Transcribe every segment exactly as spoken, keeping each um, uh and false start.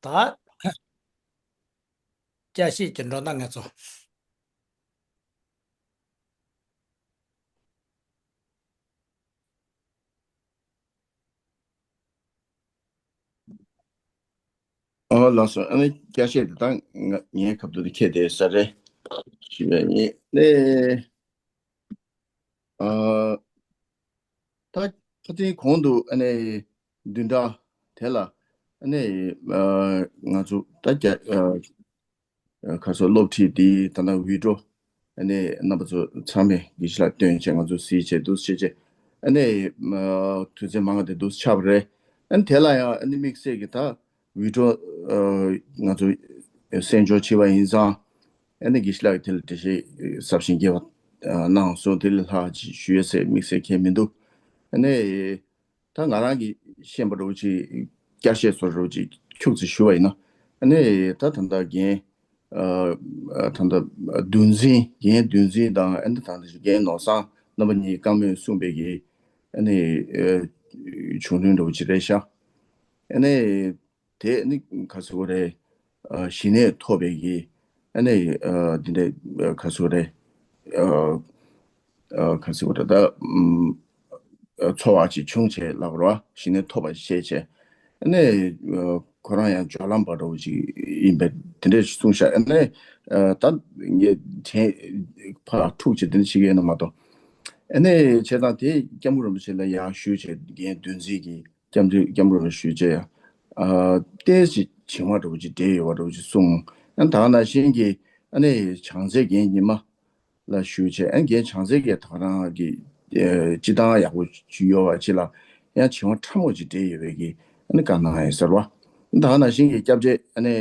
ད་བསྐྱར་ཞིབ་ཀྱི་འགྲོ་ན་ང་ཚོ། ཨོ་ལགས་སོ། ཨ་ནི་བསྐྱར་བཤད་དེ་དག་ང་ངའི་ཁ་ཐུག་ཏུ་འཁྱེར་བསྡད་ས་རེད། ཞུས་པ་ཡིན། ཨ་ནི་ཨ་ད་ཁ་སང་གོང་དུ་ཨ་ནི་བདུན་ཕྲག་དེ་ལ་ཨ་ནི་ཨ་ང་ཚོ་ད་རྒྱ་ཨ་ཁ་སང་སློབ་ཁྲིད་འདི་ད་ལྟ་བི་ཌི་ཡོ་ཨ་ནི་རྣམ་པ་ཚོ་ཚང་མས་དགེ་བཤེས་ལགས་སྟོན་བྱས། ང་ཚོ་གཟིགས་བྱས་འདུག་བྱས་བྱས། ཨ་ནི་ཨ་དུས་ཚོད་མང་བ་དེ་འདུག་ཆགས་པ་རེད། ཨ་ནི་དེ་ལ་ཡང་ཨ་ནི་དམིགས་བསལ་གྱི་ད་བི་ཌི་ཡོ་ཨ་ང་ཚོ་གསན་འཇོག་བྱས་པ་ཡིན་ཙང་། ཨ་ནི་དགེ་བཤེས་ལགས་ཀྱིས་དེ་ལ་འགྲེལ་བཤད་ཟབ་ཞིང་རྒྱས་པ་ཨ་གནང་སོང་། དེ་ལས་ལྷག་ཅིག་ཞུ་ཡས་ཟེར་དམིགས་བསལ་གང་ཡང་མི་འདུག་ཨ་ནི། ད་ང་རང་གིས་ཤེས་པ་འདྲ་བོ་ཅིག་བསྐྱར་བཤད་བཟོ་འདྲ་བོ་ཅིག་ཁྱུག་ཙམ་ཞུ་བ་ཡིན་ན། ཨ་ནི་ད་ད་ལྟ་རྒན་ཨ་ད་ལྟ་འདུལ་འཛིན་རྒན་འདུལ་འཛིན་དང་ཨ་ནི་ད་ལྟ་རྒན་ནོར་བཟང་རྣམ་པ་གཉིས་བཀའ་མོལ་གསུངས་པའི་གི་ཨ་ནི་ཨ་བྱུང་དོན་འདྲ་བོ་ཅིག་རེད་ཤག་ཨ་ནི། དེ་ནི་ག་ཟེར་དགོས་རེད། ཨ་ཞི་གནས་ཐོབ་པའི་གི་ཨ་ནི་ཨ་འདི་འདྲའི་ག་ཟེར་དགོས་རེད། ཨ་ཨ་ག་ཟེར་དགོས་རེད། ད་ཨམ་ཨ་ཚོར་བ་ཅིག་བྱུང་བྱས་ལབ་རོགས། ཞི་གནས་ཐོབ་པ་ཤེས་བྱས། ཨ་ནི་ཨ་ཁོ་རང་ཡང་སྦྱོར་ལམ་པ་འདྲ་བོ་ཅིག་ཡིན་པས་དེ་འདྲས་གསུངས་ཤག་ཨ་ནི་ཨ་ད་ངས་དྲན་ཕར་འཁྲུག་ཅིག་དེ་འདྲ་བྱེད་ཀྱི་ཡོད་ན་མ་གཏོགས། ཨ་ནི་བྱས་ཙང་དེ་སྐྱབས་མགོན་རིན་པོ་ཆེ་ལ་ཡར་ཞུས་བྱས། རྒན་འདུལ་འཛིན་གྱིས། སྐྱབས་འདུལ་སྐྱབས་མགོན་ལ་ཞུས་བྱས་ཡང་། ཨ་ཏོག་ཙམ་བྱིང་བ་འདྲ་བོ་ཅིག་འདྲེས་ཡོད་པ་འདྲ་བོ་ཅིག་གསུངས། ཡང་ད་ག་ནང་བཞིན་གྱི་ཨ་ནི་བྱང་རྩེ་རྒན་ཉི་མ་ལ་ཞུས་བྱས། ཨ་རྒན་བྱང་རྩེ་རྒན་ད་ག་རང་གི་ཨ་སྤྱིར་བཏང་ཡག་པོ་ཅིག་ཡོད་པ་ཅིག་ལ་ཡང་བྱིང་བ་ཕྲ་མོ་ཅིག་འདྲེས་ཡོད་པའི་གི་ཨ་ནི་བཀའ་གནང་ཡོད་ཟེར་བ། ད་ག་ནང་བཞིན་གྱི་སྐྱབས་རྗེ་ཨ་ནི་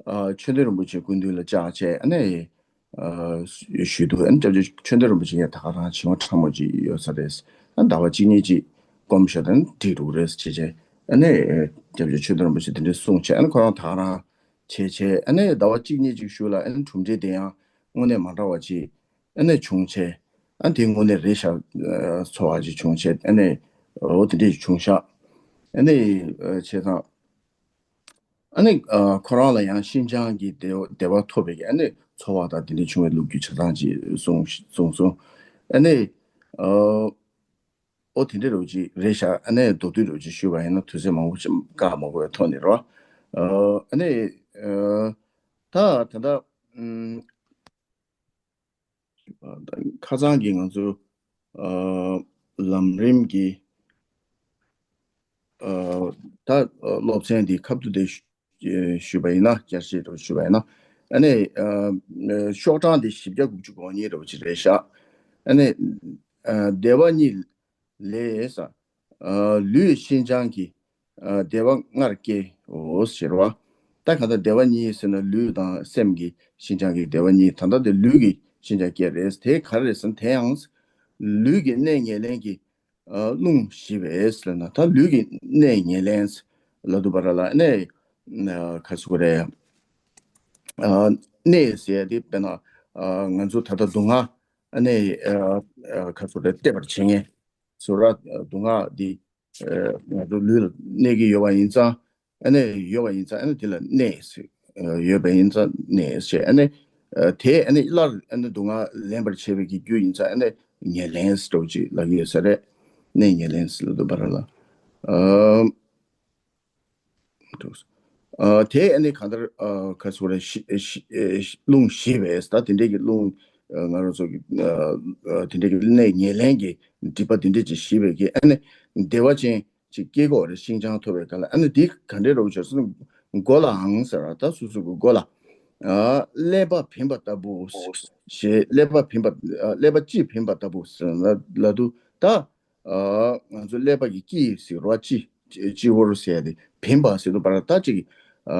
ཨ་ཆོས་དོན་རིན་པོ་ཆེ་སྐུ་མདུན་ལ་བཅར་བྱས། ཨ་ནི། ཨ་ཞུས་འདུག་ཨ་ནི་སྐྱབས་རྗེ་ཆོས་དོན་རིན་པོ་ཆེ་ཡང་ད་ག་རང་བྱིང་བ་ཕྲ་མོ་ཅིག་ཡོད་ས་རེད། ཨ་ཟླ་བ་གཅིག་གཉིས་ཅིག་སྐོམ་ཤོར་ན་འགྲིག་འགྲོ་གི་རེད་ཟེར་བྱས་བྱས། ཨ་ནི་སྐྱབས་རྗེ་ཆོས་དོན་རིན་པོ་ཆེ་དེ་འདྲས་གསུངས་བྱས། ཨ་ནི་ཁོ་རང་ད་ག་རང་བྱས་བྱས། ཨ་ནི་ཟླ་བ་གཅིག་གཉིས་ཅིག་གཞུག་ལ་ཨ་ནི་གྲུབ་འབྲས་དེ་ཡང་དངོས་གནས་མ་འདྲ་བ་ཅིག་ཨ་ནི་བྱུང་བྱས། ཨ་དེ་དངོས་གནས་རེད་ཤག་ཨ་ཚོར་བ་ཅིག་བྱུང་བྱས། ཨ་ནི་འོ་དེ་འདྲས་བྱུང་ཤག་ཨ་ནི་ཨ་བྱས་ཙང་། ཨ་ནི་ཨ་ཁོ་རང་ལ་ཡང་ཤིན་ཅང་གི་བདེ་བ་བདེ་བ་ཐོབ་པའི་ཨ་ནི་ཚོར་བ་དང་དེ་འདྲ་བྱུང་བའི་ལོ་རྒྱུས་ཆ་ཚང་ཅིག་གསུངས་གསུངས་སོང་། ཨ་ནི་ཨ་ཨོ་དེ་འདྲ་རོ་ཅིག་རེད་ཤག་ཨ་ནི་མདོར་བསྡུས་རོ་ཅིག་ཞུས་པ་ཡིན་ན་དུས་ཚོད་མང་པོ་ཅིག་བཀག་མ་དགོས་པའི་ཐོག་ནས་རོ། ཨ་ནི་ཨ་ད་ད་ལྟ་ཨམ། ཁ་སང་གི་ང་ཚོ་ཨ་ལམ་རིམ་གྱི་ཨ་ད་སློབ་ཚན་འདི་ཁ་ཐུག་དེ་ཞུས་པ་ཡིན་ན། བསྐྱར་བཤད་རུ་ཞུས་པ་ཡིན་ན། ཨ་ནི་ཨ་ཤོག་གྲངས་འདི་བཞི་བརྒྱ་དགུ་བཅུ་གོ་གཉིས་རུ་ཅིག་རེད་ཤག་ཨ་ནི་ཨ་བདེ་བ་གཉིས། ལས་ས། ཨ་ལུས་ཤིན་སྦྱངས་ཀྱི་ཨ་བདེ་བ་ལྔར་སྐྱེའོ་ཟེར་བ། ད་ག་ད་བདེ་བ་གཉིས་ཟེར་ན་ལུས་དང་སེམས་ཀྱི་ཤིན་སྦྱངས་ཀྱི་བདེ་བ་གཉིས། ད་ལྟ་དེ་ལུས་ཀྱི་ཤིན་སྦྱངས་སྐྱེ་རེད། དེ་ག་རེ་རེད་ཟེར་ན་དེ་ཡང་ལུས་ཀྱི་གནས་ཉེར་ལེན་གྱི་ཨ་རླུང་བཞི་པས་ཟེར་ན། ད་ལུས་ཀྱི་གནས་ཉེར་ལེན་ལབ་དུས་བར་ལ་གནས་ཨ་ག་ཟེར་དགོས་རེད། ཨ་གནས་ཟེར་ཡ་དེ་དཔེར་ན་ཨ་ང་ཚོ་ད་ལྟ་སྡུག་བསྔལ་ཨ་ནི་ཨ་ཨ་ག་ཟེར་དགོས་རེད། སྟེར་བར་བྱེད་མཁན། ཟེར་བ། སྡུག་བསྔལ་འདི་ཨ་ང་ཚོ་ལུས་ལ་གནས་ཀྱི་ཡོད་པ་ཡིན་ཙང་། ཨ་ནི་ཡོད་པ་ཡིན་ཙང་ཨ་ནི་དེ་ལ་གནས་ཟེར། ཡོད་པ་ཡིན་ཙང་གནས་ཟེར། ཨ་ནི་ཨ་དེ་ཨ་ནི་སླར་ཨ་ནི་སྡུག་བསྔལ་ལེན་པར་བྱེད་པའི་གི་རྒྱུ་ཡིན་ཙང་ཨ་ནི་ཉེར་ལེན་ཟེར་འདྲ་བོ་ཅིག་ལབ་ཀྱི་ཡོད་ས་རེད། གནས་ཉེར་ལེན་ཟེར་ལབ་དུས་བར་ལ། ཨ། ཨ་དེ་ཨ་ནི་གང་ལྟར་ཨ་ག་ཟེར་དགོས་རེད། ཤི་ཤི་ཨ་ཤི་རླུང་ཞི་བས། ད་དེ་འདྲས་ཀྱི་རླུང་ཨ་ང་རང་ཚོ་གི་ཨ་ཨ་དེ་འདྲས་ཀྱི་གནས་ཉེར་ལེན་གྱི་སྒྲིབ་པ་དེ་འདྲས་ཀྱི་ཞི་བས་ཀྱི་ཨ་ནི་བདེ་བ་ཅན་ཅིག་སྐྱེ་གི་ཡོད་རེད། ཤིན་སྦྱངས་ཐོབ་པའི་སྐབས་ལ། ཨ་ནི་འདི་ག་འདྲས་རེད་ཟེར་ན་མགོ་ལའང་ཟེར་བ། ད་སོ་སོ་གི་མགོ་ལ་ཨ་ཀླད་པ་བིམ་པ་ལྟ་བུ་ཞེས། ཀླད་པ་བིམ་པ་ཨ་ཀླད་པ་སྤྱི་བིམ་པ་ལྟ་བུ་ཟེར་ན་ལབ་དུས་ད། ཨ་ང་ཚོ་ཀླད་པ་གི་དཀྱིལ་ཟེར་རོ། སྤྱི་སྤྱི་བོར་ཟེར་ཏེ་བིམ་པ་ཟེར་དུས་བར་ད་ཅིག་ཨ་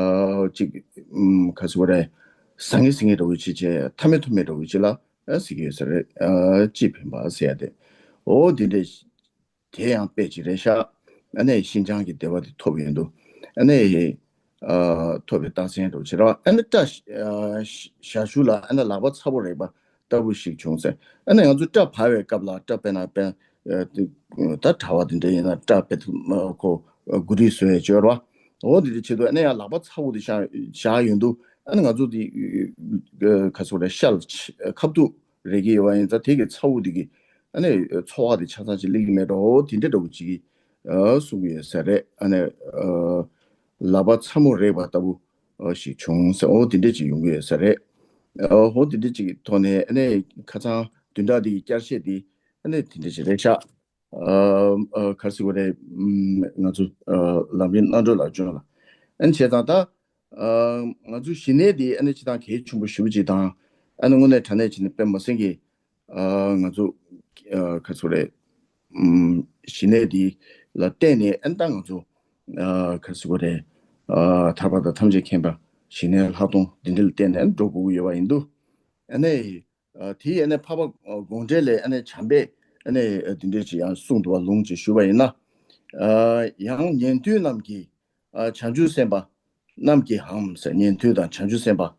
ཅིག་ཨམ་ག་ཟེར་དགོས་རེད། ཟང་ངེ་ཟིང་ངེ་འདྲ་བོ་ཅིག་བྱས། མཐའ་མེད་ཐུག་མེད་འདྲ་བོ་ཅིག་ལ་ཨ་ཟེར་གྱི་ཡོད་ས་རེད། ཨ་སྤྱི་བིམ་པ་ཟེར་ཏེ། འོ་འདི་འདྲས་དེ་ཡང་དཔེ་ཅིག་རེད་ཤག་ཨ་ནི་ཤིན་སྦྱངས་ཀྱི་བདེ་བ་དེ་ཐོབ་ཡོང་དུས་ཨ་ནི། ཨ་ཐོབ་པའི་རྟགས་མཚན་འདྲ་བོ་བྱེད་རོགས། ཨ་ནི་སྐྲ་ཞ་ཞ་ཞུ་ལ་ཨ་ནི་ལག་པ་ཚ་པོ་རེག་པ་ལྟ་བུ་ཞིག་བྱུང་ཟེར། ཨ་ནི་ང་ཚོ་སྐྲ་བར་བའི་སྐབས་ལ་སྐྲ་དཔེར་ན་དཔེར་ན་ད་དྲ་བ་དེ་འདྲ་ཡིན་ན་སྐྲ་དཔེ་ཁོ་དགུ་རིས་བཟོ་ཡས་སྦྱོར་བ། འོ་དེ་འདྲ་བྱེད་དུས་ཨ་ནི་ཡང་ལག་པ་ཚ་བོ་དེ་བཞག་བཞག་ཡོང་དུས་ཨ་ནི་ང་ཚོ་དེ་ག་ཚོད་རེད། ཤལ་ཁ་ཐུག་རེག་གི་ཡོད་པ་ཡིན་ཙང་དེ་གི་ཚ་བོ་དེ་གི་ཨ་ནི་ཚོར་བ་དེ་ཆ་ཚང་ཅིག་སླེབས་ཀྱི་མེད་འགྲོ། འོ་དེ་འདྲ་འདྲ་བོ་ཅིག་གསུང་གི་ཡོད་ས་རེད། ཨ་ནི་ལག་པ་ཚ་མོ་རེག་པ་ལྟ་བུ་ཞིག་བྱུང་ཟེར། འོ་དེ་འདྲ་ཅིག་ཡོང་གི་ཡོད་ས་རེད། འོ་དེ་འདྲ་ཅིག་གི་ཐོག་ནས་ཨ་ནི་ཁ་སང་བདུན་ཕྲག་འདི་གི་བསྐྱར་བཤད་འདི་ཨ་ནི་དེ་འདྲ་ཅིག་རེད་ཤག་ཨ་ཨ་ག་རེ་ཟེར་དགོས་རེད། ཨམ་ང་ཚོ་ཨ་ལམ་རིམ་རྣམ་གྲོལ་ལ་སྦྱོང་ལ། ཨ་ནི་བྱས་ཙང་ད་ཨ་ང་ཚོ་ཞི་གནས་འདི་ཨ་ནི་སྤྱིར་བཏང་གལ་ཆེན་པོ་ཞེ་པོ་ཅིག་དང་། ཨ་ནི་དངོས་གནས་དྲང་གནས་བྱས་ན་དཔེ་མ་སྲིད་ཀྱི་ཨ་ང་ཚོ་ཨ་ག་རེ་ཟེར་དགོས་རེད། ཨམ་ཞི་གནས་འདི་ལ་བརྟེན་ནས་ཨ་ནི་ད་ང་ཚོ་ཨ་ག་རེ་ཟེར་དགོས་རེད། ཨ་ཐར་པ་དང་ཐམས་ཅད་མཁྱེན་པ་ཞི་གནས་ལྷག་མཐོང་འདི་འདྲ་ལ་བརྟེན་ནས་ཨ་ནི་འགྲོ་དགོས་ཀྱི་ཡོད་པ་ཡིན་དུས། ཨ་ནི། ཨ་དེ་ཡིས་ཨ་ནི་འཕགས་པ་དགོངས་འགྲེལ་ལས་ཨ་ནི་བྱམས་པས་ཨ་ནི་འདི་འདྲ་ཅིག་ཡང་གསུངས་འདུག་པ་ལུང་ཅིག་ཞུས་པ་ཡིན་ན། ཨ་ཡང་ཉན་ཐོས་རྣམས་ཀྱིས་ཨ་བྱང་ཆུབ་སེམས་དཔའ་རྣམས་ཀྱིས་འམ་ཟེར། ཉན་ཐོས་དང་བྱང་ཆུབ་སེམས་དཔའ་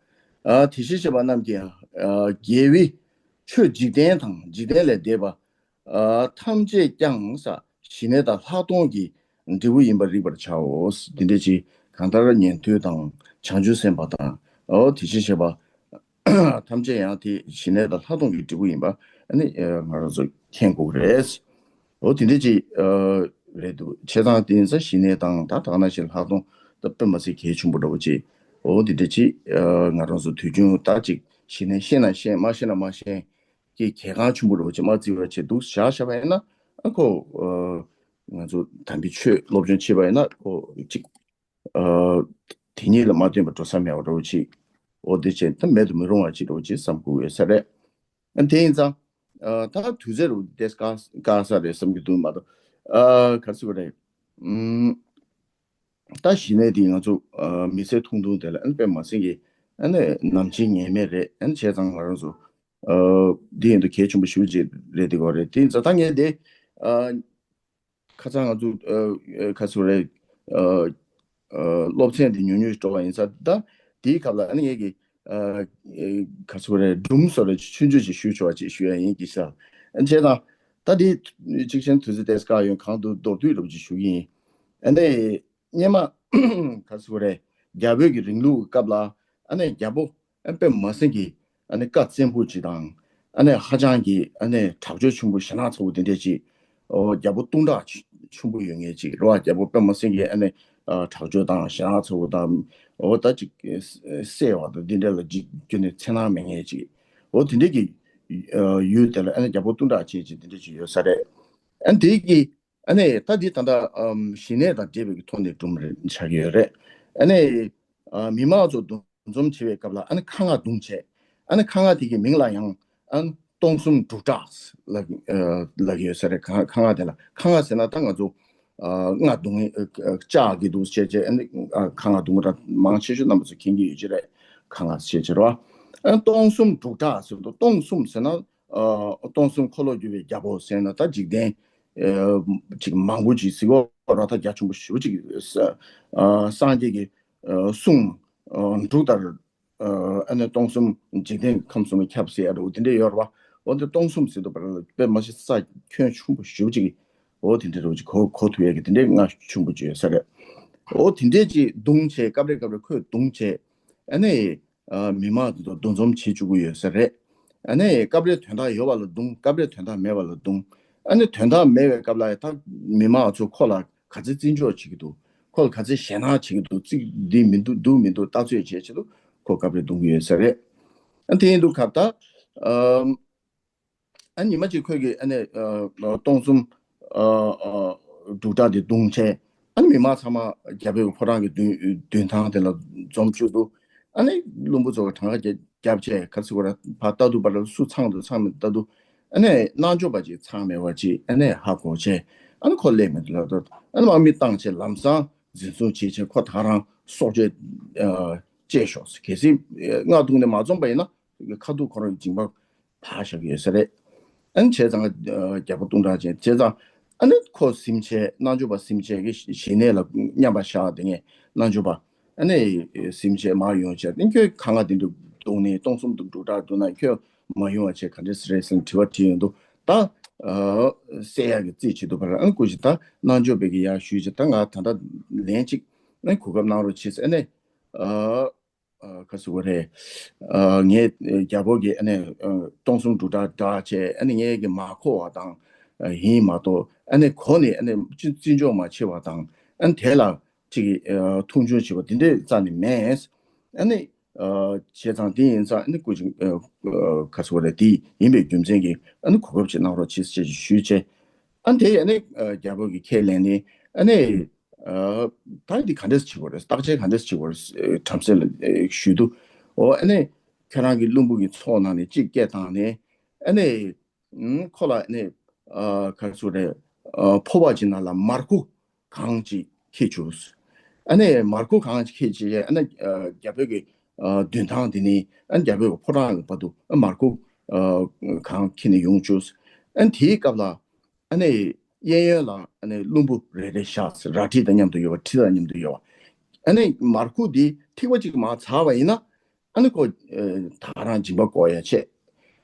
ཨ་དེ་བཞིན་གཤེགས་པ་རྣམས་ཀྱིས་ཨ་རྒྱལ་བའི་ཆོས་འཇིག་རྟེན་དང་འཇིག་རྟེན་ལས་འདས་པ་ཨ་ཐམས་ཅད་ཀྱང་ཟེར་ཞི་གནས་དང་ལྷག་མཐོང་གི་འབྲས་བུ་ཡིན་པར་རིག་པར་བྱའོ། འདི་འདྲ་ཅིག་གང་ལྟར་ཉན་ཐོས་དང་བྱང་ཆུབ་སེམས་དཔའ་དང་ཨོ་དེ་བཞིན་གཤེགས་པ་ཐམས་ཅད་ཡང་དེ་ཞི་གནས་དང་ལྷག་མཐོང་གི་འབྲས་བུ་ཡིན་པ་ཨ་ནི་ང་རང་ཚོ་མཁྱེན་དགོས་རེད། འོ་དེ་འདྲ་ཅིག་རེད་འདུག་བྱས་ཙང་དེ་ཡིན་ཙང་ཞི་གནས་དང་ད་ད་ག་ནང་བཞིན་ལྷག་མཐོང་ད་དཔེ་མ་སྲིད་གལ་ཆེན་པོ་འདྲ་བོ་ཅིག་འོ་དེ་འདྲ་ཅིག་ང་རང་ཚོ་དུས་རྒྱུན་ད་ཅིག་ཞི་གནས་ཤེས་ན་ཤེས། མ་ཤེས་ན་མ་ཤེས་ཀྱི་གལ་འགངས་ཆེན་པོ་འདྲ་བོ་ཅིག་མ་བརྩི་བ་བྱས་འདུག་བཞག་བཞག་པ་ཡིན་ན་ཨ་ཁོ་ང་ཚོ་དམ་པའི་ཆོས་སློབ་སྦྱོང་བྱེད་པ་ཡིན་ན་ཁོ་ཅིག་ཨ་དེ་ཉིད་ལ་མ་བརྟེན་པར་འགྲོ་ས་མེད་པ་འདྲ་བོ་ཅིག་འོ་དེ་བྱས་ད་མེད་དུ་མི་རུང་བ་ཅིག་འདྲ་བོ་ཅིག་བསམ་དགོས་ཡོད་ས་རེད། ཨ་དེ་ཡིན་ཙང་ཨ་ད་དུས་ཚོད་རུ་དེ་དཀའ་དཀའ་ས་རེད་བསམ་གྱི་འདུག་མ་གཏོགས་ཨ་ག་རེ་ཟེར་དགོས་རེད། ཨུམ་ད་ཞི་གནས་འདི་ང་ཚོ་ཨ་མི་ཚེ་ཐུང་ཐུང་དེ་ལ་ཨ་ནི་དཔེ་མ་སྲིད་ཀྱི་ཨ་ནི་ནམ་འཆི་ངེས་མེད་རེད། ཨ་ནི་བྱས་ཙང་ང་རང་ཚོ་ཨ་འདི་ཡིན་དུ་གལ་ཆེན་པོ་ཞེ་པོ་ཅིག་རེད། དེ་གོ་རེད། དེ་ཡིན་ཙང་ད་ངས་དེ་ཨ་ཁ་སང་ང་ཚོ་ཨ་ཨ་ག་ཚོད་རེད། ཨ་ཨ་སློབ་ཚན་འདི་ཉུང་ཉུང་ཞིག་འགྲོ་བ་ཡིན་ཙང་ད་དེའི་སྐབས་ལ་ཨ་ནི་ངེད་ཀྱི་ཨ་ཨ་ག་ཚོད་རེད། སྒྲུང་བཟོ་འདྲ་ཆུང་ཆུང་ཞིག་ཞུ་ཆོག་པ་ཅིག་ཞུ་ཡ་ཡིན་གྱི་ཤག་ཨ་བྱས་ཙང་ད་དེ་གཅིག་ཆེན་དུས་ཚོད་དེ་སྐབས་ཡོང་གང་དུ་མདོར་བསྡུས་འདྲ་པོ་ཅིག་ཞུ་གི་ཡིན། ཨ་ནི་སྔོན་མ་ག་ཚོད་རེད། རྒྱ་བོད་ཀྱི་རིང་ལུགས་ཀྱི་སྐབས་ལ་ཨ་ནི་རྒྱལ་པོ་ཨ་དཔེ་མ་སྲིད་ཀྱི་ཨ་ནི་བཀའ་བཙན་པོ་ཅིག་དང་། ཨ་ནི་ཧ་ཅང་གི་ཨ་ནི་དྲག་སྤྱོད་ཆེན་པོ་ཞེ་དྲག་ཚ་བོ་དེ་འདྲས་ཅིག་འོ་རྒྱལ་པོ་སྟོང་ཕྲག་ཆེན་པོ་ཡོད་མཁན་ཅིག་རེད་བ། རྒྱལ་པོ་དཔེ་མ་སྲིད་ཀྱི་ཨ་ནི་ཨ་དྲག་སྤྱོད་དང་ཞེ་དྲག་ཚ་བོ་དང་། འོ་ད་ཅིག་བསད་པ་དང་འདི་འདྲ་ལ་ཅིག་ཁྱོན་ནས་འཚེར་སྣང་མེད་མཁན་ཅིག་འོ་དེ་འདྲས་ཀྱི་ཨ་ཡུལ་དེ་ལ་ཨ་ནི་རྒྱལ་པོ་སྟོང་ཕྲག་ཅན་ཅིག་དེ་འདྲས་ཅིག་ཡོད་ས་རེད། ཨ་ནི་དེ་གི་ཨ་ནི་ད་འདི་ད་ལྟ་ཨམ་ཞི་གནས་དང་འབྲེལ་བའི་ཐོག་ནས་སྒྲུང་རེ་ཆགས་ཀྱི་ཡོད་རེད། ཨ་ནི་ཨ་མི་མང་ཚོ་འདུ་འཛོམས་བྱེད་པའི་སྐབས་ལ་ཨ་ནི་ཁ་རྔ་བརྡུང་བྱས། ཨ་ནི་ཁ་རྔ་དེ་གི་མིང་ལ་ཡང་ཨ་ནི་སྟོང་གསུམ་འབྲུག་གྲགས་ལབ་ཨ་ལབ་ཀྱི་ཡོད་ས་རེད། ཁ་ཁ་རྔ་དེ་ལ་ཁ་རྔ་ཟེར་ན་ད་ང་ཚོ་ཨ་རྔ་བརྡུང་ཨ་ལྕགས་ཀྱི་འདུག་བྱས་བྱས། ཨ་ནི་ཨ་ཁ་རྔ་བརྡུང་ར་མང་ཆེ་ཤོས་རྣམ་པ་ཚོ་མཁྱེན་གྱི་ཡོད་ཀྱི་རེད། ཁ་རྔ་བྱས་བྱས་རོ། ཨ་ནི་སྟོང་གསུམ་འབྲུག་གྲགས་ཟེར་དུས་སྟོང་གསུམ་ཟེར་ན། ཨ་སྟོང་གསུམ་འཁོར་ལོ་སྒྱུར་བའི་རྒྱལ་པོ་ཟེར་ན་ད་འཇིག་རྟེན་ཨ་ཅིག་མང་པོ་ཅིག་ཟེར་གོ་ར། ད་རྒྱ་ཆེན་པོ་ཞེ་པོ་ཅིག་ས་ཨ་སངས་རྒྱས་ཀྱི་ཨ་གསུང་ཨ་འབྲུག་ལྟར་ཨ་ཨ་ནི་སྟོང་གསུམ་འཇིག་རྟེན་ཁམས་གསུམ་ལ་ཁྱབ་ཟེར་ཡ་འདྲ་བོ་དེ་འདྲ་ཡོད་རེད་བ། འོ་དེ་སྟོང་གསུམ་ཟེར་དུས་བར་ལ་དཔེ་མ་སྲིད་ས་ཁྱོན་ཆེན་པོ་ཞེ་པོ་ཅིག་འོ་དེ་འདྲ་འདྲ་བོ་ཅིག་གོ་གོ་ཐུབ་ཡ་གི་དེ་འདྲའི་རྔ་ཆེན་པོ་ཅིག་ཡོད་ས་རེད། འོ་དེ་འདྲས་ཅིག་བརྡུང་བྱས། སྐབས་རེ་སྐབས་རེ་ཁོས་བརྡུང་བྱས། ཨ་ནི་ཨ་མི་མང་དེ་ཚོ་འདུ་འཛོམས་བྱེད་བཅུག་གི་ཡོད་ས་རེད། ཨ་ནི་སྐབས་རེ་དོན་དག་ཡོད་པ་ལ་བརྡུང་། སྐབས་རེ་དོན་དག་མེད་པ་ལ་བརྡུང་། ཨ་ནི་དོན་དག་མེད་པའི་སྐབས་ལ་ད་མི་མང་ཚོ་ཁོ་ལ་ག་ཚོད་བརྩི་འཇོག་བྱེད་ཀྱི་འདུག་ཁོ་ལ་ག་ཚོད་ཞེད་སྣང་བྱེད་ཀྱི་འདུག་རྩིས་འདི་མི་འདུག་འདུག་མི་འདུག་ལྟ་ཚོད་བྱེད་ཆེད་དུ་ཁོ་སྐབས་རེ་བརྡུང་གི་ཡོད་ས་རེད། ཨ་དེ་ཡིན་དུས་སྐབས་ད་ཨ་ཨ་ཉི་མ་གཅིག་ཁོས་ཀྱིས་ཨ་ནི་ཨ་སྟོང་གསུམ་ཨ་ཨ་འབྲུག་གྲགས་དེ་བརྡུངས་བྱས། ཨ་ནི་མི་མང་ཚང་མ་རྒྱལ་པོའི་ཕོ་བྲང་གི་མདུན་མདུན་ཐང་དེ་ལ་འཛོམས་བཅུག་འདུག་ཨ་ནི་བློན་པོ་ཚོ་གྲངས་ཀ་བརྒྱབ་བྱས། ག་ཚོད་གོ་ར་ཕར་ལྟ་དུས་བར་ལ་སུ་ཚང་འདུག་ཚང་མི་ལྟ་དུས། ཨ་ནི་རྣལ་འབྱོར་པ་ཅིག་ཚང་མེད་པ་ཅིག་ཨ་ནི་ཧ་གོ་བྱས། ཨ་ནི་ཁོ་སླེབས་མི་འདུག་ལབ་དུས་ཨ་ནི་དམག་མི་བཏང་བྱས་ལམ་སང་འཛིན་བཟུང་བྱས་བྱས་ཁོ་ད་རང་སྲོག་གཅོད་ཨ་བཅད་ཤོག་གལ་སྲིད་རྔ་བརྡུངས་ནས་མ་འཛོམས་པ་ཡིན་ན་ཁ་ཐུག་ཁོ་རང་གི་མཇིང་པ་ཕར་བཞག་གི་ཡོད་ས་རེད། ཨ་ནི་བྱས་ཙང་ཨ་རྒྱལ་པོ་སྟོང་ཕྲག་ཅན་བྱས་ཙང་། ཨ་ནི་ཁོ་ཟིན་བྱས། རྣལ་འབྱོར་པ་ཟིན་བྱས་ཀྱི་ཞི་གནས་ལ་མཉམ་པར་བཞག་དེ་ངས་རྣལ་འབྱོར་པ་ཨ་ནི་ཟིན་བྱས་མར་ཡོང་བྱས། ཨ་ནི་ཁྱོད་ཁ་རྔ་དེ་འདྲ་བརྡུངས་ནས་སྟོང་གསུམ་དུ་འབྲུག་གྲགས་འདུག་ན་ཁྱོད་མ་ཡོང་བ་བྱས་ག་འདྲ་སེ་རེད་ཟེར་ནས་དྲི་བ་དྲིས་ཡོང་དུས། ད་ཨ་བསད་ཡག་གི་རྩིས་བྱེད་དུས་བར་ཨ་ནི་སྐུ་མཁྱེན་ད་རྣལ་འབྱོར་པའི་གི་ཡར་ཞུས་བྱས། ད་ང་ད་ལྟ་ལན་གཅིག་ ཨ་ནི་གོ་སྐབས་གནང་རོགས་བྱེད་ཟེར། ཨ་ནི་ཨ་ཨ་ག་ཟེར་དགོས་རེད། ཨ་ངས་རྒྱལ་པོ་གི་ཨ་ནི་ཨ་སྟོང་གསུམ་འབྲུ་དྲུག་བསྒྲགས་བྱས། ཨ་ནི་ངས་ཀྱི་མ་གོ་བ་དང་ཨ་ཡིན་མ་གཏོགས། ཨ་ནི་གོ་ནས་ཨ་ནི་བརྩི་བརྩི་འཇོག་མ་བྱས་པ་དང་། ཨ་ནི་དེ་ལ་ཅིག་ཨ་མཐོང་ཆུང་བྱེད་པ་དེ་འདྲའི་རྩ་ནས་མེད། ཨ་ནི་ཨ་བྱས་ཙང་དེ་ཡིན་ཙང་། ཨ་ནི་སྐུ་མཁྱེན་ཨ་ཨ་ག་ཟེར་དགོས་རེད། དེ་ཡིན་པའི་རྒྱུ་མཚན་གྱིས་ཨ་ནི་གོ་སྐབས་ཅིག་གནང་རོགས་བྱེད་ཟེར་ཞུས་བྱས། ཨ་ནི་དེ་ཨ་ནི་ཨ་རྒྱལ་པོ་གིས་ཁས་ལེན་ནས། ཨ་ནི་ཨ་ད་འདི་ག་འདྲས་བྱེད་དགོས་རེད། བརྟག་དཔྱད་ག་འདྲས་བྱེད་དགོས་རེད། ཨ་བྲམ་ཟེ་ལ་ཨ་ཞུས་དུས། འོ་ཨ་ནི་ཁྱེད་རང་གི་བློན་པོ་གི་ཚོགས་ནང་ནས་གཅིག་སྐད་བཏང་ནས། ཨ་ནི་ཨ་ཁོ་ལ་ཨ་ནི་ཨ་ག་རེ་ཟེར་དགོས་རེད། ཨ་ཕོར་པ་ཅིག་ནང་ལ་མར་ཁུ་གང་ཅིག་འཁྱེར་བཅུག་ཨ་ནི་མར་ཁུ་གང་ཅིག་འཁྱེར་བྱས། ཨ་ནི་ཨ་རྒྱལ་པོའི་གི་ཨ་མདུན་ཐང་དེ་ནས། ཨ་ནི་རྒྱལ་པོའི་གི་ཕོ་བྲང་གི་བར་དུ་ཨ་མར་ཁུ་ཨ་གང་འཁྱེར་ནས་ཡོང་བཅུག་ཨ་ནི་དེའི་སྐབས་ལ་ཨ་ནི་གཡས་གཡོན་ལ་ཨ་ནི་བློན་པོ་རེ་རེ་བཞག་རལ་གྲི་དང་མཉམ་དུ་ཡོད་པ། གྲི་དང་མཉམ་དུ་ཡོད་པ། ཨ་ནི་མར་ཁུ་འདི་ཐིགས་པ་གཅིག་མར་ཚར་བ་ཡིན་ན། ཨ་ནི་ཁོ་ཨ་ད་ག་རང་སྦྱིན་པ་དགོས་ཡ་ཆེ།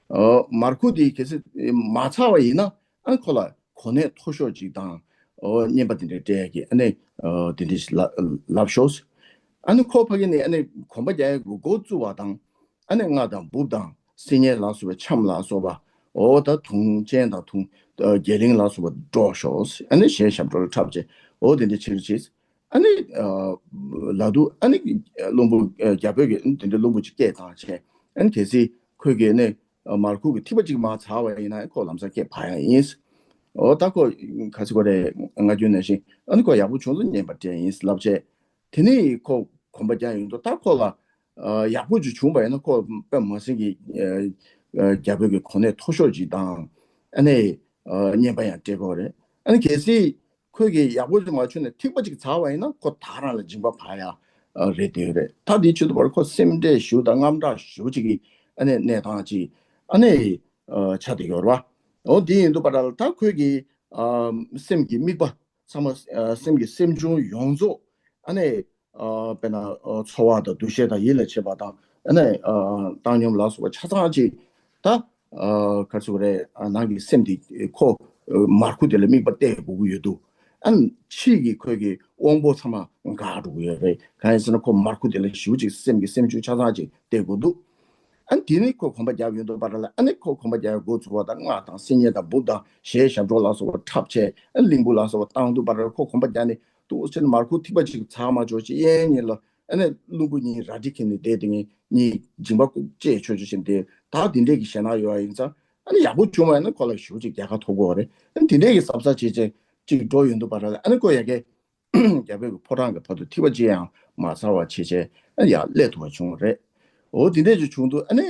ཨ་མར་ཁུ་འདི་གལ་སྲིད་མ་ཚར་བ་ཡིན་ན། ཨ་ནི་ཁོ་ལ་གོ་གནས་མཐོ་ཤོས་ཅིག་དང་། ཨོ་རྔན་པ་དེ་འདྲ་སྤྲད་ཀྱི་ཨ་ནི་ཨ་དེ་འདྲ་ཞིག་ལབ་ལབ་ཤོག་ཨ་ནི་ཁོ་ཕ་གི་ནས་ཨ་ནི་གོམ་པ་རྒྱག་ཡ་གི་འགོ་བཙུགས་པ་དང་། ཨ་ནི་རྔ་དང་འབུབ་དང་སིལ་སྙན་ལ་སོགས་པའི་ཆམ་ལ་སོགས་པ། ཨོ་ད་དུང་ཅན་དང་དུང་ཨ་རྒྱ་གླིང་ལ་སོགས་པ་སྒྲོག་ཤོག་ཨ་ནི་ཞལ་ཞབས་བྲོ་ལ་འཁྲབ་བྱས། ཨོ་དེ་འདྲ་བྱེད་རོགས་བྱེད། ཨ་ནི་ཨ་ལ་དུ་ཨ་ནི་བློན་པོ་ཨ་རྒྱལ་པོས་ཀྱི་དེ་འདྲའི་བློན་པོ་ཅིག་སྐད་བཏང་བྱས། ཨ་ནི་གལ་སྲིད་ཁོས་ཀྱི་ནི་ཨ་མར་ཁུ་གི་ཐིགས་པ་གཅིག་མར་ཚར་བ་ཡིན་ན། ཁོ་ལམ་སང་སྐད་བབས་ཡ་ཡིན། འོ་ད་ཁོ་ག་ཟེར་དགོས་རེད། ང་རྒྱུན་ནང་བཞིན་ཨ་ནི་ཁོ་ཡག་པོ་བྱུང་ཚེ་རྔན་པ་སྤྲད་ཡིན་ལབ་བྱས། དེ་ནས་ཁོ་གོམ་པ་རྒྱག་ཡོང་དུས། ད་ཁོ་ལ་ཨ་ཡག་པོ་ཅིག་བྱུང་བ་ཡིན་ན། ཁོ་དཔེ་མ་སྲིད་ཀྱི་ཨ་ཨ་རྒྱལ་པོའི་གི་གོ་གནས་མཐོ་ཤོས་ཅིག་དང་། ཨ་ནི་ཨ་རྔན་པ་ཡང་སྤྲད་དགོས་རེད། ཨ་ནི་གལ་སྲིད་ཁོས་ཀྱི་ཡག་པོ་ཅིག་མ་བྱུང་ནས་ཐིགས་པ་ཅིག་ཚར་བ་ཡིན་ན། ཁོ་ད་རང་ལ་སྦྱིན་པ་བབས་ཡ་ཨ་རེད་བསྡད་ཡོད་རེད། ད་དེའི་ཆེད་དུ་བར་ཁོ་སེམས་ཁྲལ་ཞེ་པོ་དང་དངངས་སྐྲག་ཞེ་པོ་ཅིག་གི་ཨ་ནི་གནས་སྟངས་ཅིག་ཨ་ནི་ཨ་ཆགས་བསྡད་ཡོད་རེད་པ། འོ་དེ་ཡིན་དུས་བར་ལ་ད་ཁོས་ཀྱི་ཨ་སེམས་ཀྱི་དམིགས་པ་ཚང་མ། ཨ་སེམས་ཀྱི་སེམས་བྱུང་ཡོངས་རྫོགས་ཨ་ནི་ཨ་དཔེར་ན་ཨ་ཚོར་བ་དང་འདུ་ཤེས་དང་ཡིད་ལ་བྱེད་པ་དང་། ཨ་ནི་ཨ་བཏང་སྙོམས་ལ་སོགས་པ་ཆ་ཚང་ཅིག་ད་ཨ་ག་ཚོད་རེད། ཨ་ནང་གི་སེམས་དེ་ཁོ་ཨ་མར་ཁུ་དེ་ལ་དམིགས་པ་གཏད་དགོས་ཀྱི་ཡོད་དུས། ཨ་ནི་ཕྱིའི་གི་ཁོའི་གི་དབང་པོ་ཚང་མ་འགག་འགྲོ་གི་ཡོད་རེད། གང་ཡིན་ཟེར་ན་ཁོ་མར་ཁུ་དེ་ལ་ཞེ་པོ་ཅིག་སེམས་ཀྱི་སེམས་བྱུང་ཆ་ཚང་ཅིག་གཏད་དགོས་འདུག་ཨ་ནི་དེ་ནི་ཁོ་གོམ་པ་རྒྱག་ཡོང་དུས་བར་ལ། ཨ་ནི་ཁོ་གོམ་པ་རྒྱག་ཡ་འགོ་ཚུགས་པ་དང་། རྔ་དང་སིལ་སྙན་དང་འབུབ་དང་ཞལ་ཞབས་བྲོ་ལ་སོགས་པ་འཁྲབ་བྱས། ཨ་ནི་གླིང་བུ་ལ་སོགས་པ་བཏང་དུས་བར་ལ་ཁོ་གོམ་པ་རྒྱག་ནས། འདུག་སེ་མར་ཁུ་ཐིགས་པ་གཅིག་ཚར་མ་འཇོག་ཅིག་གཡས་གཡོན་གཉིས་ལ། ཨ་ནི་བློན་པོ་གཉིས་རལ་གྲི་འཁྱེར་ནས་བསྡད། དེ་ངས་གཉིས་སྦྱིན་པ་བཅས་ཆོག་ཆོག་བྱས་ནས་བསྡད། ད་དེ་འདྲས་ཀྱི་ཞེད་སྣང་ཡོད་པ་ཡིན་ཙང་། ཨ་ནི་ཡག་པོ་བྱུང་བ་ཡིན་ན་ཁོ་ལ་ཞེ་པོ་ཅིག་རྒྱལ་ཁ་ཐོབ་ཀྱི་ཡོད་རེད། ཨ་ནི་དེ་འདྲས་ཀྱི་གཟབ་གཟབ་བྱས་བྱས་ཅིག་འགྲོ་ཡོང་དུས་བར་ལ། ཨ་ནི་ཁོ་ཡ་གི་རྒྱལ་པོའི་གི་ཕོ་བྲང་གི་བར་དུ་ཐིགས་པ་གཅིག་ཡང་མ་ཚར་བ་བྱས་བྱས། ཨ་ནི་ཡར་སླེབས་ཐུབ་པ་བྱུང་བ་རེད། འོ་དེ་འདྲས་ཅིག་བྱུང་དུས། ཨ་ནི་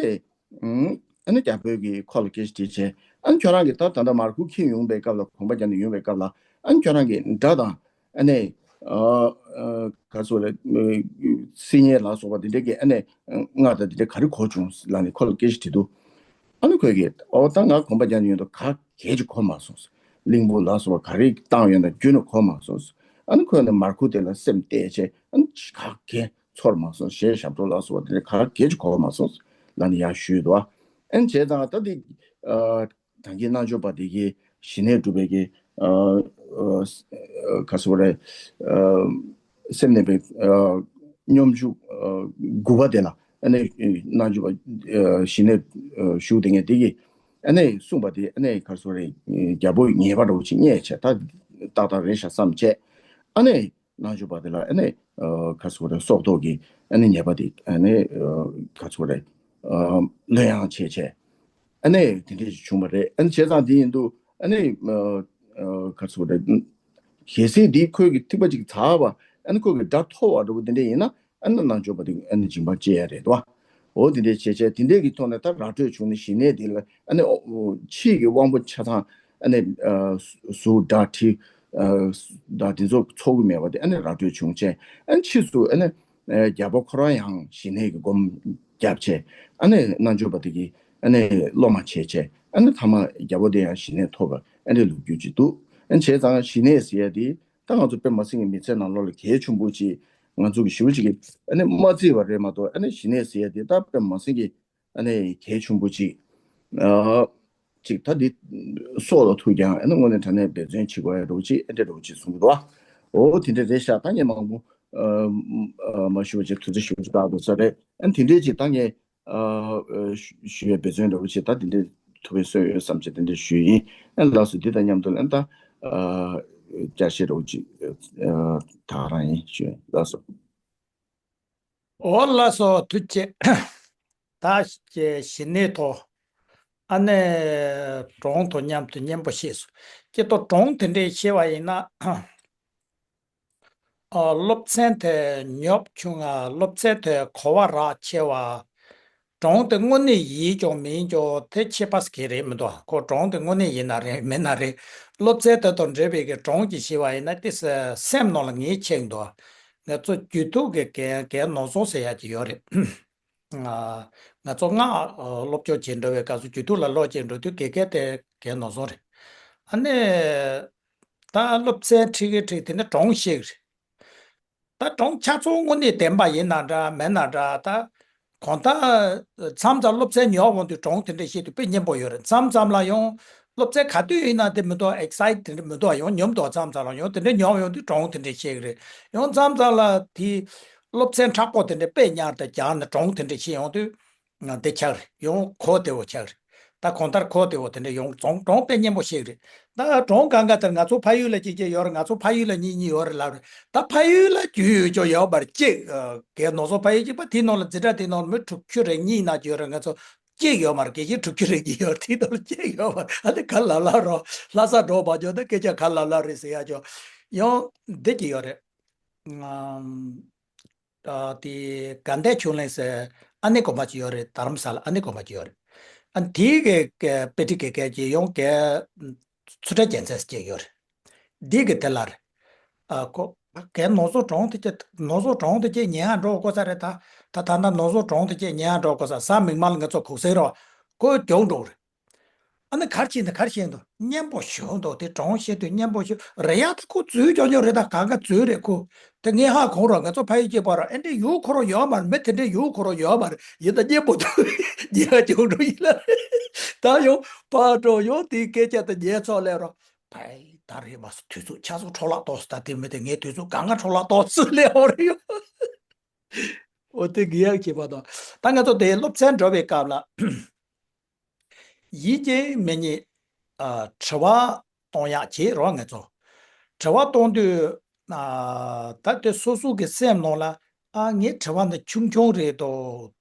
ཨུམ། ཨ་ནི་རྒྱལ་པོས་ཀྱི་ཁོ་ལ་སྐད་ཆ་དྲིས་བྱས། ཨ་ནི་ཁྱོད་རང་གིས་ད་ད་ལྟ་མར་ཁུ་འཁྱེར་ཡོང་བའི་སྐབས་ལ། གོམ་པ་རྒྱག་ནས་ཡོང་བའི་སྐབས་ལ། ཨ་ནི་ཁྱོད་རང་གིས་སྒྲ་དང་། ཨ་ནི་ཨ་ཨ་ག་ཚོད་རེད། སིལ་སྙན་ལ་སོགས་པ་དེ་འདྲས་ཀྱི་ཨ་ནི་རྔ་དང་དེ་འདྲས་ག་རེ་གོ་བྱུང་ལབ་ནས་ཁོ་ལ་སྐད་ཆ་དྲིས་དུས། ཨ་ནི་ཁོས་ཀྱིས། ཨོ་ད་ང་གོམ་པ་རྒྱག་ནས་ཡོང་དུས་ག་གེ་ཅིག་གོ་མ་སོང་། གླིང་བུ་ལ་སོགས་པ་ག་རེ་བཏང་ཡོད་ན་རྒྱུན་ནས་གོ་མ་སོང་། ཨ་ནི་ཁོས་ནི་མར་ཁུ་དེ་ལ་སེམས་གཏད་བྱས། ཨ་ནི་ག་གེ་ཚོར་མ་སོང་། ཞལ་ཞབས་བྲོ་ལ་སོགས་པ་དེ་འདྲས་ག་གེ་ཅིག་གོ་མ་སོང་ལབ་ནས་ཡར་ཞུས་འདུག་ཨ་ནི་བྱས་ཙང་ད་དེ་ཨ་ད་གིན་རྣལ་འབྱོར་པ་དེ་གིས་ཞི་གནས་སྒྲུབ་པའི་གི་ཨ་ཨ་ག་ཟེར་དགོས་རེད། ཨ་སེམས་གནས་པའི་ཨ་སྙོམས་འཇུག་ཨ་དགུ་པ་དེ་ལ། ཨ་ནི་རྣལ་འབྱོར་པ་ཨ་ཞི་གནས་ཨ་ཞུ་བསྡད་མཁན་དེ་གིས་ཨ་ནི་གསུངས་པ་དེ། ཨ་ནི་ག་ཟེར་དགོས་རེད། རྒྱལ་པོས་ངེས་པ་འདྲ་བོ་ཅིག་རྙེད་བྱས། ད་ཏག་ཏག་རེད་ཤག་བསམ་བྱས། ཨ་ནི་རྣལ་འབྱོར་པ་དེ་ལ། ཨ་ནི་ཨ་ག་ཟེར་དགོས་རེད། སྲོག་ཐོག་གི་ཨ་ནི་ཉེས་པ་དེ། ཨ་ནི་ཨ་ག་ཟེར་དགོས་རེད། ཨ་ལྷོད་ཡངས་བྱས་བྱས། ཨ་ནི་དེ་འདྲས་ཞིག་བྱུང་བ་རེད། ཨ་ནི་བྱས་ཙང་དེ་ཡིན་དུས། ཨ་ནི་ཨ་ཨ་ག་ཟེར་དགོས་རེད། གལ་སྲིད་དེ་ཁོས་ཀྱི་ཐིགས་པ་གཅིག་ཚར་བ། ཨ་ནི་ཁོས་ཀྱི་སྒྲ་ཐོས་པ་འདྲ་བོ་དེ་འདྲས་ཡིན་ན། ཨ་ནི་རྣལ་འབྱོར་པ་དེ་ཨ་ནི་སྦྱིན་པ་བཅས་ཡ་རེད་དོ། འོ་དེ་འདྲས་བྱས་བྱས། དེ་འདྲས་ཀྱི་ཐོག་ནས་ད་ར་སྤྲོད་བྱུང་ནས་ཞི་གནས་དེ་ལ། ཨ་ནི་ཨོ་ཕྱིའི་གི་དབང་པོ་ཆ་ཚང་། ཨ་ནི་ཨ་གཟུགས་སྒྲ་དྲི་ཨ་དང་དེ་ཚོ་ཚོར་གྱི་མེད་པ་དེ། ཨ་ནི་ར་སྤྲོད་བྱུང་བྱས། ཨ་ནི་ཕྱིས་སུ་ཨ་ནི་ཨ་རྒྱལ་པོ་ཁོ་རང་ཡང་ཞི་གནས་ཀྱི་སྒོམ་བརྒྱབ་བྱས། ཨ་ནི་རྣལ་འབྱོར་པ་དེ་གིས་ཨ་ནི་སློབ་མ་བྱས་བྱས། ཨ་ནི་མཐའ་མ་རྒྱལ་པོ་དེ་ཡང་ཞི་གནས་ཐོབ་པ། ཨ་ནི་ལོ་རྒྱུས་ཅིག་འདུག་ཨ་ནི་བྱས་ཙང་ཞི་གནས་ཟེར་ཡ་དེ་ད་ང་ཚོ་དཔེ་མ་སྲིད་ཀྱི་མི་ཚེ་ནང་ལོགས་ལ་གལ་ཆེན་པོ་ཅིག་ང་ཚོ་གི་ཞེ་པོ་ཅིག་གི་ཨ་ནི་མ་བརྩི་བ་རེད་མ་གཏོགས། ཨ་ནི་ཞི་གནས་ཟེར་ཡ་དེ་ད་དཔེ་མ་སྲིད་ཀྱི་ཨ་ནི་གལ་ཆེན་པོ་ཅིག་ཨ་ཅིག་ད་འདི་སྲོག་ལ་ཐུག་ཀྱང་ཨ་ནི་དངོས་གནས་དྲང་གནས་འབད་བརྩོན་བྱེད་དགོས་ཡ་འདྲ་བོ་ཅིག་ཨ་འདྲ་འདྲ་བོ་ཅིག་གསུང་གི་འདུག་བ། འོ་དེ་འདྲ་རེད་ཤག་ད་ངས་མང་པོ་ ཨ་མ་ཞུ་བ་ཅིག་དུས་ཚོད་ཞུ་ཅིག་བཏང་འདུག་ས་རེད། ཨ་དེ་འདྲས་ཅིག་ད་ངས་ཨ་ཞུ་ཞུ་ཡས་འབད་བརྩོན་འདྲ་བོ་ཅིག་ད་དེ་འདྲས་ཐུབ་པའི་སྲོལ་ཡོད་བསམ་ཅིག་དེ་འདྲས་ཞུས་ཡིན། ཨ་ལགས་སོ། འདི་དང་མཉམ་དུ་ཨ་ད་ཨ་བསྐྱར་བཤད་འདྲ་བོ་ཅིག་ཨ་ད་ག་རང་ཡིན་ཞུ་ཡིན། ལགས་སོ། འོ་ལགས་སོ། ཐུགས་རྗེ་ཆེ། ད་ཞི་གནས་ཐོག་ཨ་ནི་གྲོངས་དང་མཉམ་དུ་གཉེན་པོ་བཤད་སོང་། ཀྱེ་ཏོ་གྲོངས་དེ་འདྲས་བཤད་པ་ཡིན་ན། ཨ་སློབ་ཚན་དེ་ཉོབ་ཆུང་ང་། སློབ་ཚན་དེ་གོ་བ་རག་ཆེ་བ། གྲོངས་དེ་དངོས་གནས་ཡིན་ཀྱང་མིན་ཀྱང་དེ་ཁྱད་པར་གང་རེད་མི་འདུག་ཁོ་གྲོངས་དེ་དངོས་གནས་ཡིན་ན་རེད་མིན་ན་རེད། སློབ་ཚན་དེ་དང་འབྲེལ་བའི་གི་གྲོངས་ཀྱི་ཞེས་པ་ཡིན་ན་དེ་སེམས་ནང་ལ་ངེས་ཆེ་འདུག་ང་ཚོ་རྒྱུད་ཐོག་གི་རྒན་རྒན་ནོར་བཟང་ཟེར་ཡག་ཅིག་ཡོད་རེད། ང་ང་ཚོ་སྔགས་སློབ་སྦྱོང་བྱེད་འགྲོ་བའི་སྐབས་སུ་རྒྱུད་ཐོག་ལ་ཀློག་བྱེད་འགྲོ་དུས་དགེ་རྒན་དེ་རྒན་ནོར་བཟང་རེད། ཨ་ནི་ད་སློབ་ཚན་ཁྲིད་གི་ཁྲིད་དེ་ནས་གྲོངས་ཤེས་རེད། ད་གྲོངས་ཆ་ཚང་དངོས་གནས་བདེན་པ་ཡིན་ན་འདྲ་མེད་ན་འདྲ། ད་གང་ལྟར་མཚམས་མཚམས་སློབ་ཚན་ཉོ་འོང་དུས་གྲོངས་དེ་འདྲ་བཤད་དུས་དཔེ་སྙན་པོ་ཡོད་རེད། མཚམས་མཚམས་ལ་ཡང་སློབ་ཚན་ག་དུས་ཡིན་ན་དེ་མི་འདུག་ཨེག་སའི་ཊི་དེ་འདྲ་མི་འདུག་ཡང་ཉོབ་འདུག་མཚམས་མཚམས་ལ་ཡང་དེ་འདྲ་ཉོ་འོང་དུས་གྲོངས་དེ་འདྲ་བཤད་གི་རེད། ཡང་མཚམས་མཚམས་ལ་དེ་སློབ་ཚན་མཁྲེགས་པོ་དེ་འདྲ་དཔེ་ཉར་དེ་རྒྱག་ནས་གྲོངས་དེ་འདྲ་བཤད་ཡོང་དུས། ང་འདི་ཆགས་རེད། ཡང་གོ་བདེ་བོ་ཆགས་རེད། ད་གང་ལྟར་གོ་བདེ་བོ་དེ་འདྲ་ཡོང་གྲོངས་གྲོངས་དཔེ་སྙན་པོ་ཞིག་རེད། ད་གྲོངས་གང་ག་དེར་ང་ཚོ་ཕ་ཡུལ་ལ་གཅིག་གཅིག་ཡོད་རེད། ང་ཚོ་ཕ་ཡུལ་ལ་གཉིས་གཉིས་ཡོད་རེད་ལབ་རེད། ད་ཕ་ཡུལ་ལ་རྒྱུས་ཡོད་ཅོག་ཡོད་པར་གཅིག་རྒན་ནོར་བཟང་ཕ་ཡུལ་གཅིག་པ་དེའི་ནང་ལ་འཛིན་གྲྭ་དེའི་ནང་ལ་མི་དྲུག་ཅུ་རེ་གཉིས་ན་ཡོད་རེད། ང་ཚོ་གཅིག་ཡོད་མ་རེད། དགེ་བཤེས་དྲུག་ཅུ་རེ་གཉིས་ཡོད་རེད། དེའི་ནང་ལ་གཅིག་ཡོད་མ་རེད། ཨ་ནི་ག་ལ་ལ་རོ་ལྷ་ས་འགྲོ་བ་ཅོག་ད་སྐད་ཆ་ག་ལ་ལ་རེད་ཟེར་ཡ་ཅོག་ཡང་འདི་གཅིག་ཡོད་རེད། ཨ་དེ་དགའ་ལྡན་ཆོས་གླིང་ཟེར་ཨ་ནེ་དགོན་པ་ཅིག་ཡོད་རེད། རྡ་རམ་ས་ལ་ཨ་ནེ་དགོན་པ་ཅིག་ཡོད་རེད། ཨ་དེའི་གི་གི་དཔེ་ཁྲིད་དགེ་རྒན་ཅིག་ཡང་གི་ཚུལ་ཁྲིམས་རྒྱལ་མཚན་ཟེར་ཅིག་ཡོད་རེད། འདི་གི་དེ་ལ་རེད། ཨ་ཁོ་རྒན་ནོར་བཟང་གྲོངས་དེ་ཅི་ནོར་བཟང་གྲོངས་དེ་ཅི་ཉན་ཡང་འགྲོ་དགོས་ས་རེད། ད་ད་ད་ད་ནོར་བཟང་གྲོངས་དེ་ཅི་ཉན་ཡང་འགྲོ་དགོས་ས། གཟའ་མིག་དམར་ལ་ང་ཚོ་གུག་སེང་རོགས་ཁོ་གྱོང་འགྲོ་རེད། ཨ་ནི་གར་ཕྱིན་ནས་གར་ཕྱིན་འདུག་སྙན་པོ་ཞུ་འདུག་དེ་གྲོངས་ཤེས་དུས་སྙན་པོ་ཞུ་རེད་ཡ། ད་ཁོ་འཛུལ་ཀྱང་ཉོ་རེད། ད་གང་ག་འཛུལ་རེད་ཁོ། དེ་ངས་ཧ་གོ་རོགས། ང་ཚོ་ཕ་ཡུལ་གཅིག་པ་རོགས་ཨེ་འདྲས་ཡོད་ཁོ་རོགས་ཡོད་མ་རེད། མི་དེ་འདྲས་ཡོད་ཁོ་རོགས་ཡོད་མ་རེད། ཡིན་ད་སྙན་པོ་འདུག་ཉེ་ཡ་ཅུང་འགྲོ་ཡིན་ལ། ད་ཡོང་ཕར་འགྲོ་ཡོང་དེའི་སྐད་ཆ་དེ་ཉན་ཚོགས་ལས་རོགས། ཕའི་ད་རེད་མ་སོ་དུས་ཚོད་ཆ་ཚང་འཕྲོ་བརླག་ཏོག་སོ། ད་དེ་མི་དེ་ངའི་དུས་ཚོད་གང་ག་འཕྲོ་བརླག་ཏོག་སོ་ལས་འོ་རེད་ཡོད། འོ་དེ་གི་ཡག་བྱེད་པ་དང་ད་ང་ཚོ་དེ་སློབ་ཚན་འགྲོ་བའི་སྐབས་ལ། ཡིད་ཀྱི་མི་ཉིད། ཨ་དྲི་བ་གཏོང་ཡག་བྱེད་རོགས་ང་ཚོ། དྲི་བ་གཏོང་དུས། ཨ་ད་དེ་སོ་སོ་གི་སེམས་ནང་ལ་ཨ་ངའི་དྲི་བ་འདི་ཆུང་ཆུང་རེད་དོ།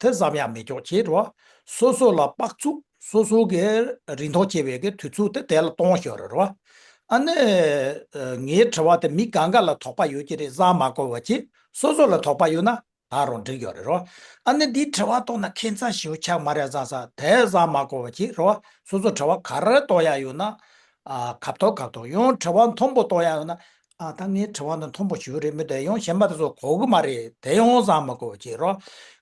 དེ་བསམ་ཡག་མི་ཆོག་བྱེད་རོགས། སོ་སོ་ལ་དཔག་ཚུགས་སོ་སོ་གི་རིན་ཐང་ཆེ་བའི་གི་དུས་ཚོད་དེ་དེ་ལ་གཏོང་ཤོག་རེད་རོགས། ཨ་ནི་ངའི་དྲི་བ་དེ་མི་གང་ག་ལ་དོགས་པ་ཡོད་ཀྱི་རེད་བསམ་མ་དགོས་པ་བྱེད། སོ་སོ་ལ་དོགས་པ་ཡོད་ན། ད་རུང་འགྲིག་ཡོད་རེད་རོ། ཨ་ནི་འདིའི་དྲི་བ་གཏོང་ན་ཁྱད་མཚར་ཞིག་ཆགས་མ་རེད་བསམ་ས་དེ་བསམ་མ་དགོས་པ་ཅིག་རོ། སོ་སོ་དྲི་བ་ག་རེ་གཏོང་ཡ་ཡོད་ན། ཨ་གབ་ཐོག་གབ་ཐོག་ཡང་དྲི་བ་མཐོན་པོ་གཏོང་ཡ་ཡོད་ན། ཨ་ད་ངའི་དྲི་བ་འདི་མཐོན་པོ་ཞིག་རེད། མི་དེ་ཡང་གཞན་པ་དེ་ཚོ་གོ་གི་མ་རེད། དེ་ཡང་བསམ་མ་དགོས་པ་ཅིག་རོ།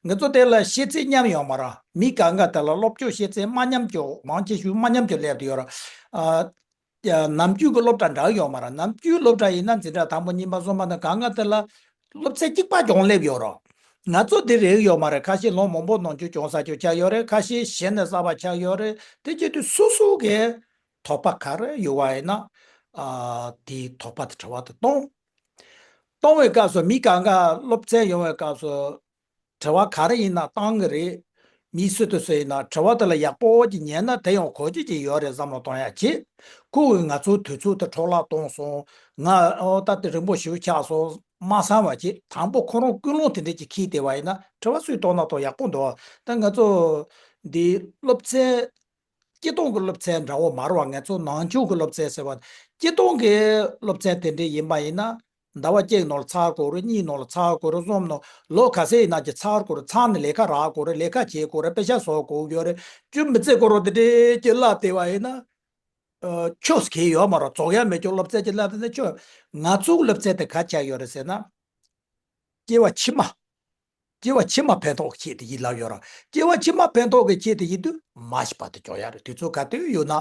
ང་ཚོ་དེ་ལ་ཤེས་ཚད་མཉམ་ཡོད་མ་རེད། མི་གང་ག་དེ་ལ་སློབ་སྦྱོང་ཤེས་ཚད་མ་མཉམ་ཀྱོ་མང་ཆེ་ཤོས་མ་མཉམ་ཀྱོ་སླེབས་ཏེ་ཡོད་རེད། ཨ། ཡ་ནམ་རྒྱུན་གྱི་སློབ་གྲྭ་འདྲ་ཡོད་མ་རེད། ནམ་རྒྱུན་སློབ་གྲྭ་ཡིན་ན་འཛིན་གྲྭ་དང་པོ་གཉིས་པ་གསུམ་པ་དང་གང་ག་དེ་ལ་སློབ་ཚན་གཅིག་པ་གྱོང་སླེབས་ཡོད་རེད། ང་ཚོ་དེ་རེག་ཡོད་མ་རེད། ཁ་ཤས་ལོ་མང་པོ་ནང་ཆོས་སྦྱོང་ས་ཆོས་ཆགས་ཡོད་རེད། ཁ་ཤས་གཞན་ནས་གསར་པ་ཆགས་ཡོད་རེད། དེ་བྱེད་དུས་སོ་སོ་གི་དོགས་པ་ག་རེ་ཡོད་པ་ཡིན་ན། ཨ་དེའི་དོགས་པ་དེ་དྲི་བ་དེ་གཏོང་། གཏོང་བའི་སྐབས་སུ་མི་གང་ག་སློབ་ཚན་ཡོང་བའི་སྐབས་སུ། དྲི་བ་ག་རེ་ཡིན་ན་བཏང་གི་རེད། མི་སུ་དང་སུ་ཡིན་ན་དྲི་བ་དེ་ལ་ཡག་པོ་ཅིག་ཉན་ན་དེ་ཡང་གོ་རྒྱུ་ཅིག་ཡོད་རེད་བསམ་བློ་གཏོང་ཡག་བྱེད། ཁོ་གིས་ང་ཚོའི་དུས་ཚོད་དེ་འཕྲོ་བརླག་གཏོང་སོང་། ང་ཨོ་ད་དེ་རིང་པོ་ཞིག་ཆགས་སོང་མ་བསམ་པ་བྱེད། དང་པོ་ཁོ་རང་ཀུན་སློང་དེ་འདྲ་ཅིག་འཁྱེར་བསྡད་པ་ཡིན་ན་དྲི་བ་སུས་གཏོང་ན་གཏོང་ཡག་པོ་འདུག་ད་ང་ཚོ་འདི་སློབ་ཚན། སྤྱིར་བཏང་གི་སློབ་ཚན་འདྲ་བོ་མ་རེད་བ། ང་ཚོ་ནང་ཆོས་ཀྱི་སློབ་ཚན་ཟེར་བ། སྤྱིར་བཏང་གི་སློབ་ཚན་དེ་འདྲ་ཡིན་པ་ཡིན་ན། ཟླ་བ་གཅིག་ནང་ལ་ཚར་དགོས་རེད། གཉིས་ནང་ལ་ཚར་དགོས་རེད། གསུམ་ནང་ལོ་ག་ཚོད་ཡིན་ན་ཅིག་ཚར་དགོས་རེད། ཚར་ནས་ལས་ཀ་རག་དགོས་རེད། ལས་ཀ་བྱེད་དགོས་རེད། དཔེ་ཆ་བཟོ་དགོས་ཡོད་རེད། ཅུང་མི་ཚེ་གོ་རོ་དེ་འདྲའི་ཅིག་བསླབ་བསྡད་པ་ཡིན་ན། ཨ་ཆོས་གལ་ཡོད་མ་རེད། རྫོགས་ཡ་མེད་ཀྱོག་སློབ་ཚན་ཅིག་བསླབ་བསྡད་ན་ཆོས། ང་ཚོའི་སློབ་ཚན་དེ་ག་ཆགས་ཡོད་རེད་ཟེར་ན། སྐྱེ་བ་ཕྱི་མ། སྐྱེ་བ་ཕྱི་མ་ཕན་ཐོགས་ཆེད་དུ་ཡིན་ལབ་ཡོད་ར། སྐྱེ་བ་ཕྱི་མ་ཕན་ཐོགས་ཀྱི་ཆེད་དུ་ཡིན་དུས་མ་ཤི་བར་དུ་སྐྱོང་ཡ་རེད། དུས་ཚོད་ག་དུས་ཡོད་ན་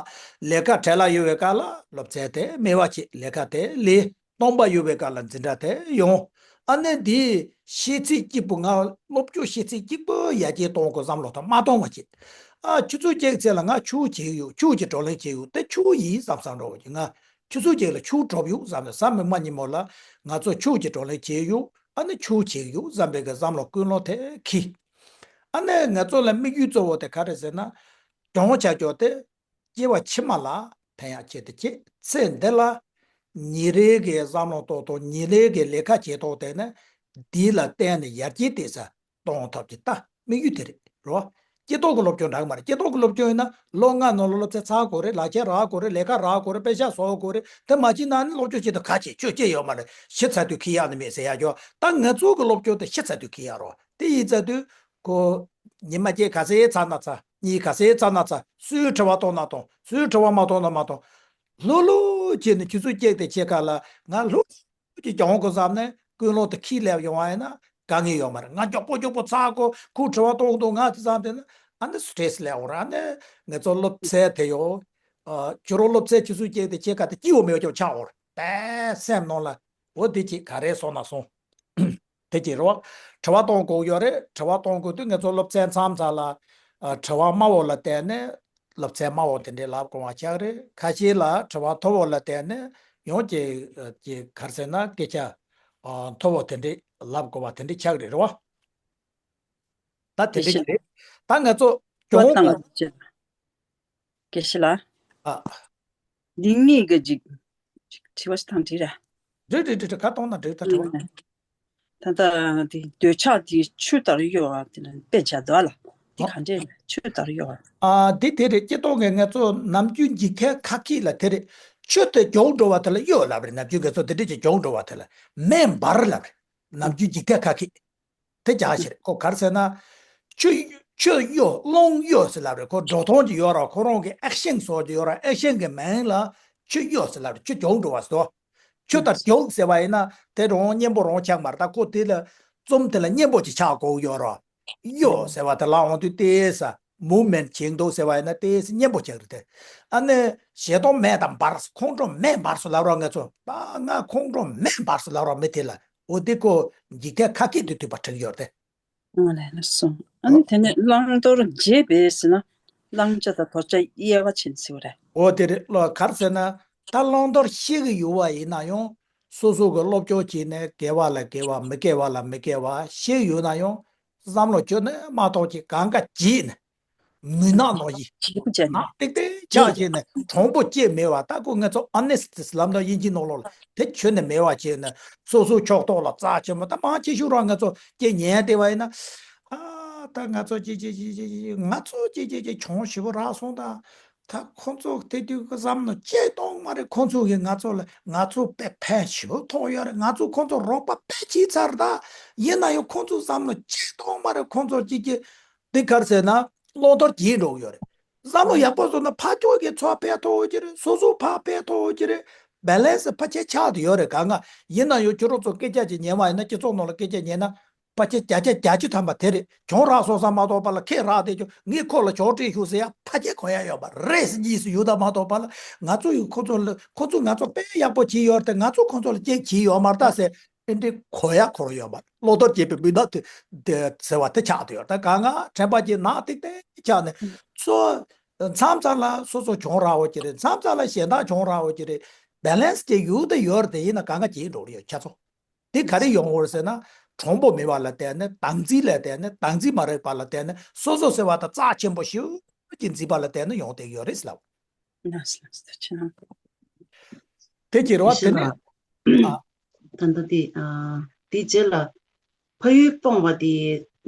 ལས་ཀ་བྲེལ་བ་ཡོད་པའི་སྐབས་ལ་སློབ་ཚན་དེ་སྨྲས་པ་བྱེད། ལས་ཀ་དེ་ལས། སྟོང་པ་ཡོད་པའི་སྐབས་ལ་འཛིན་གྲྭ་དེ་ཡོང་། ཨ་ནི་འདི་ཤེས་ཚད་གཅིག་པུ་ང་སློབ་སྦྱོང་ཤེས་ཚད་གཅིག་པུ་ཡར་རྒྱས་གཏོང་དགོས་བསམ་བློ་དང་མ་གཏོང་བ་བྱེད། ཨ་ཆུ་ཚོད་གཅིག་ཚད་ལ་ང་ཆུ་བྱེད་ཡོད། ཆུ་གི་བགྲོ་གླེང་བྱེད་ཡོད། དེ་ཆུ་ཡིན་བསམ་བསམ་འགྲོ་བ་བྱེད། ང་ཆུ་ཚོད་གཅིག་ལ་ཆུ་གྲོབ་ཡོད་བསམ་ནས་གཟའ་མིག་དམར་ཉིན་མོ་ལ་ང་ཚོ་ཆུ་གི་བགྲོ་གླེང་བྱེད་ཡོད། ཨ་ནི་ཆོས་བྱེད་ཀྱི་ཡོད་བསམ་པའི་གི་བསམ་བློ་ཀུན་སློང་དེ་འཁྱེར། ཨ་ནི་ང་ཚོ་ལ་དམིགས་ཡུལ་གཙོ་བོ་དེ་ག་རེ་ཟེར་ན། གྱོང་ཆག་ཀྱོག་དེ་སྐྱེ་བ་ཕྱི་མ་ལ་ཕན་ཡག་ཆེད་དུ་བྱེད། ཚེ་འདི་ལ་ཉིན་རེ་གི་བསམ་བློ་གཏོང་སྟངས། ཉིན་རེ་གི་ལས་ཀ་བྱེད་སྟངས་དེ་ནི་འདི་ལ་བརྟེན་ནས་ཡར་རྒྱས་དེ་ས་གཏོང་ཐབས་ཀྱི་ད་དམིགས་ཡུལ་དེ་རེད་རོ། སྤྱི་ཚོགས་ཀྱི་སློབ་སྦྱོང་འདྲ་གི་མ་རེད། སྤྱི་ཚོགས་ཀྱི་སློབ་སྦྱོང་ཡིན་ན་ལོ་ལྔ་ནང་ལ་སློབ་ཚན་ཚར་དགོས་རེད། ལག་ཁྱེར་རག་དགོས་རེད། ལས་ཀ་རག་དགོས་རེད། པེ་ཤག་བཟོ་དགོས་རེད། དེ་མ་བྱས་ན་ནི་སློབ་སྦྱོང་བྱེད་དུས་ག་བྱེད་ཆོས་བྱེད་ཡོད་མ་རེད། ཤི་ཚར་དུས་ཁེ་ཡག་ནི་མེད་ཟེར་ཡག་ཀྱོག་ད་ང་ཚོ་གི་སློབ་སྦྱོང་དེ་ཤི་ཚར་དུས་ཁེ་ཡག་རོ། དེ་ཡིན་ཚར་དུས་ཁོ་ཉི་མ་གཅིག་ག་ཚད་ཚར་ན་ཚར། གཉིས་ག་ཚད་ཚར་ན་ཚར། སུས་དྲི་བ་གཏོང་ན་གཏོང་། སུས་དྲི་བ་མ་གཏོང་ན་མ་གཏོང་། ལྷུག་ལྷུག་བྱས་ནས་ཆུ་ཚོད་གཅིག་དང་ཕྱེད་ཀ་ལ་ང་ལྷུག་ཀྱི་གྱོང་གོ་བསམ་ནས་ཀུན་སློང་དེ་ཁྱེར་སླེབས་ཡོང་བ་ཡིན་ན་དཀའ་ངལ་ཡོད་མ་རེད། ང་མགྱོགས་པོ་མགྱོགས་པོ་ཚར་གོ་ཁོ་དྲི་བ་གཏོང་གི་འདུག་ང་དེ་བསམ་དེ་ན་ཨ་ནི་སི་ཊེ་རེ་སི་སླེབས་འོང་ར། ཨ་ནི་ང་ཚོ་སློབ་ཚན་དེ་ཡོད། ཨ་ཁྱོད་རང་སློབ་ཚན་ཆུ་ཚོད་གཅིག་དང་ཕྱེད་ཀ་དེ་སྐྱིད་པོ་མེད་པ་ཅིག་ཆགས་འོང་ར། དེ་སེམས་ནང་ལ་འོ་དེ་ཅིག་ག་རེ་སོང་ན་སོང་། དེ་ཅིག་རེད་བ། དྲི་བ་གཏོང་དགོས་ཡོད་རེད། དྲི་བ་གཏོང་དགོས་དུས་ང་ཚོ་སློབ་ཚན་མཚམས་མཚམས་ལ་ཨ་དྲི་བ་དམའ་བོ་ལ་བརྟེན་ནས་སློབ་ཚན་དམའ་བོ་དེ་འདྲའི་ལབ་དགོས་པ་ཆགས་རེད། ཁ་ཤས་ལ་དྲི་བ་མཐོ་བོ་ལ་བརྟེན་ནས་ཡང་ཅིག་ཅིག་ག་རེ་ཟེར་ན་སྐད་ཆ་ཨ་མཐོ་བོ་དེ་འདྲའི་ལབ་དགོས་པ་དེ་འདྲའི་ཆགས་རེད་རེད་བ། ད་དེ་འདྲ་ཞིག་རེད། ད་ང་ཚོ་གྱོང་གོ། དགེ་བཤེས་ལགས། ཨ། འདི་གཉིས་ཀྱི་ཅིག་ཅིག་དྲི་བ་ཞིག་དང་འདྲི་ར། འདྲི་འདྲི་འདྲི་འདྲི་ག་གཏོང་ན་འདྲི་ད་དྲི་བ། ད་ལྟ་འདི་འདོད་ཆགས་འདི་ཆུ་ལྟར་གཡོ་བ་དེ་ལ་དཔེ་བྱ་དོ་ལ། འདི་ག་འདྲས་ཆུ་ལྟར་གཡོ་བ། ཨ་འདི་དེ་རེད། སྤྱི་ཚོགས་ཀྱི་ང་ཚོ་ནམ་རྒྱུན་འཇིགས་སྐད་ཁ་སྐད་ལ་དེ་རེད། ཆུ་དེ་མགྱོགས་འགྲོ་བ་དེ་ལ་གཡོ་ལབ་རེད། ནམ་རྒྱུན་ང་ཚོ་དེ་འདྲས་ཀྱི་མགྱོགས་འགྲོ་བ་དེ་ལ་མེ་འབར་ལབ་རེད། ནམ་རྒྱུན་འཇིགས་སྐད་ཁ་སྐད། དེ་རྒྱག་ཤེས་རེད། ཁོ་ག་རེ་ཟེར་ན། ཆུ་ཆུ་གཡོ་རླུང་གཡོ་ཟེར་ལབ་རེད། ཁོ་འགྲོ་སྟངས་ཀྱི་ཡོད་ར། ཁོ་རང་གི་ཨེག་ཤན་བཟོ་གི་ཡོད་ར། ཨེག་ཤན་གྱི་མིང་ལ་ཆུ་གཡོ་ཟེར་ལབ་རེད། ཆུ་མགྱོགས་འགྲོ་བ་ཟེར། ཆུ་ལྟར་མགྱོགས་ཟེར་བ་ཡིན་ན་དེ་རང་སྙན་པོ་རང་ཆགས་མ་རེད། ད་ཁོ་དེ་ལ་རྩོམ་དེ་ལ་སྙན་པོ་ཅིག་ཆགས་དགོས་ཡོད་ར། གཡོ་ཟེར་བ་དེ་ལ་འོང་དུས་ཏེ་ས་མུབ་མེན་ཊི་བྱེད་འདུག་ཟེར་བ་ཡིན་ན་ཏེ་ས་སྙན་པོ་ཆགས་རེད་དེ། ཨ་ནི་ཞེ་སྡང་མེད་དང་འབར་སོང་། ཁོང་ཁྲོ་མེད་འབར་སོང་ལབ་ར། ང་ཚོ་ད་ང་ཁོང་ཁྲོ་མེད་འབར་སོང་ལབ་ར། མི་དེ་ལ་འོ་དེ་ཁོ་འཇིགས་སྐད་ཁ་སྐད་དུ་དུས་པ་དྲུག་ཡོད་རེད་དེ། ཨོ་ལས་ལ་སོང་། ཨ་ནི་དེ་ནས་བླང་དོར་བྱེད་པས་ཟེར་ན་བླང་བྱ་དང་དོར་བྱ་དབྱེ་བ་ཕྱེ་ཟེར་བ་རེད། འོ་དེ་རེད་ལོ། ག་རེ་ཟེར་ན་ད་བླང་དོར་ཤེས་ཀྱི་ཡོད་པ་ཡིན་ན་ཡང་སོ་སོ་གི་སློབ་སྦྱོང་བྱས་ནས་དགེ་བ་ལ་དགེ་བ་མི་དགེ་བ་ལ་མི་དགེ་བ་ཤེས་ཡོད་ན་ཡང་བསམ་བློ་ཁྱོན་ནས་མ་གཏོང་བྱས་གང་ག་བྱས་ནས་མུན་ནག་ནང་བཞིན་བྱེད་པོ་བྱས་ནས་ནག་ཏིག་ཏིག་ཆགས་བྱས་ནས་གྲོང་པོ་སྐྱེ་མེད་པ། ད་ཁོ་ང་ཚོ་ཨོ་ནེ་སི་ཊི་ལབ་ན་དབྱིན་ཇིའི་ནང་ལོགས་ལ་དེ་ཁྱོན་ནས་མེད་པ་བྱས་ནས་སོ་སོའི་ཕྱོགས་གཏོགས་ལ་རྩ་ཆེན་པོ། ད་མང་ཆེ་ཤོས་རང་ང་ཚོ་སྐྱེ་ཉན་བསྡད་པ་ཡིན་ན། ཨ་ད་ང་ཚོ་ཅི་ཅི་ཅི་ཅི་ཅི་ང་ཚོ་ཅི་ཅི་ཅི་གྱོང་ཞེ་པོ་རག་སོང་ད། ད་ཁོང་ཚོ་དེ་དུས་ཀྱི་བསམ་ནོ་ཅི་གཏོང་མ་རེད། ཁོང་ཚོ་གིས་ང་ཚོ་ལ་ང་ཚོ་དཔེ་ཕན་ཞེ་པོ་ཐོགས་ཡོད་རེད། ང་ཚོ་ཁོང་ཚོ་རོགས་པ་དཔེ་བྱས་ཚར་ད། ཡིན་ན་ཡང་ཁོང་ཚོ་བསམ་ནོ་ཅི་གཏོང་མ་རེད། ཁོང་ཚོ་ཅི་ཅི་དེ་ག་རེ་ཟེར་ན་བླང་དོར་བྱེད་འགྲོ་གི་ཡོད་རེད། བསམ་བློ་ཡག་པོ་བཟོ་ན་ཕར་ཕྱོགས་ཀྱི་ཚོ་ཕན་ཐོགས་ཀྱི་རེད། སོ་སོ་ཕར་ཕན་ཐོགས་ཀྱི་རེད། བེ་ལེན་སི་ཕལ་ཆེར་ཆགས་བསྡད་ཡོད་རེད། གང་ག་ཡིན་ན་ཡང་ཁྱོད་རང་ཚོ་སྐད་ཆ་ཅིག་ཉན་པ་ཡིན་ན་སྤྱི་ཚོགས་ནང་ལ་སྐད་ཆ་ཉན་ན། པ་ཆེ་བརྒྱ་ཆ་བརྒྱད་ཅུ་ཐམ་པ་དེ་རེད། གྱོང་རག་སོང་ཙང་མ་གཏོགས་པ་ལ་ཁེ་རག་བསྡད་ཀྱང་ངས་ཁོ་ལ་གྱོང་སྤྲད་ཤོག་ཟེར་ཡ་ཕ་ཆེ་གོ་ཡ་ཡོད་པ་རེད་ཟེར་གཉིས་སུ་ཡོད་ད་མ་གཏོགས་པ་ལ་ང་ཚོ་ཡིས་ཁོ་ཚོ་ལ་ཁོ་ཚོས་ང་ཚོ་དཔེ་ཡག་པོ་བྱས་ཡོད་རེད་དེ་ང་ཚོས་ཁོ་ཚོ་ལ་ཅིག་བྱས་ཡོད་མ་རེད་ད་ཟེར་དེ་འདྲའི་གོ་ཡ་ཁོ་རང་ཡོད་མ་རེད། བླང་དོར་བྱེད་པའི་མུན་ནག་དེ་དེ་ཟེར་བ་དེ་ཆགས་བསྡད་ཡོད་རེད། ད་གང་ག་དྲན་པ་ཅིག་ནག་ཏིག་ཏིག་ཆགས་ནས་ཚོ་མཚམས་མཚམས་ལ་སོ་སོ་གྱོང་རག་འོ་ཅི་རེད། མཚམས་མཚམས་ལ་གཞན་དག་གྱོང་རག་འོ་ཅི་རེད། བེ་ལེན་སི་ཅིག་ཡོད་དེ་ཡོད་རེད་དེ་ཡིན་ན་གང་ག་བྱས་འགྲོ་གི་ཡོད་ཁྱེད་ཚོ། དེ་ག་རེ་ཡོང་བར་ཟེར་ན། གྲུང་པོ་མེད་པ་ལ་བརྟེན་ནས་བདག་འཛིན་ལ་བརྟེན་ནས་བདག་འཛིན་མ་རིག་པ་ལ་བརྟེན་ནས་སོ་སོ་ཟེར་བ་དང་རྩ་ཆེན་པོ་ཞེ་པོ་ཅིག་འཛིན་པ་ལ་བརྟེན་ནས་ཡོང་བསྡད་ཡོད་རེད་ཟེར་ལབ། ལགས་སོ་ལགས་སོ་ཐུགས་རྗེ་གནང་། དེ་ཅི་རེད་བ་དེ་ནས། ཨ། ད་ལྟ་དེ་ཨ། དེ་རྗེས་ལ་ཕ་ཡུལ་སྤོང་བ་དེ་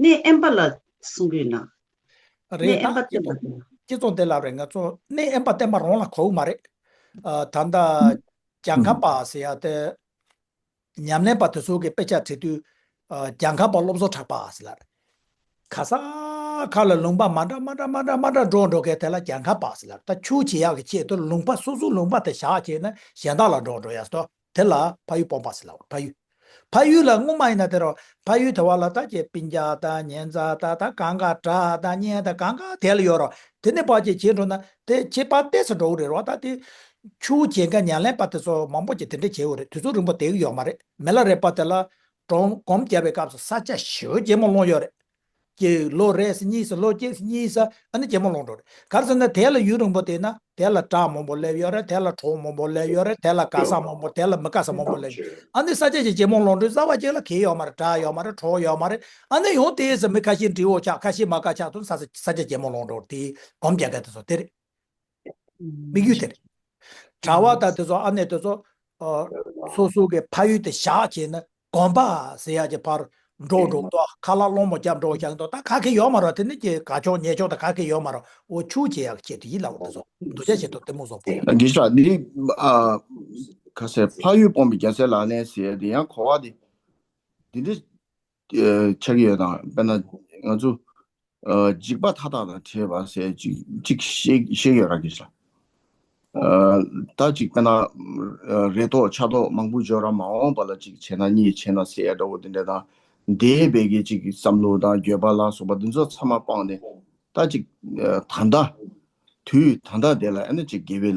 གནས་དབེན་པ་ལ་གསུང་གི་ཡོད་ན། རེད། གནས་དབེན་པ་ད་བསྟེན་པ་དེ། སྤྱི་ཚོགས་འདི་ལ་རེད། ང་ཚོ་གནས་དབེན་པ་བསྟེན་པ་རང་ལ་གོ་གི་མ་རེད། ཨ། ད་ལྟ་གྱངས་ཁ་པ་ཟེར་ཡ་དེ། ཉམས་ལེན་པ་དེ་ཚོ་གི་དཔེ་ཆ་བྲིས་དུས། ཨ། གྱངས་ཁ་པ་སློབ་གསོ་གྲགས་པ་ཟེར་ལ་རེད། ག་ས་ག་ལ་ལུང་པ་མ་འདྲ་མ་འདྲ་མ་འདྲ་མ་འདྲ་འགྲོ་འགྲོ་མཁན་དེ་ལ་གྱངས་ཁ་པ་ཟེར་ལ་རེད། ད་ཆོས་བྱེད་ཡག་གི་ཆེད་དུ་ལུང་པ་སོ་སོའི་ལུང་པ་དེ་བཞག་བྱས་ནས་གཞན་དག་ལ་འགྲོ་འགྲོ་ཡག་སོ་དེ་ལ་ཕ་ཡུལ་སྤོང་པ་ཟེར་ལ་རེད། ཕ་ཡུལ། ཕ་ཡུལ་ལ་སྔོན་མ་ཡིན་ན་དེ་རུ་ཕ་ཡུལ་དེ་བ་ལ་ད་ཀྱེ་སྤུན་ཀྱག་དང་ཉེ་ཚན་དང་ད་གང་ག་དྲ་དང་གཉེན་དང་གང་ག་དེ་ལ་ཡོད་རོ། དེ་ནས་ཕར་ཀྱེ་བྱེད་འགྲོ་ན་དེ་ཁྱད་པར་ཏོག་ཙམ་འགྲོ་གི་རེད་རོ། ད་དེ་ཆོས་བྱེད་མཁན་ཉམས་ལེན་པ་དེ་ཚོ་མང་པོ་ཅིག་དེ་འདྲ་བྱེད་འོ་རེད། དུས་ཚོད་རིང་པོ་བསྡད་ཀྱི་ཡོད་མ་རེད། མི་ལ་རས་པ་དེ་ལ་གྲོང་སྒོམ་བརྒྱབ་པའི་སྐབས་སུ་ས་ཆ་ཞེ་པོ་ཇེ་མང་ལོང་ཡོད་རེད། གཅིག་ལོ་རེ་ཟིན་གཉིས་ཟིན་ལོ་གཅིག་ཟིན་གཉིས་ཟིན་ཨ་ནི་ཇེ་མང་ལོངས་འགྲོ་རེད། ག་རེ་ཟེར་ན་དེ་ལ་ཡུན་རིང་པོ་བསྡད་ན་དེ་ལ་བྲག་མང་པོ་སླེབས་ཡོད་རེད། དེ་ལ་གྲོགས་མང་པོ་སླེབས་ཡོད་རེད། དེ་ལ་དགའ་ས་མང་པོ་དེ་ལ་མི་དགའ་ས་མང་པོ་སླེབས་ཡོད། ཨ་ནི་ས་ཆ་ཅིག་ཇེ་མང་ལོངས་འགྲོ་རེད། རྩ་བ་ཅིག་ལ་གད་ཡོད་མ་རེད། བྲག་ཡོད་མ་རེད། གྲོགས་ཡོད་མ་རེད། ཨ་ནི་ཡང་དེའི་ཟིན་མི་ཁ་ཤས་འབྲས་བུ་ཆགས། ཁ་ཤས་མ་དགའ་ཆགས་དུས་ས་ས་ཆ་ཇེ་མང་ལོངས་འགྲོ་རེད། དེ་སྒོམ་རྒྱག་མཁན་དེ་ཚོ་དེ་རེད། དམིགས་ཡུལ་དེ་རེད། གྲྭ་བ་དང་དེ་ཚོ་ཨ་ནེ་དེ་ཚོ་ཨ་སོ་སོ་གི་ཕ་ཡུལ་དེ་བཞག་བྱས་ན་དགོན་པ་ཟེར་ཡག་གི་ཕར་འགྲོ་འགྲོ་འདུག་ཁ་ལག་སློང་མོ་རྒྱབ་འགྲོ་རྒྱག་འདུག་ད་ག་གེ་ཡོད་མ་རེད། དེ་ནི་ཀྱི་དགའ་ཕྱོགས་ཉེ་ཕྱོགས་དང་ག་གེ་ཡོད་མ་རེད། འོ་ཆུ་བྱེད་ཡག་ཆེད་དུ་ཡིད་ལ་འོ་དེ་ཚོ་འདུ་བྱ་ཆེད་དུ་གཏི་མུག་བཟོ་པོ། དགེ་བཤེས་ལགས་འདི་ཨ་ཁ་སའི་ཕ་ཡུལ་སྤོང་བའི་རྒྱལ་སྲས་ལག་ལེན་ཟེར་ཡག་འདི་ཡང་གོ་བ་འདི་འདི་འདྲ་ཆགས་ཀྱི་ཡོད་དང་དཔེར་ན་ང་ཚོ། འཇིགས་པ་མཐའ་དག་དང་བྲལ་བ་ཟེར་ཅིག་ཅིག་ཤེས་ཤེས་ཡོད་ར་གི་ཤ། ད་ཅིག་དཔེར་ན་རེ་དོགས་ཆགས་དོགས་མང་པོ་འབྱོར་ར་མ་འོངས་པ་ལ་ཅིག་བྱས་ན་གཉིད་ཆེ་ན་ཟེར་ཡ་འདྲ་བོ་དེ་འདྲ་དང་། འདས་པའི་གི་ཅིག་བསམ་བློ་དང་འགྱོད་པ་ལ་སོགས་པ་འདི་ཚོ་ཚང་མ་སྤངས་ནས་ད་ཅིག་ད་ལྟ་དུས་ད་ལྟ་དེ་ལ་ཨ་ནི་ཅིག་དགེ་བའི་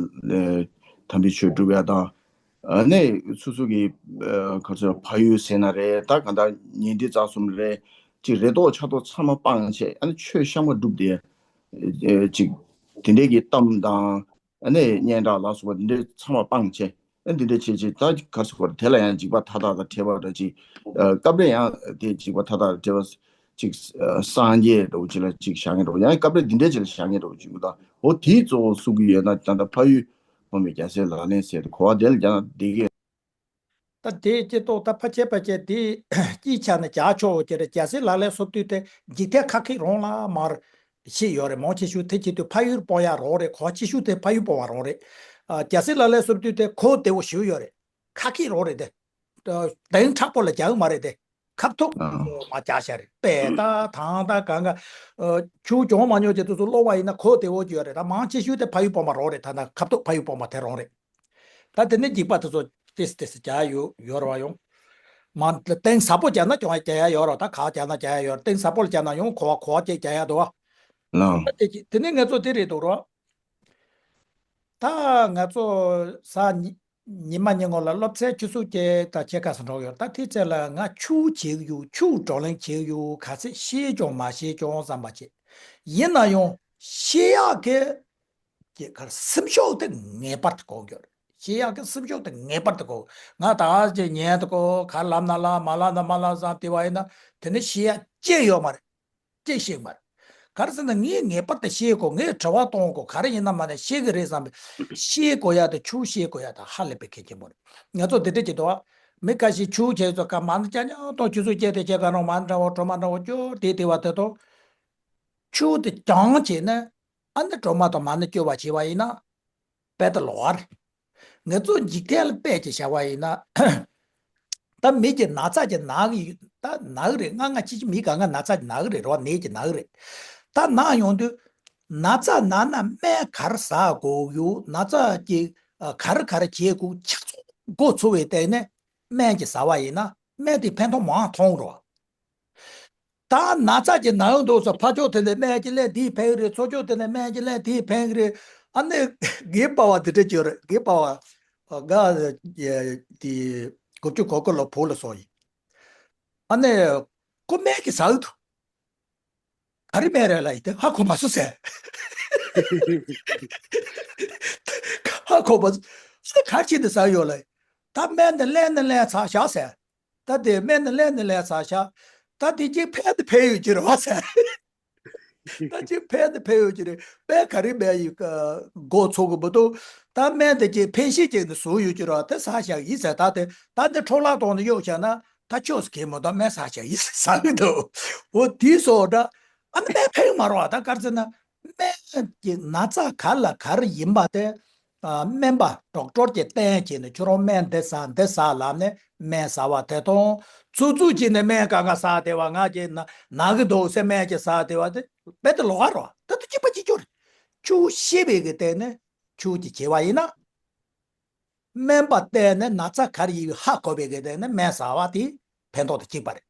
དམ་པའི་ཆོས་སྒྲུབ་ཡ་དང་། ཨ་ནི་སོ་སོ་གི་ཨ་ག་ཚོད་ཕ་ཡུལ་ཟེར་ན་རེད། ད་ག་ད་ཉེ་འབྲེལ་རྩ་གསུམ་རེད། ཅིག་རེ་དོགས་ཆགས་དོགས་ཚང་མ་སྤངས་བྱས་ཨ་ནི་ཆོས་བཤམས་པ་སྒྲུབ་དེ་ཨ་ཅིག་དེ་འདྲས་ཀྱི་གཏམ་དང་ཨ་ནི་སྙན་གྲགས་ལ་སོགས་པ་དེ་འདྲས་ཚང་མ་སྤངས་བྱས་ཨ་འདི་འདྲས་བྱས་ཅིག་ད་ག་ཚོད་དེ་ལ་ཡང་འཇིགས་པ་མཐའ་དག་དང་བྲལ་བ་འདྲ་ཅིག་ཨ་སྐབས་རེ་ཡང་དེ་འཇིགས་པ་མཐའ་དག་དང་བྲལ་བ་ཅིག་སངས་རྒྱས་འདྲ་བོ་ཅིག་ལ་ཅིག་བཞག་མཁན་འདྲ་བོ་ཡང་སྐབས་རེ་འདི་འདྲས་ཅིག་ལ་བཞག་མཁན་འདྲ་བོ་ཅིག་མི་འདུག་འོ་དེའི་གཙོ་བོ་གསུང་གི་ཡོད་ན་ད་ལྟ་ཕ་ཡུལ་སྤོང་བའི་རྒྱལ་སྲས་ལག་ལེན་ཟེར་ཏེ་གོ་བ་དེ་ལ་རྒྱག་ན་བསྡད་ཀྱི་ཡོད། ད་དེ་སྐྱེ་ཏོག་ད་ཕ་ཆེ་ཕ་ཆེ་དེ་སྐྱིད་ཆ་ནས་བྱ་ཆོག་ཅེས་རེད། རྒྱལ་སྲས་ལག་ལེན་སོ་བདུན་དེ་འཇིག་རྟེན་ཁ་ཁིག་རང་ལ་མར་ཤེས་ཡོད་རེད། མང་ཆེ་ཤོས་དེ་བྱེད་དུས་ཕ་ཡུལ་སྤོང་ཡ་རོགས་རེད། གོ་ཆེ་ཤོས་དེ་ཕ་ཡུལ་སྤོང་བ་རོགས་རེད། ཨ་རྒྱལ་སྲས་ལག་ལེན་སོ་བདུན་དེ་གོ་བདེ་བོ་ཞིག་ཡོད་རེད། ཁ་ཁིག་རོགས་རེད་དེ། གདེང་མཁྲེགས་པོ་ལ་རྒྱག་གི་མ་རེད་དེ། ཁ་ཐུག་ཨ་མ་རྒྱག་ཤ་རེད། དཔེ་ད་ཐང་ད་གང་ག་ཨ་ཆུ་གྱོང་མ་ཉོ་ཅེས་དུས་སུ་སློང་བ་ཡིན་ན་གོ་བདེ་བོ་ཅིག་ཡོད་རེད། ད་མང་ཆེ་ཤོས་དེ་ཕ་ཡུལ་སྤོང་བ་རོགས་རེད། ད་ད་ཁ་ཐུག་ཕ་ཡུལ་སྤོང་བ་དེ་རོགས་རེད། ད་དེ་ནས་འཇིགས་པ་དེ་ཚོ་ཏེས་ཏེས་རྒྱག་ཡོད་ཡོད་རེད་བ་ཡོང་། མ་གཏིང་ཟབ་པོ་རྒྱག་ན་ཀྱང་རྒྱག་ཡ་ཡོད་རེད། ད་ག་རྒྱག་ན་རྒྱག་ཡ་ཡོད་རེད། གཏིང་ཟབ་པོ་ལ་རྒྱག་ན་ཡང་གོ་བ་གོ་བ་ཅིག་རྒྱག་ཡ་འདུག་བ། ལགས། ད་དེ་དེ་ནས་ང་ཚོ་དེ་རེད་འདུག་རོགས། ད་ང་ཚོ་ས་ཉི་ཉི་མ་ཉིན་གུང་ལ་སློབ་ཚན་ཆུ་ཚོད་བརྒྱད་དང་ཕྱེད་ཀ་ཙམ་འགྲོ་གི་ཡོད་རེད། ད་དེ་ཚེ་ལ་ང་ཆུ་བྱེད་ཀྱི་ཡོད། ཆུ་བགྲོ་གླེང་བྱེད་ཀྱི་ཡོད། ག་ཚད་ཤེས་ཀྱང་མ་ཤེས་ཀྱང་བསམ་པ་བྱེད། ཡིན་ན་ཡང་ཤེས་ཡག་གི་ཀྱི་ཁར་སེམས་ཤུགས་དེ་ངེས་པར་དུ་དགོས་ཀྱི་ཡོད་རེད། ཤེས་ཡག་གི་སེམས་ཤུགས་དེ་ངེས་པར་དུ་དགོས། ང་ད་ཅིག་ཉན་དུ་གོ་གར་ལབ་ན་ལ་མ་ལབ་ན་མ་ལབ་བསམ་བལྟས་པ་ཡིན་ན་དེ་ནི་ཤེས་ཡག་ཅི་ཡོད་མ་རེད། ཅི་ཤེས་མ་རེད། ག་རེ་ཟེར་ན་ངས་ངེས་པར་དུ་ཤེས་དགོས། ངས་དྲི་བ་གཏོང་དགོས། ག་རེ་ཡིན་ན་མ་ནས་ཤེས་གི་རེད་བསམ་པས་ཤེས་དགོས་ཡག་དེ་ཆུ་ཤེས་དགོས་ཡག་དེ་ཧ་ལས་པའི་གལ་ཆེན་པོ་རེད། ང་ཚོ་འདི་འདྲ་བྱེད་དོ། མི་ཁ་ཤས་ཆུ་བྱས་ཚོ་ཀ་མ་ནི་ཅ་ཉག་གཏོང་ཆུ་ཚོད་བཅད་དེ་བྱས་ག་རང་མ་འདྲ་བོ་གྲོ་མ་འདྲ་བོ་སྐྱོར་དེ་དེ་བ་དེ་དང་། ཆུ་དེ་གྱང་བྱས་ན། ཨ་ནི་གྲོ་མ་དང་མ་ཎི་སྐྱོར་བ་བྱས་པ་ཡིན་ན། དཔེ་ད་ལོག་རེད། ང་ཚོ་འཇིག་རྟེན་ལ་དཔེ་ཅིག་བྱ་བ་ཡིན་ན། ད་མི་གི་ན་ཚ་ཅིག་ན་གི་ཡོད། ད་ན་གི་རེད། ང་ང་ཅི་ཅི་མི་ག་ང་ན་ཚ་ཅིག་ན་གི་རེད་རོ། ནད་ཅིག་ན་གི་རེད། ད་ན་ཡོང་དུས། ན་ཚ་ན་ན་སྨན་ག་རེ་ཟ་དགོས་ཡོད། ན་ཚ་ཅིག་ག་རེ་ག་རེ་བྱེད་དགོས་ཆ་ཚང་མགོ་ཚོས་པའི་སྟེང་ནས་སྨན་ཅིག་ཟ་བ་ཡིན་ན་སྨན་དེ་ཕན་ཐོགས་མང་ཐོང་རོ། ད་ན་ཚ་ཅིག་ན་གི་འདུག་ཟེར་ཕར་ཕྱོགས་དེ་ནས་སྨན་ཅིག་ལེན་དེས་ཕན་གི་རེད། ཚུར་ཕྱོགས་དེ་ནས་སྨན་ཅིག་ལེན་དེས་ཕན་གི་རེད། ཨ་ནི་རྒན་པ་བ་དེ་འདྲ་ཅིག་ཡོད་རེད། རྒན་པ་བ་ང་དེ་དགུ་བཅུ་གོ་དགུ་ལོ་བོད་ལ་སོང་ཡིན། ཨ་ནི་ཁོ་སྨན་ཅིག་ཟ་གི་འདུག་ག་རེ་སྨན་རེད་ལབ་ཡིན་ཏེ་ཧ་གོ་མ་སོང་ཟེར། ཧ་གོ་མ་སོང་། ཨ་ནི་ག་རེ་བྱས་ནས་ཟ་གི་ཡོད་ལབ་ཡིན། ད་སྨན་དེ་ལེན་ནས་ལེན་ཚར་བཞག་ཟེར། ད་དེ་སྨན་ནི་ལེན་ནི་ལེན་ཚར་ཤག་ད་དེ་གཅིག་ཕན་དེ་ཕན་ཡོད་ཀྱི་རེད་བ་ཟེར། ད་གཅིག་ཕན་དེ་ཕན་ཡོད་ཀྱི་རེད། དཔེ་ག་རེ་སྨན་ཡིན་ཀ་མགོ་ཚོས་གི་མི་འདུག་ད་སྨན་དེ་གཅིག་ཕན་ཤེས་ཀྱི་ནི་བཟོ་ཡོད་ཀྱི་རེད་བ། དེ་ཟ་ཤག་ཡིན་ཟེར། ད་དེ་ད་འདི་འཕྲོ་བརླག་གཏོང་ནས་གཡུག་བཞག་ན་ད་ཆོག་ཟེར་གི་མི་འདུག་སྨན་ཟ་ཤག་ཡིན་ཟེར་ཟ་གི་འདུག་འོ་དེ་སོགས་འདྲ། ཨ་ནི་སྨན་ཕན་གི་མ་རེད་བ། ད་ག་རེ་ཟེར་ན། སྨན་གྱི་ན་ཚ་ག་ལ་ག་རེ་ཡིན་པ་དེ། ཨ་སྨན་པ་ཌོག་ཊར་གྱིས་བསྟན་བྱས་ནས་ཁྱོད་རང་སྨན་འདི་ཟ་འདི་ཟ་ལབ་ནས་སྨན་ཟ་བ་དེ་དང་། ཚུར་ཚུར་བྱས་ནས་སྨན་གང་ག་ཟ་བསྡད་པ་ང་གིས་ན་ན་གི་འདུག་ཟེར་སྨན་གྱིས་ཟ་བསྡད་པ་དེ་རྦད་དེ་ལོག་པ་རེད་བ། ད་དུ་གཅིག་པ་གཅིག་རྐྱང་རེད། ཆུ་ཤེས་པའི་གི་སྟེང་ནས་ཆུ་གཅིག་བྱས་པ་ཡིན་ན། སྨན་པ་བསྟེན་ནས་ན་ཚ་ག་རེ་ཡིན་ཧ་གོ་བའི་གི་སྟེང་ནས་སྨན་ཟ་བ་དེ་ཕན་ཐོགས་དང་གཅིག་པ་རེད།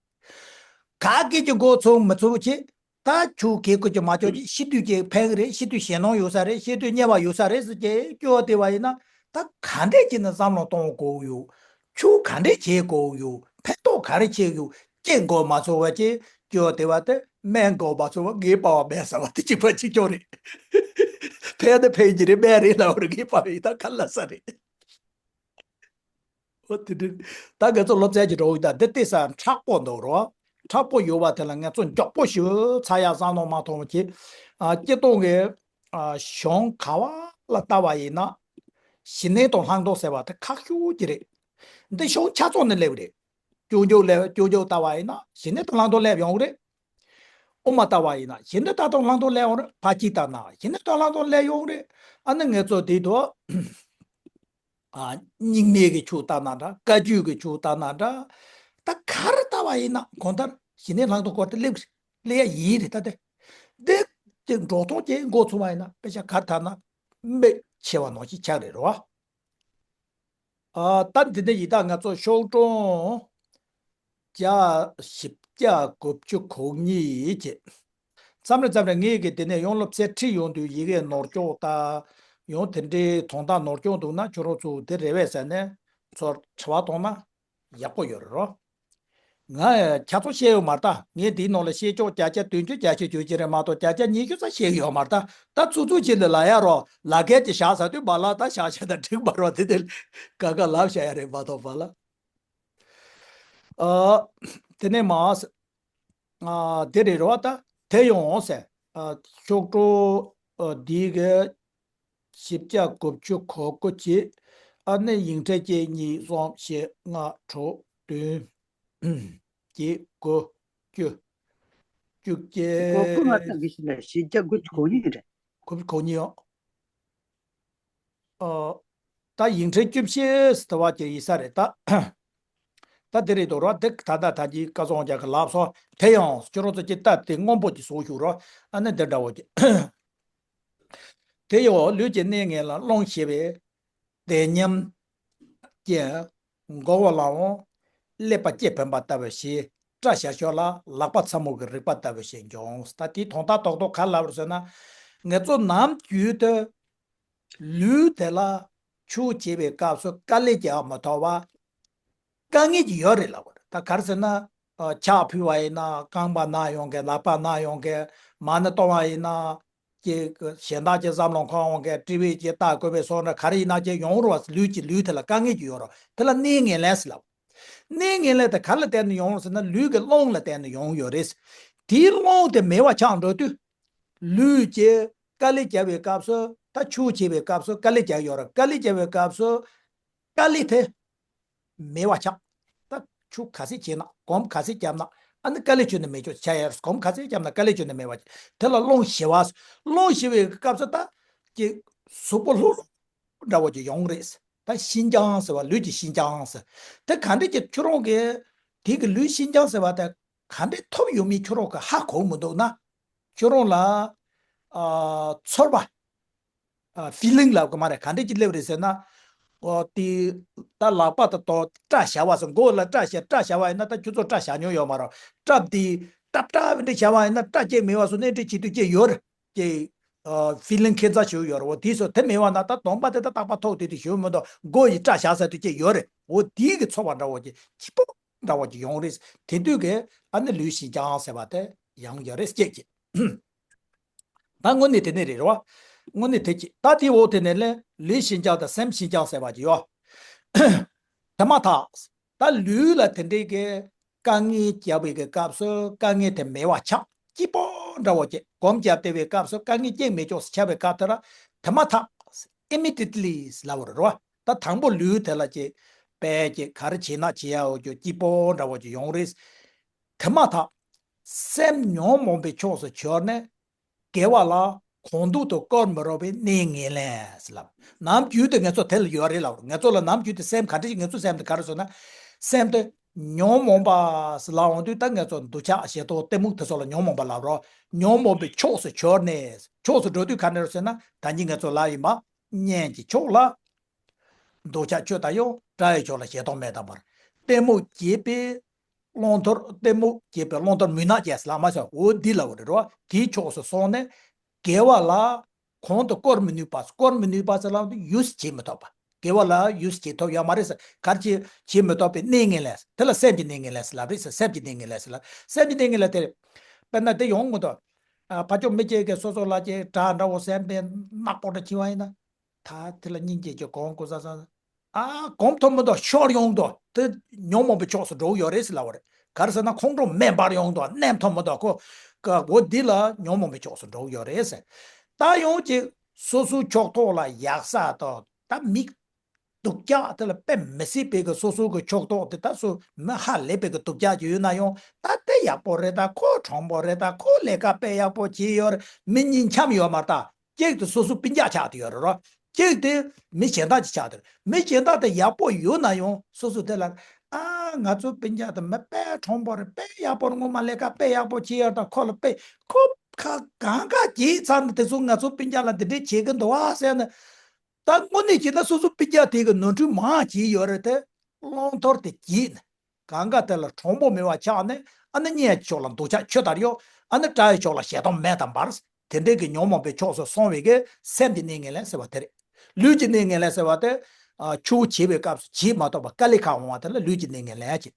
ག་གེ་ཀྱི་མགོ་ཚོས་མི་ཚོས་བྱེད། ད་ཆུ་གེ་ཀུ་ཀྱི་མ་ཆོག་ཅིག་ཤི་དུས་ཀྱི་ཕན་གི་རེད། ཤི་དུས་ཞེད་སྣང་ཡོད་ས་རེད། ཤི་དུས་དམྱལ་བ་ཡོད་ས་རེད་ཟེར་གྱི་སྐྱོ་བ་དེ་བ་ཡིན་ན། ད་ག་འདྲས་ཀྱི་ནི་བསམ་བློ་གཏོང་དགོས་ཡོད། ཆུ་ག་འདྲས་བྱེད་དགོས་ཡོད། ཕན་ཐོགས་ག་རེ་བྱེད་ཡོད། ཀྱེ་མགོ་མ་ཚོས་བ་ཅིག་སྐྱོ་བ་དེ་བ་དེ་ སྨན་དགོས་པ་ཚོ་ངའི་པ་བ་སྨན་ཟ་བ་དེ་གཅིག་པ་གཅིག་རྐྱང་རེད། ཕན་ནི་ཕན་གྱི་རེད། སྨན་རེད་ལབ་རེད། ངའི་པ་བ་ཡིན་ད་ཁ་ལ་ས་རེད། ཨོ་དེ་འདྲ། ད་ང་ཚོ་སློབ་ཚན་གྱི་འགྲོ་འོང་ད་འདི་ལྟས་ས་མཁྲེགས་པོ་འདུག་རོ། མཁྲེགས་པོ་ཡོད་པ་དེ་ལ་ང་ཚོ་མགྱོགས་པོ་ཞིག་ཚ་ཡ་བསམ་བློ་མ་ཐོངས་ཀྱི། ཨ་སྤྱི་བཏང་གི་ཨ་གཞུང་ག་བ་ལ་ལྟ་བ་ཡིན་ན། ཞི་གནས་དང་ལྷག་མཐོང་ཟེར་བ་དེ་ཁག་ཤོས་ཀྱི་རེད། འདི་གཞུང་ཆ་ཚང་ནས་སླེབས་རེད། སྐྱོན་བརྗོད་ལ་སྐྱོན་བརྗོད་ལྟ་བ་ཡིན་ན་ཞི་གནས་དང་ལྷག་མཐོང་སླེབས་ཡོང་གི་རེད། དབུ་མ་ལྟ་བ་ཡིན་ན་ཞི་གནས་དང་ལྷག་མཐོང་སླེབས་ཡོང་རེད། ཕར་གཅིག་ལྟ་ན་ཞི་གནས་དང་ལྷག་མཐོང་སླེབས་ཡོང་རེད། ཨ་ནི་ང་ཚོ་དེ་དུ། ཨ་རྙིང་མའི་གི་ཆོས་ལྟ་ན་འདྲ། བཀའ་བརྒྱུད་ཀྱི་ཆོས་ལྟ་ན་འདྲ། ད་ག་རེ་ལྟ་བ་ཡིན་ན་གང་ལྟར་ཞི་གནས་ལྷག་མཐོང་སྐོར་དེ་སླེབས་སླེབས་ཡ་ཡིན་རེད། ད་དེ་འདི་ཀྱི་འགྲོ་སྟངས་ཀྱི་འགོ་ཚུགས་པ་ཡིན་ན་དཔེ་ཆ་ག་རེ་ལྟ་ན་མིག་ཕྱེ་བ་ནང་བཞིན་ཆགས་རེད་རོ། ཨ་ད་འདི་ནས་ཡིན་ད་ང་ཚོ་ཤོག་གྲངས་བརྒྱ། བཞི་བརྒྱ་དགུ་བཅུ་གོ་གཉིས་ཀྱི། མཚམས་རེ་མཚམས་རེ་ངས་ཀྱི་དེ་ནས་ཡང་སློབ་ཚན་ཁྲིད་ཡོང་དུས་ཡི་གེ་ནོར་སྐྱོག་ད། ཡང་དེ་འདྲའི་དོན་དག་ནོར་སྐྱོག་འདུག་ན་ཁྱོད་རང་ཚོ་དེ་རེད་བས་ཟེར་ནས་ཚོར་དྲི་བ་གཏོང་ན་ཡག་པོ་ཡོད་རེད་རོ། ང་ཁྱ་ཚོ་བཤད་ཡོད་མ་རེད་ད། ངས་འདིའི་ནང་ལ་བཤད་ཆོག་བརྒྱ་ཆ་བདུན་ཅུ་བརྒྱད་ཅུ་བརྗོད་ཀྱི་རེད་མ་གཏོགས་བརྒྱ་ཆ་ཉི་ཤུ་ཙམ་བཤད་ཀྱི་ཡོད་མ་རེད་ད། ད་ཚུགས་ཚུགས་ཅིག་ལ་ལ་ཡ་རོ། ལ་སྐད་ཀྱི་བཞག་ཟ་དུས་བ་ལ་ད་བཞག་བཞག་ད་འགྲིག་མ་རོ། དེ་དེ་ག་ག་ལབ་བཞག་ཡ་རེད་མ་གཏོགས་བ་ལ། ཨ། དེ་ནས་མ། ཨ། དེ་རེད་རོ་ད། དེ་ཡོང་ཟེར། ཨ། ཤོག་གྲངས། ཨ། འདི་གི་བཞི་བརྒྱ་དགུ་བཅུ་གོ་དགུ་གཅིག་ཨ་ནི་ཡིག་ཕྲེང་གཅིག་གཉིས་གསུམ་བཞི་ལྔ་དྲུག་བདུན། བརྒྱད་དགུ་བཅུ། བཅུ་གཅིག་གོ་དགུ་ང་ཚང་གི་ཤི་ལ་བཞི་བརྒྱ་དགུ་བཅུ་གོ་གཉིས་རེད། དགུ་བཅུ་གོ་གཉིས་ཡོད། ཨོ། ད་ཡིག་ཕྲེང་བཅུ་བཞི་ཟེར་བ་ཅིག་ཡིན་ས་རེད་ད། ད་དེ་རེད་འདུག་རོ། དེ་ད་ད་ད་ཅི་བཀའ་སྩལ་རྒྱག་གི་ལབ་སོང་། དེ་ཡང་ཁྱོད་རང་ཚོ་ཅི་ལྟ་དེ་སྔོན་པོ་ཅིག་བཟོ་ཞུ་རོ། ཨ་ནི་འདི་འདྲ་བོ་ཅིག་དེ་ཡང་ལུས་ཀྱི་གནས་ངན་ལ་སློང་ཞེས་པའི་བདེན་ཉམས་ཀྱི་མགོ་བོ་ལའང་ཀླད་པ་ལྕེ་བུམ་པ་ལྟ་བུ་ཞེས་སྐྲ་བཞར་ཞོར་ལ་ལག་པ་ཚ་མོ་གི་རིག་པ་ལྟ་བུ་ཞིག་འབྱུང་། ད་དེའི་དོན་དག་རྡོག་རྡོག་ག་ལབ་རེད་ཟེར་ན། ང་ཚོ་ནམ་རྒྱུན་དུ་ལུས་དེ་ལ་ཆོས་བྱེད་པའི་སྐབས་སུ་དཀའ་ལས་རྒྱག་མི་ཐུབ་པ། དཀའ་ངལ་གྱི་ཡོད་རེད་ལབ་པ་རེད། ད་ག་རེ་ཟེར་ན། ཨ། ཕྱག་ཕུལ་བ་ཡིན་ན་རྐང་པ་ན་ཡོང་གི། ལག་པ་ན་ཡོང་གི། མ་ཎི་གཏོང་བ་ཡིན་ན། ཀྱི་གཞན་དག་ཅིག་བསམ་བློ་འཁོར་ཡོང་གི། དཀྲི་བས་ཀྱི་ལྟ་དགོས་པའི་སོགས་འདྲ་ག་རེ་ཡིན་ན་ཅིག་ཡོང་རུང་བ། ལུས་ཀྱི་ལུས་དེ་ལ་དཀའ་ངལ་གྱི་ཡོད་རེད། དེ་ལ་གནས་ངན་ལས་ཟེར་ལབ། གནས་ངན་ལས་དེ་ག་ལ་བརྟེན་ནས་ཡོང་རེད་ཟེར་ན་ལུས་ཀྱི་རླུང་ལ་བརྟེན་ནས་ཡོང་ཡོད་རེད། དེའི་རླུང་དེ་མེད་པ་ཆགས་འགྲོ་དུས། ལུས་ཀྱི་དཀའ་ལས་བརྒྱབ་པའི་སྐབས་སུ་ད་ཆོས་བྱེད་པའི་སྐབས་སུ་དཀའ་ལས་བརྒྱབ་ཡོད་རེད། དཀའ་ལས་བརྒྱབ་པའི་སྐབས་སུ། དཀའ་ལས་དེ་མེད་པ་ཆགས། ད་ཆོས་ག་ཚད་བྱས་ན། གོམས་ག་ཚད་བརྒྱབ་ན། ཨ་ནི་དཀའ་ལས་ཁྱོན་ནས་མེད་ཆོག་ཆ་ཡ་རེད། གོམས་ག་ཚད་བརྒྱབ་ན་དཀའ་ལས་ཁྱོན་ནས་མེད་པ། དེ་ལ་རླུང་ཞི་བ། རླུང་ཞི་བའི་སྐབས་སུ་ད་ཀྱི་གཟུགས་པོ་ལྷུག་ལྷུག་འདྲ་བོ་ཅིག་ཡོང་རེད། ད་ཤིན་སྦྱངས་ཟེར་བ། ལུས་ཀྱི་ཤིན་སྦྱངས་ཟེར། དེ་ག་འདྲས་ཀྱི་ཁྱོད་རང་གི་དེ་གི་ལུས་ཤིན་སྦྱངས་ཟེར་བ་དེ་ག་འདྲས་ཐོབ་ཡོད་མེད་ཁྱོད་རང་གི་ཧ་གོ་མི་འདུག་ན། ཁྱོད་རང་ལ་ཨ་ཚོར་བ། ཨ། ཕི་ལིང་ལབ་གི་མ་རེད། ག་འདྲས་ཀྱི་སླེབས་རེད་ཟེར་ན། ཨོ་དེ་ད་ལག་པ་དང་དོ་སྐྲ་བཞར་བ་སོགས། མགོ་ལ་སྐྲ་བཞར། སྐྲ་བཞར་བ་ཡིན་ན་ད་ཁྱོད་ཚོ་སྐྲ་བཞར་མྱོང་ཡོད་མ་རེད། སྐྲ་དེ་སྲབ་སྲབ་འདྲ་བཞར་བ་ཡིན་ན་སྐྲ་ཅིག་མེད་པ་སོགས་གནས་འདྲ་བྱེད་དུས་ཅིག་ཡོད་རེད། ཅིག་ཨ། ཕི་ལིང་ཁེ་ཚ་ཞིག་ཡོད་རེད། འོ་དེ་སོགས་དེ་མེད་པ་ན་ད་གདོང་པ་དེ་ད་རྟག་པར་ཐོག་དེ་དུ་ཞུ་མི་འདུག་མགོ་ཡི་སྐྲ་བཞར་ས་དུ་ཅིག་ཡོད་རེད། འོ་དེའི་གི་ཚོར་བ་འདྲ་བོ་ཅིག་སྐྱིད་པོ་འདྲ་བོ་ཅིག་ཡོང་རེད། དེ་དུས་ཀྱི་ཨ་ནི་ལུས་ཤིན་སྦྱངས་ཟེར་བ་དེ་ཡང་ཡོད་རེད་སྐད་ཀྱིས། ད་དངོས་གནས་དེ་ནས་རེད་རོ། དངོས་གནས་དེ་ཅི། ད་དེའི་འོག་དེ་ནས་ལས་ལུས་ཤིན་སྦྱངས་དང་སེམས་ཤིན་སྦྱངས་ཟེར་བ་ཅིག་ཡོད། དེ་མ་ཐག་ད་ལུས་ལ་དེ་འདྲའི་གི་དཀའ་ངལ་བརྒྱབ་པའི་གི་སྐབས་སུ་དཀའ་ངལ་དེ་མེད་པ་ཆགས། སྐྱིད་པོ་འདྲ་བོ་ཅིག་གོམ་བརྒྱབ་བསྡད་པའི་སྐབས་སུ་དཀའ་ངལ་ཅིག་མེད་ཆོག་ཟེར་ཆགས་པའི་སྐབས་དེ་ལ། དེ་མ་ཐག་ཨི་མི་ཌི་ཡེ་ཊི་ལི་ལབ་པ་རེད་རོ། ད་དང་པོ་ལུས་དེ་ལ་ཅིག་དཔེ་ཅིག་ག་རེ་བྱས་ན་བྱེད་ཡ་འོ་ཅོ་སྐྱིད་པོ་འདྲ་བོ་ཅིག་ཡོང་རེད། དེ་མ་ཐག་སེམས་ཉོན་མོངས་པའི་ཕྱོགས་སུ་གྱུར་ནས། དགེ་བ་ལ་གང་འདུལ་དུ་བཀོལ་མི་རུང་བའི་གནས་ངན་ལས་ལབ། ནམ་རྒྱུན་དུ་ང་ཚོ་དེ་ལ་ཡོད་རེད་ལབ། ང་ཚོ་ལ་ནམ་རྒྱུན་དུ་སེམས་ག་འདྲ་ཞིག་ང་ཚོ་སེམས་དེ་ག་རེ་ཟེར་ན། སེམས་དེ་ཉོན་མོངས་པ་ཟེར་ལབ་འོང་དུས་ད་ང་ཚོ་འདོད་ཆགས་ཞེ་སྡང་གཏི་མུག་དེ་ཚོ་ལ་ཉོན་མོངས་པ་ལབ་རོ། ཉོན་མོངས་པའི་ཕྱོགས་སུ་གྱུར་ནས། ཕྱོགས་སུ་འགྲོ་དུས་ག་འདྲ་ཟེར་ན། ད་ནི་ང་ཚོ་ལབ་ཡིན་པ། གཉེན་གྱི་ཕྱོགས་ལ། འདོད་ཆགས་ཆོས་དང་ཡང་བྲལ་བའི་ཕྱོགས་ལ་ཞེ་སྡང་མེད་དམ་པར། གཏི་མུག་བཅས་པའི་བླང་དོར། གཏི་མུག་བཅས་པའི་བླང་དོར་མུན་ནག་ཅན་ལ་མ་སོགས་འོ་འདི་ལ་འོ་རེ་རོ། དེའི་ཕྱོགས་སུ་སོང་ནས་དགེ་བ་ལ་གང་དུ་བཀོལ་མི་ནུས་པ། བཀོལ་མི་ནུས་པ་ཟེར་ལབ་དུས་ཡུས་བྱེད་མི་ཐུབ་པ། དགེ་བ་ལ་ཡུས་བྱེད་ཐུབ་ཡོད་མ་རེད་ཟེར། གར་བྱེད་བྱེད་མི་ཐུབ་པའི་གནས་ངན་ལས། དེ་ལ་སེམས་ཀྱི་གནས་ངན་ལས་ལབ་རེད་ཟེར། སེམས་ཀྱི་གནས་ངན་ལས་ལབ། སེམས་ཀྱི་གནས་ངན་ལས་དེ། དཔེར་ན་དེ་ཡོང་གི་མི་འདུག་ཨ། ཕ་ཕྱོགས་མི་གཅིག་གིས་སོ་སོ་ལ་ཅིག་དགྲ་འདྲ་བོ་ཟེར་ནས་ནག་པོ་འདྲ་བྱེད་པ་ཡིན་ན། ད་དེ་ལ་སྙིང་རྗེ་གི་གོམ་བགོ་ས་ས། ཨ། གོམ་ཐོབ་མི་འདུག་ཤོར་ཡོང་འདུག་དེ་ཉོན་མོངས་པའི་ཕྱོགས་སུ་འགྲོ་གི་ཡོད་རེད་ཟེར་ལབ་པ་རེད། ག་རེ་ཟེར་ན་ཁོང་ཁྲོ་མེ་འབར་ཡོང་འདུག་ནམ་ཐོབ་མི་འདུག་ཁོ་ག་འོ་འདི་ལ་ཉོན་མོངས་པའི་ཕྱོགས་སུ་འགྲོ་གི་ཡོད་རེད་ཟེར། ད་ཡང་ཅིག་སོ་སོའི་ཕྱོགས་གཏོགས་ལ་ཡག་ས་དང་ད་མི་སྡུག་ཅག་དེ་ལ་དཔེ་མི་སྲིད་པའི་གི་སོ་སོ་གི་ཕྱོགས་གཏོགས་དེ་ད་སུ་མི་ཧ་ལས་པའི་གི་སྡུག་ཅག་ཅིག་ཡོད་ན་ཡང་ད་དེ་ཡག་པོ་རེད། ད་ཁོ་དྲང་པོ་རེད། ད་ཁོ་ལས་ཀ་དཔེ་ཡག་པོ་བྱས་ཡོད་རེད། མི་གཉིས་འཆམ་ཡོད་མ་རེད་ད། གཅིག་དེ་སོ་སོ་སྤུན་ཀྱག་ཆགས་བསྡད་ཡོད་རེད་རོ། གཅིག་དེ་མི་གཞན་དག་ཅིག་ཆགས་བསྡད་རེད། མི་གཞན་དག་དེ་ཡག་པོ་ཡོད་ན་ཡང་སོ་སོ་དེ་ལ་ཨ་ང་ཚོ་སྤུན་ཀྱག་དེ་མི་དཔེ་དྲང་པོ་རེད། དཔེ་ཡག་པོ་རེད། ངོ་མ་ལས་ཀ་དཔེ་ཡག་པོ་བྱས་ཡོད་རེད། ད་ཁོ་ལ་དཔེ་ཁོ་ཁ་གང་ག་བྱས་ཚར་ནས་དེ་ཚོ་ང་ཚོ་སྤུན་ཀྱག་ལ་འདི་འདྲས་བྱེད་ཀྱི་འདུག་ཨ་ཟེར་ནས། ད་དངོས་གནས་བྱས་ན་སོ་སོ་སྤུན་ཀྱག་དེ་གི་ནོར་འཁྲུལ་མང་བྱས་ཡོད་རེད་དེ། བླང་དོར་དེ་བྱས་ནས་གང་ག་དེ་ལ་དྲང་པོ་མེད་པ་ཆགས་ནས་ཨ་ནི་གཉེན་ཕྱོགས་ལ་འདོད་ཆགས་ཆུ་ལྟར་གཡོ། ཨ་ནི་དགྲ་ཡི་ཕྱོགས་ལ་ཞེ་སྡང་མེ་ལྟར་འབར། དེ་འདྲའི་གི་ཉོན་མོངས་པའི་ཕྱོགས་སུ་སོང་བའི་གི་སེམས་ཀྱི་གནས་ངན་ལས་ཟེར་བ་དེ་རེད། ལུས་ཀྱི་གནས་ངན་ལས་ཟེར་བ་དེ། ཨ། ཆུ་བོ་བྱེད་པའི་སྐབས་སུ་བྱེད་མ་ཐུབ་པ་དཀའ་ལས་ཁག་འོང་བ་དེ་ལ་ལུས་ཀྱི་གནས་ངན་ལས་ཀྱི།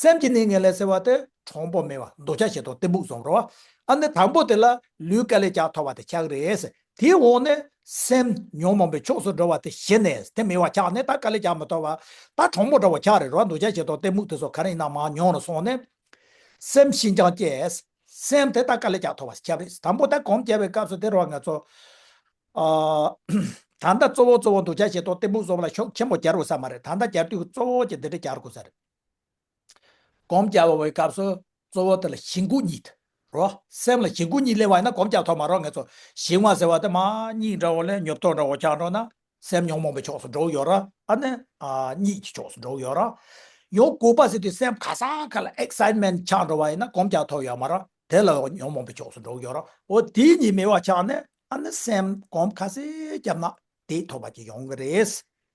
སེམས་ཀྱི་གནས་ངན་ལས་ཟེར་བ་དེ་དྲང་པོ་མེད་པ་འདོད་ཆགས་ཞེ་སྡང་གཏི་མུག་གསུམ་རེད་བ། ཨ་ནི་དང་པོ་དེ་ལ་ལུས་དཀའ་ལས་རྒྱག་ཐུབ་པ་དེ་ཆགས་རེད། དེའི་འོག་ནས་སེམས་ཉོན་མོངས་པའི་ཕྱོགས་སུ་འགྲོ་བ་དེ་ཞི་ནས་དེ་མེད་པ་ཆགས་ནས་ད་དཀའ་ལས་རྒྱག་མི་ཐུབ་པ། ད་གྲོགས་མོ་འདྲ་བོ་ཆགས་རེད་རོ། འདོད་ཆགས་ཞེ་སྡང་གཏི་མུག་དེ་ཚོ་ག་རེ་ཡིན་ན་མར་ཉུང་རུ་སོང་ནས། སེམས་ཞི་འགྱངས་བཅས། སེམས་དེ་ད་དཀའ་ལས་རྒྱག་ཐུབ་པ་ཞིག་ཆགས་རེད། དང་པོ་ད་སྒོམ་རྒྱག་པའི་སྐབས་སུ་དེ་རོ་ང་ཚོ། ཨ། ད་ལྟ་གཙོ་བོ་གཙོ་བོ་འདོད་ཆགས་ཞེ་སྡང་གཏི་མུག་སོགས་ལ་ཤུགས་ཆེན་པོ་རྒྱག་དགོས་ས་མ་རེད། ད་ལྟ་རྒྱག་དུས་གཙོ་བོ་ཅིག་འདི་འདྲ་རྒྱག་དགོས་ས་རེད། སྒོམ་རྒྱག་པའི་སྐབས་སུ་གཙོ་བོ་དེ་ལ་ཞི་འགུག་གཉིས་དེ་རོ། སེམས་ལ་ཞི་འགུག་གཉིས་སླེབས་པ་ཡིན་ན་སྒོམ་རྒྱག་ཐུབ་མ་རོ། ང་ཚོ་ཞི་བ་ཟེར་བ་དེ་མར་གཉིད་འདྲ་བོ་ལས་ཉོབ་ཏོ་འདྲ་བོ་ཆགས་འགྲོ་ན་སེམས་ཉོན་མོངས་པའི་ཕྱོགས་སུ་འགྲོ་ཡོད་ར། ཨ་ནི་ཨ་གཉིད་ཀྱི་ཕྱོགས་སུ་འགྲོ་ཡོད་ར། ཡང་ལྐུགས་པ་ཟེར་དུས་སེམས་ག་ས་ག་ལ་ཨེག་སའིཊ་མེན་ཊི་ཆགས་འགྲོ་བ་ཡིན་ན་སྒོམ་རྒྱག་ཐུབ་ཡོད་མ་ར། དེ་ལ་ཉོན་མོངས་པའི་ཕྱོགས་སུ་འགྲོ་ཡོད་ར། འོ་དེ་གཉིས་མེད་པ་ཆགས་ནས་ཨ་ནི་སེམས་སྒོམ་ག་ཚོད་བརྒྱབ་ན། དེ་ཐོབ་པ་ཅིག་ཡོང་གི་རེད།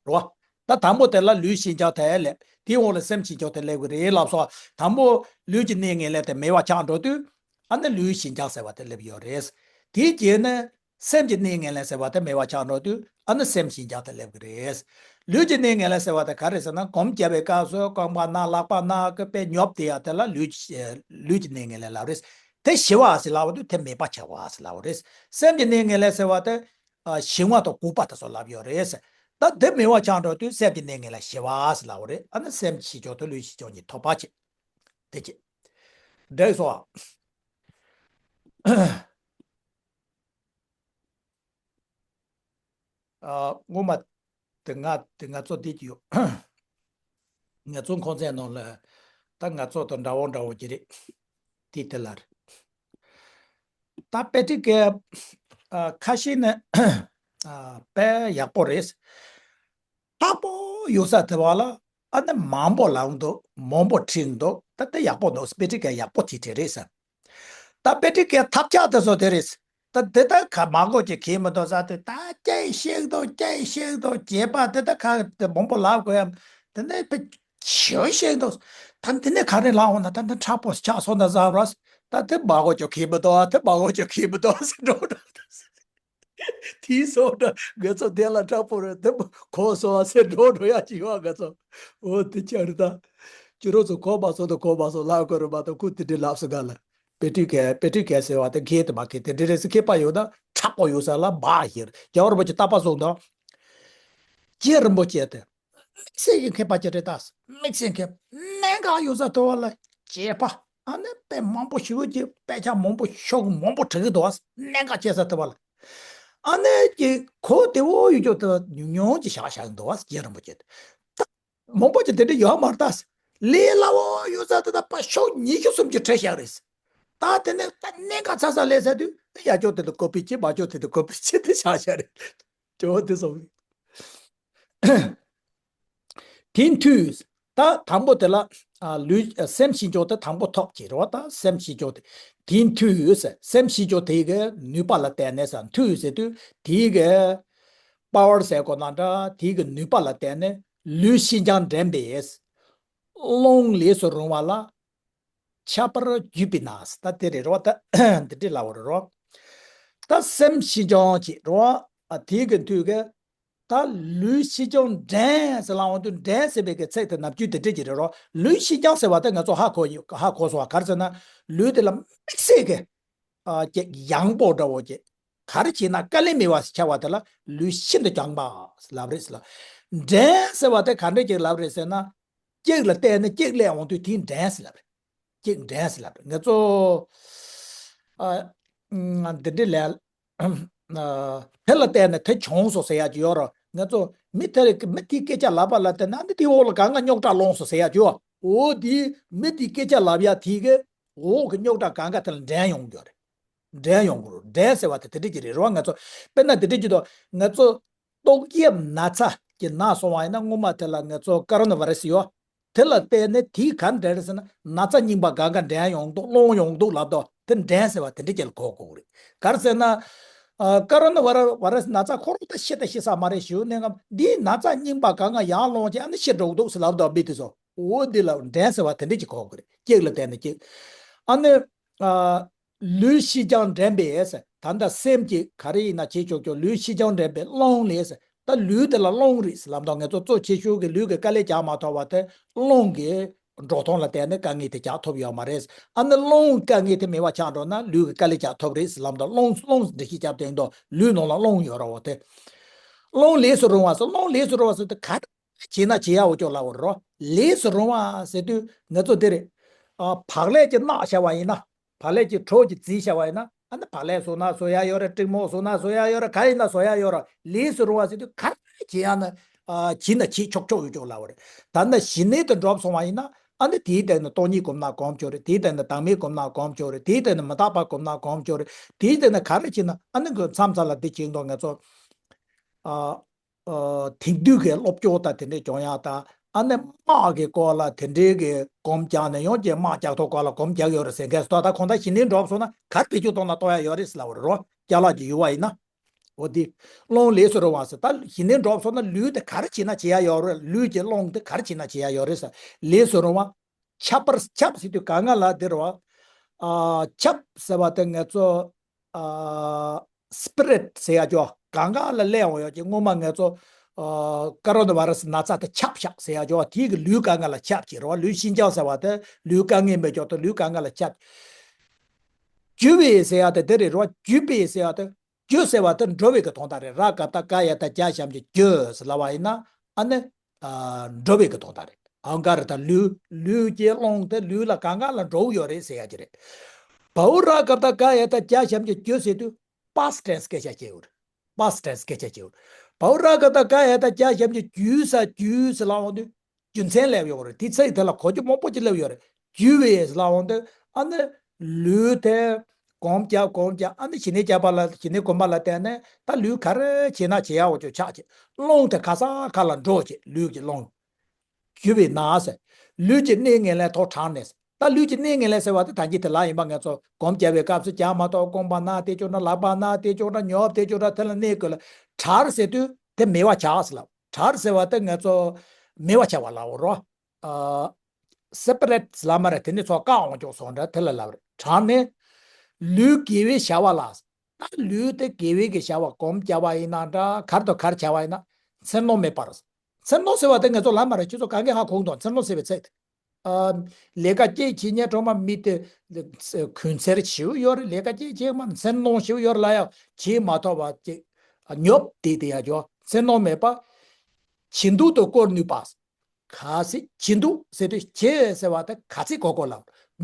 རོ། ད་དང་པོ་དེ་ལ་ལུས་ཞི་འགྱངས་དེ་ལས་དེའི་འོག་ལ་སེམས་ཞི་འགྱངས་དེ་སླེབས་གི་རེད་ལབ་སོང་། དང་པོ་ལུས་ཀྱི་གནས་ངན་ལས་དེ་མེད་པ་ཆགས་འགྲོ་དུས། ཨ་ནི་ལུས་ཞི་འགྱངས་ཟེར་བ་དེ་སླེབས་ཡོད་རེད། དེའི་རྗེས་ནས་སེམས་ཀྱི་གནས་ངན་ལས་ཟེར་བ་དེ་མེད་པ་ཆགས་འགྲོ་དུས་ཨ་ནི་སེམས་ཞི་འགྱངས་དེ་སླེབས་གི་རེད། ལུས་ཀྱི་གནས་ངན་ལས་ཟེར་བ་དེ་ག་རེ་ཟེར་ན་སྒོམ་རྒྱག་པའི་སྐབས་སུ་རྐང་པ་ན་ལག་པ་ན་གི་དཔེ་ཉོབ་དེ་ཡ་དེ་ལ་ལུས་ཀྱི་ལུས་ཀྱི་གནས་ངན་ལས་ལབ་རེད། དེ་ཞི་བ་ཟེར་ལབ་དུས་དེ་མེད་པ་ཆགས་པ་ཟེར་ལབ་རེད། སེམས་ཀྱི་གནས་ངན་ལས་ཟེར་བ་དེ། ཨ། ཞི་བ་དང་ལྐུགས་པ་དེ་ཚོ་ལབ་ཡོད་རེད། ད་དེ་མེད་པ་ཆགས་འགྲོ་དུས་སེམས་ཀྱི་གནས་ངན་ལས་ཞི་བ་ཟེར་ལབ་རེད། ཨ་ནི་སེམས་ཞི་འགྱངས་དང་ལུས་ཞི་འགྱངས་གཉིས་ཐོབ་པ་བྱེད། དེ་བྱེད། འགྲིག་སོང་ཨ། ཨ། སྔོན་མ་དེ་ང་དེ་ང་ཚོ་འདི་ཅི་ཡོད། ང་ཚོ་ཁོང་ཚན་ནང་ལ་ད་ང་ཚོ་དང་འདྲ་བོ་འདྲ་བོ་ཅི་རེད། དེ་དེ་ལ་རེད། ད་དཔེ་ཁྲིད་མཁན་ཨ་ཁ་ཤས་ནི་ཨ་དཔེ་ཡག་པོ་རེད། ལྷག་པོ་ཡོད་ས་དེ་བ་ལ་ཨ་ནི་མང་པོ་ལབ་འདུག་མང་པོ་ཁྲིད་འདུག་ད་དེ་ཡག་པོ་འདུག་དཔེ་ཁྲིད་མཁན་ཡག་པོ་དེ་དེ་རེད་ཟེར། ད་དཔེ་ཁྲིད་མཁན་ཐབས་ཆག་དེ་ཚོ་དེ་རེད། ད་དེ་ད་ག་མ་གོ་ཅིག་གིས་མི་འདུག་ཟེར་དུས་ད་ཅི་ཞིག་འདུག་ཅི་ཞིག་འདུག་བྱས་པ་དེ་ད་ག་དེ་མང་པོ་ལབ་དགོས་ཡ། དེ་ནས་དཔེ་ཆོས་ཤིག་འདུག་ད་དེ་ནས་ག་རེ་ལབ་འོང་ན་ད་འདི་མཁྲེགས་པོ་ཆགས་སོང་ད་ཟེར་རོ། ད་དེ་མ་གོ་ཅིག་གིས་མི་འདུག་དེ་མ་གོ་ཅིག་གིས་མི་འདུག་ཟེར་འགྲོ་འགྲོ། དེའི་སོགས་འདྲ་ང་ཚོ་དེ་ལ་མཁྲེགས་པོ་རེད་དེ་གོ་སོང་བ་ཟེར་འགྲོ་འགྲོ་ཡ་ཅིག་ཡོད་ང་ཚོ། འོ་དེ་ཆ་རེད་ད། ཁྱོད་རང་ཚོ་གོ་མ་སོང་དང་གོ་མ་སོང་ལབ་དགོས་རེད་མ་གཏོགས་ཁོས་དེ་འདྲའི་ལབ་སོང་ག་ལ། དཔེ་ཁྲིད་མཁན་དཔེ་ཁྲིད་མཁན་ཟེར་བ་དེ་མཁས་དེ་མ་མཁས་དེ་འདྲ་རེད་ཟེར་མཁས་པ་ཡོད་ན་མཁྲེགས་པོ་ཡོད་ས་ལ་འབག་ཤེར་རྒྱལ་བ་རིན་པོ་ཆེ་རྟག་པར་གསུངས་འདུག་རྗེ་རིན་པོ་ཆེ་དེ། དམིགས་བསལ་གྱི་མཁས་པ་ཅིག་རེད་ད། དམིགས་བསལ་མཁས་གནད་འགག་ཡོད་ས་དེ་བ་ལ་དཔྱད་པ། ཨ་ནི་དཔེ་མང་པོ་ཞེ་པོ་ཅིག་དཔེ་ཆ་མང་པོ་ཤོག་མང་པོ་བྲི་གི་འདུག་བ། གནད་འགག་ཆེ་ས་དེ་བ་ལ། ཨ་ནི་ཀྱི་གོ་བདེ་བོ་ཡོད་ཅོག་དེ་ཉུང་ཉུང་ཅིག་བཞག་བཞག་གི་འདུག་བ་རྗེ་རིན་པོ་ཆེ་དེ། ད་མང་པོ་ཅིག་དེ་འདྲ་ཡོད་མ་རེད་ད། ལས་སླ་བོ་ཡོད་ས་དེ་ད་པ་ཤོག་ཉི་ཤུ་སུམ་ཅུ་བྲི་བཞག་རེད། ད་དེ་ནས་ད་གནད་འགག་ཚ་ས་སླེབས་ས་དུས་ཡ་ཅོག་དེ་དུ་ཀོ་པི་བྱེད་མ་ཅོག་དེ་དུ་ཀོ་པི་བྱེད་དེ་བཞག་བཞག་རེད། ཇོ་བོ་དེ་སོང་། དེ་མཐུས། ད་དང་པོ་དེ་ལ་ཨ་ལུས་ཨ་སེམས་ཞི་འཇོག་དེ་དང་པོ་ཐོབ་ཀྱི་རེད་བ། ད་སེམས་ཞི་འཇོག་དེ་དེ་མཐུས་སེམས་ཞི་འཇོག་དེ་གི་ནུས་པ་ལ་བརྟེན་ནས་ས་མཐུས་ཟེར་དུས་དེ་གི་པ་ཝར་ཟེར་གོ་ན་འདྲ་དེ་གི་ནུས་པ་ལ་བརྟེན་ནས་ལུས་ཞི་འཇམ་འདྲེན་པས་རླུང་ལས་སུ་རུང་བ་ལ་ཁྱབ་པར་བརྒྱུད་པས་ན། ད་དེ་རེད་རོ། ད་འདི་འདྲི་ལ་བར་རོ། ད་སེམས་ཞི་འཇམ་ཅིག་རོ། ཨ་དེ་གི་མཐུས་གི་ད་ལུས་ཕྱི་འགྱངས་འགྲན་ཟེར་ལབ་འོང་དུས་འགྲན་ཟེར་བའི་གི་ཚིག་དེ་ནམ་རྒྱུན་དེ་འདྲ་ཅིག་རེད་རོ། ལུས་ཕྱི་འགྱངས་ཟེར་བ་དེ་ང་ཚོ་ཧ་གོ་ཡོད། ཧ་གོ་སོང་བ། ག་རེ་ཟེར་ན་ལུས་དེ་ལ་དམིགས་བསལ་གི་ཨ་ཅིག་ཡངས་པོ་འདྲ་བོ་ཅིག་ག་རེ་བྱས་ན་དཀའ་ལས་མེད་པ་ཞིག་ཆགས་པ་དེ་ལ་ལུས་ཤིན་ཏུ་འགྱངས་པ་ལབ་རེད་ཟེར་ལ། འགྲན་ཟེར་བ་དེ་ག་འདྲ་ཅིག་ལབ་རེད་ཟེར་ན། གཅིག་ལ་བལྟས་ནས་གཅིག་སླེབས་འོང་དུས་དེ་འགྲན་ཟེར་ལབ་རེད། གཅིག་འགྲན་ཟེར་ལབ་རེད། ང་ཚོ་ཨ་འདི་འདྲ་ལས། ཨ་དེ་ལ་བལྟས་ནས་དེ་བྱུང་སོང་ཟེར་ཡག་ཅིག་ཡོད་རེད། ང་ཚོ་མི་དེ་མི་དེའི་སྐད་ཆ་ལབ་པ་ལ་བལྟས་ན་འདི་དེའི་འོག་ལ་གང་ག་རྙོག་དྲ་སློང་སོང་ཟེར་ཡག་ཅིག་ཡོད། འོ་དེ་མི་དེའི་སྐད་ཆ་ལབ་ཡག་དེ་གི་འོག་གི་རྙོག་དྲ་གང་ག་དེ་ལ་འགྲན་ཡོང་གི་ཡོད་རེད། འགྲན་ཡོང་གི་རེད། འགྲན་ཟེར་བ་དེ་དེ་འདྲ་ཅིག་རེད་རོ། ང་ཚོ་དཔེར་ན་དེ་འདྲ་ཅིག་དང་ང་ཚོ་ཏོག་དབྱིབས་ན་ཚ་ཅིག་ན་སོང་བ་ཡིན་ན། སྔོན་མ་དེ་ལ་ང་ཚོ་ཀ་རོ་ན་བྷ་ར་སི་ཡོད། དེ་ལ་བལྟས་ནས་དེའི་ག་འདྲ་རེད་ཟེར་ན་ན་ཚ་རྙིང་པ་གང་ག་འགྲན་ཡོང་འདུག་སློང་ཡོང་འདུག་ལབ་དུས་དེ་འགྲན་ཟེར་བ་དེ་འདྲ་ཅིག་ལ་གོ་དགོས་ཀྱི་རེད། ག་རེ་ཟེར་ན། ཨ་ཀ་རོ་ན་བྷ་ར་བྷ་ར་སི་ན་ཚ་ཁོ་རང་ད་ཤི་ད་ཤི་ས་མ་རེད། ཞེའུ་གནས་སྐབས་འདིའི་ན་ཚ་རྙིང་པ་གང་ག་ཡར་སློང་བྱས་ཨ་ནི་ཤི་འགྲོ་གི་འདུག་ཟེར་ལབ་དུས་མི་དེ་ཚོ་འོ་འདི་ལ་འགྲན་ཟེར་བ་དེ་འདྲ་ཅིག་གོ་དགོས་རེད། གཅིག་ལ་བལྟས་ནས་གཅིག་ཨ་ནི། ཨ། ལུས་ཕྱི་འགྱངས་འགྲན་པས། ད་ལྟ་སེམས་ཀྱིས་ག་རེ་ཡིན་ན་བྱེད་ཆོག་ཆོག་ལུས་ཕྱི་འགྱངས་འགྲན་པས་སློང་ལས། ད་ལུས་དེ་ལ་སློང་རེད་ཟེར་ལབ་དུས་ང་ཚོ་གཙོ་ཆེ་ཤོས་ཀྱི་ལུས་ཀྱི་དཀའ་ལས་རྒྱག་མ་ཐུབ་པ་དེ་སློང་གི་འགྲོ་སྟངས་ལ་བལྟས་ནས་དཀའ་ངལ་དེ་རྒྱག་ཐུབ་ཡོད་མ་རེད། ཨ་ནི་སློང་དཀའ་ངལ་དེ་མེད་པ་ཆགས་འགྲོ་ན་ལུས་ཀྱི་དཀའ་ལས་རྒྱག་ཐུབ་རེད་ཟེར་ལབ་དུས་སློང་སློང་འགྲེལ་བཤད་རྒྱབ་དེ་ཡིན་དུས་ལུས་ནང་ལ་སློང་ཡོད་ར་བ་དེ། སློང་ལས་སུ་རུང་བ་ཟེར། སློང་ལས་སུ་རུང་བ་ཟེར་དུས་ག་བྱས་ན་བྱེད་ཡག་འོ་ཅོག་ལབ་པ་རེད་རོ། ལས་སུ་རུང་བ་ཟེར་དུས་ང་ཚོ་འདི་རེད། ཨ་བག་ལེབ་ཅིག་བརྣག་བྱས་པ་ཡིན་ན། བག་ལེབ་ཅིག་གྲོ་ཅིག་བརྫིས་བྱས་པ་ཡིན་ན། ཨ་ནི་བག་ལེབ་བཟོ་ན་བཟོ་ཡག་ཡོད་རེད། ཀྲིན་མོག་བཟོ་ན་བཟོ་ཡག་ཡོད་རེད། ག་ཡིན་ན་བཟོ་ཡག་ཡོད་རེད། ལས་སུ་རུང་བ་ཟེར་དུས་ག་རེ་བྱེད་ཡག་ན་ཨ་བྱས་ན་བྱེད་ཆོག་ཆོག་འོ་ཅོག་ལབ་པ་རེད། ད་ལྟ་ཞི་གནས་དུ་འགྲོ་སོང་བ་ཡིན་ན། ཨ་ནི་དེའི་སྟེང་ནས་སྟོང་ཉིད་སྒོམ་ན་སྒོམ་ཆོག་རེད། དེའི་སྟེང་ནས་བདག་མེད་སྒོམ་ན་སྒོམ་ཆོག་རེད། དེའི་སྟེང་ནས་མི་རྟག་པ་སྒོམ་ན་སྒོམ་ཆོག་རེད། དེའི་སྟེང་ནས་ག་རེ་བྱེད་ན་ཨ་ནི་མཚམས་མཚམས་ལ་འདི་བྱེད་མདོག་ང་ཚོ་ཨ། ཨ་དེང་དུས་ཀྱི་སློབ་སྦྱོང་དང་དེ་འདྲའི་སྦྱོང་ཡག་དང་། ཨ་ནི་དམག་གི་སྐོར་ལ་དེ་འདྲའི་གི་སྒོམ་རྒྱག་ནས་ཡང་ཅིག་དམག་རྒྱག་ཐོག་སྐོར་ལ་སྒོམ་རྒྱག་ཡོད་རེད་ཟེར་མཁན་སུ་ད་ཁོང་ད་ཞི་གནས་འགྲོ་སོང་ན་ག་རེ་བེད་སྤྱོད་གཏོང་ན་གཏོང་ཡག་ཡོད་རེད་ཟེར་ལབ་པ་རེད་རོ། ཅ་ལག་ཅིག་ཡོད་པ་ཡིན་ན། འོ་དེ། སློང་ལས་སུ་རུང་བ་ཟེར། ད་ཞི་གནས་འགྲོ་སོང་ན་ལུས་དེ་ག་རེ་བྱེད་ན་བྱེད་ཡག་ཡོད་རེད། ལུས་ཀྱི་སློང་དེ་ག་རེ་བྱེད་ན་བྱེད་ཡག་ཡོད་རེད་ཟེར། ལས་སུ་རུང་བ། ཁྱབ་པར་ཁྱབ་ཟེར་དུས་གང་ག་ལ་དེ་རེད་བ། ཨ་ཁྱབ་ཟེར་བ་དེ་ང་ཚོ། ཨ་སི་པི་རི་ཊི་ཟེར་ཡག་ཅོག་གང་ག་ལ་སླེབས་འོང་ཡག་ཅིག་སྔོན་མ་ང་ཚོ་ཨ་ཀ་རོ་ན་བྷ་ར་སི་ན་ཚ་དེ་ཁྱབ་ཤག་ཟེར་ཡག་ཅོག་དེ་གི་ལུས་གང་ག་ལ་ཁྱབ་ཅིག་རེད་བ། ལུས་ཕྱི་འགྱངས་ཟེར་བ་དེ་ལུས་དཀའ་ངལ་མེད་ཅོག་དེ་ལུས་གང་ག་ལ་ཁྱབ། རྒྱུ་བས་ཟེར་ཡག་དེ་དེ་རེད་རེད་བ། རྒྱུ་བས་ཟེར་ཡག་དེ། རྒྱུ་ཟེར་བ་དེ་འགྲོ་བའི་གི་དོན་དག་རེད། ར་ག་བཏགས་རྒ་ཡ་བཏགས་རྒྱ་ཞབས་ཀྱུ་རྒྱུ་ཟེར་ལབ་པ་ཡིན་ན་ཨ་ནི་ཨ་འགྲོ་བའི་གི་དོན་དག་རེད། ཨང་ག་ར་ད་ལུས། ལུས་ཀྱི་སློང་དེ་ལུས་ལ་གང་ག་ལ་འགྲོ་གི་ཡོད་རེད་ཟེར་ཡག་ཅིག་རེད། བའོ་ར་ག་བཏགས་རྒ་ཡ་བཏགས་རྒྱ་ཞབས་ཀྱུ་རྒྱུ་ཟེར་དུས་པ་སི་ཊི་ཊེན་སི་སྐད་ཆ་བཤད་ཡོད་རེད། པ་སི་ཊི་ཊེན་སི་སྐད་ཆ་བཤད་ཡོད་རེད། བའོ་ར་ག་བཏགས་རྒ་ཡ་བཏགས་རྒྱ་ཞབས་ཀྱུ་རྒྱུ་ས་རྒྱུ་ཟེར་ལབ་འོང་དུས། རྒྱུ་མཚན་སླེབས་ཡོད་རེད། དེ་ཚིག་དེ་ལ་གོ་རྒྱུ་མང་པོ་ཅིག་སླེབས་ཡོད་རེད། རྒྱུ་བས་ལབ་འོང་དུས་ཨ་ནི་ལུས་དེ་སྒོམ་རྒྱག་སྒོམ་རྒྱག་ཨ་ནི་ཞི་གནས་རྒྱག་པ་ལ་ཞི་གནས་སྒོམ་པ་ལ་བརྟེན་ནས་ད་ལུས་ག་རེ་བྱེད་ན་བྱེད་ཡག་འོ་ཅོག་ཆགས་ཅིག་སློང་དེ་ག་ས་ག་ལ་འགྲོ་ཅིག་ལུས་ཀྱི་སློང་། རྒྱུ་བས་ན་ཟེར། ལུས་ཀྱི་གནས་ངན་ལེན་ཐོག་དྲངས་ནས། ད་ལུས་ཀྱི་གནས་ངན་ལེན་ཟེར་བ་དེ་ད་གིན་དེ་ལ་ཡིན་པ་ང་ཚོ་སྒོམ་རྒྱག་པའི་སྐབས་སུ་རྒྱག་མ་ཐུབ། རྐང་པ་ན་དེ་ཅོག་འདྲ། ལག་པ་ན་དེ་ཅོག་འདྲ། ཉོབ་དེ་ཅོག་འདྲ། དེ་ལ་གནས་དགོས་ལ། དྲག་ཟེར་དུས་དེ་མེད་པ་ཆགས་ཟེར་ལབ། དྲག་ཟེར་བ་དེ་ང་ཚོ་མེད་པ་ཆགས་པ་ལབ་རོ། ཨ་སེ་པ་རེ་ཊི་ལབ་མ་རེད། དེ་ནི་ཚོ་བཀག་འོང་ཅོག་སོང་འདྲ་དེ་ལ་ལབ་རེད། དྲག་ནས་ལུས་དགེ་བའི་བྱ་བ་ལ། ད་ལུས་དེ་དགེ་བའི་གི་བྱ་བ་སྒོམ་རྒྱག་པ་ཡིན་ན་འདྲ། གར་དང་གར་བྱ་བ་ཡིན་ན་འཚེར་སྣང་མེད་པར། འཚེར་སྣང་ཟེར་བ་དེ་ང་ཚོ་ལབ་མ་རེད། ཁྱོད་ཚོ་གང་གི་ཧ་གོ་གི་འདུག་འཚེར་སྣང་ཟེར་བའི་ཚིག་དེ། ཨ་ལས་ཀ་གཅིག་བྱེད་མཁན་ཚང་མ་མི་དེ་གུས་འཚེར་ཞེ་པོ་ཡོད་རེད། ལས་ཀ་གཅིག་བྱེད་མ་འཚེར་སྣང་ཞེ་པོ་ཡོད་རེད་ལ། ཡང་བྱེད་མ་ཐུབ་པ་ཅིག་ཉོབ་དེ་དེ་ཡང་ཅོག་འཚེར་སྣང་མེད་པ། བྱེད་འདུག་ཏུ་བཀོལ་ནུས་པ། གལ་སྲིད་བྱེད་འདུག་ཟེར་དུས་བྱེད་ཟེར་བ་དེ་གལ་སྲིད་གོ་དགོས་ལ།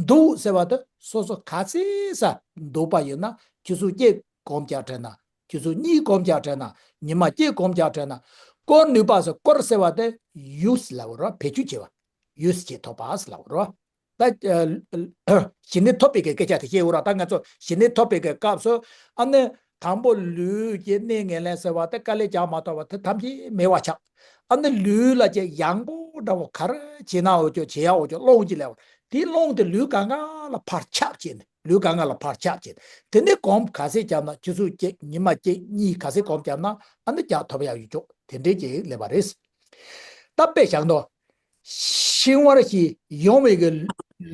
འདུག་ཟེར་བ་དེ་སོ་སོ་གལ་སྲིད་ས་འདུག་པ་ཡིན་ན་ཆུ་ཚོད་གཅིག་སྒོམ་རྒྱག་དྲན་ན། ཆུ་ཚོད་གཉིས་སྒོམ་རྒྱག་དྲན་ན། ཉི་མ་གཅིག་སྒོམ་རྒྱག་དྲན་ན། བཀོལ་ནུས་པ་ཟེར། བཀོལ་ཟེར་བ་དེ་ཡུ་སི་ལབ་རོ། བེད་སྤྱོད་བྱེད་པ། ཡུ་སི་བྱེད་ཐུབ་པ་ལབ་རོ། ད་ཞི་གནས་ཐོབ་པའི་གི་སྐད་ཆ་དེ་བཤད་འོ་ར། ད་ང་ཚོ་ཞི་གནས་ཐོབ་པའི་གི་སྐབས་སུ་ཨ་ནི་དང་པོ་ལུས་ཀྱི་གནས་ངན་ལེན་ཟེར་བ་དེ་དཀའ་ལས་རྒྱག་མ་ཐུབ་པ་དེ་ཐམས་ཅད་མེད་པ་ཆགས། ཨ་ནི་ལུས་ལ་ཅིག་ཡང་པོ་འདྲ་བོ་ག་རེ་བྱེད་ན་འོ་ཅོག་བྱེད་ཡག་འོ་ཅོག་སློང་ཅིག་ལས་བ། དེའི་སློང་དེ་ལུས་གང་ག་ལ་ཕར་ཁྱབ་བྱས་ནས། ལུས་གང་ག་ལ་ཕར་ཁྱབ་བྱས་ནས། དེ་ནས་སྒོམ་ག་ཚད་བརྒྱབ་ན། ཆུ་ཚོད་གཅིག་ཉི་མ་གཅིག་གཉིས་ག་ཚད་སྒོམ་བརྒྱབ་ན་ཨ་ནི་རྒྱག་ཐུབ་ཡག་ཡོད་ཅོག་དེ་འདྲའི་ཅིག་སླེབས་པ་རེད། ད་དཔེ་བཞག་ན། ཤིང་བར་གྱིས་ཡོང་བའི་གི་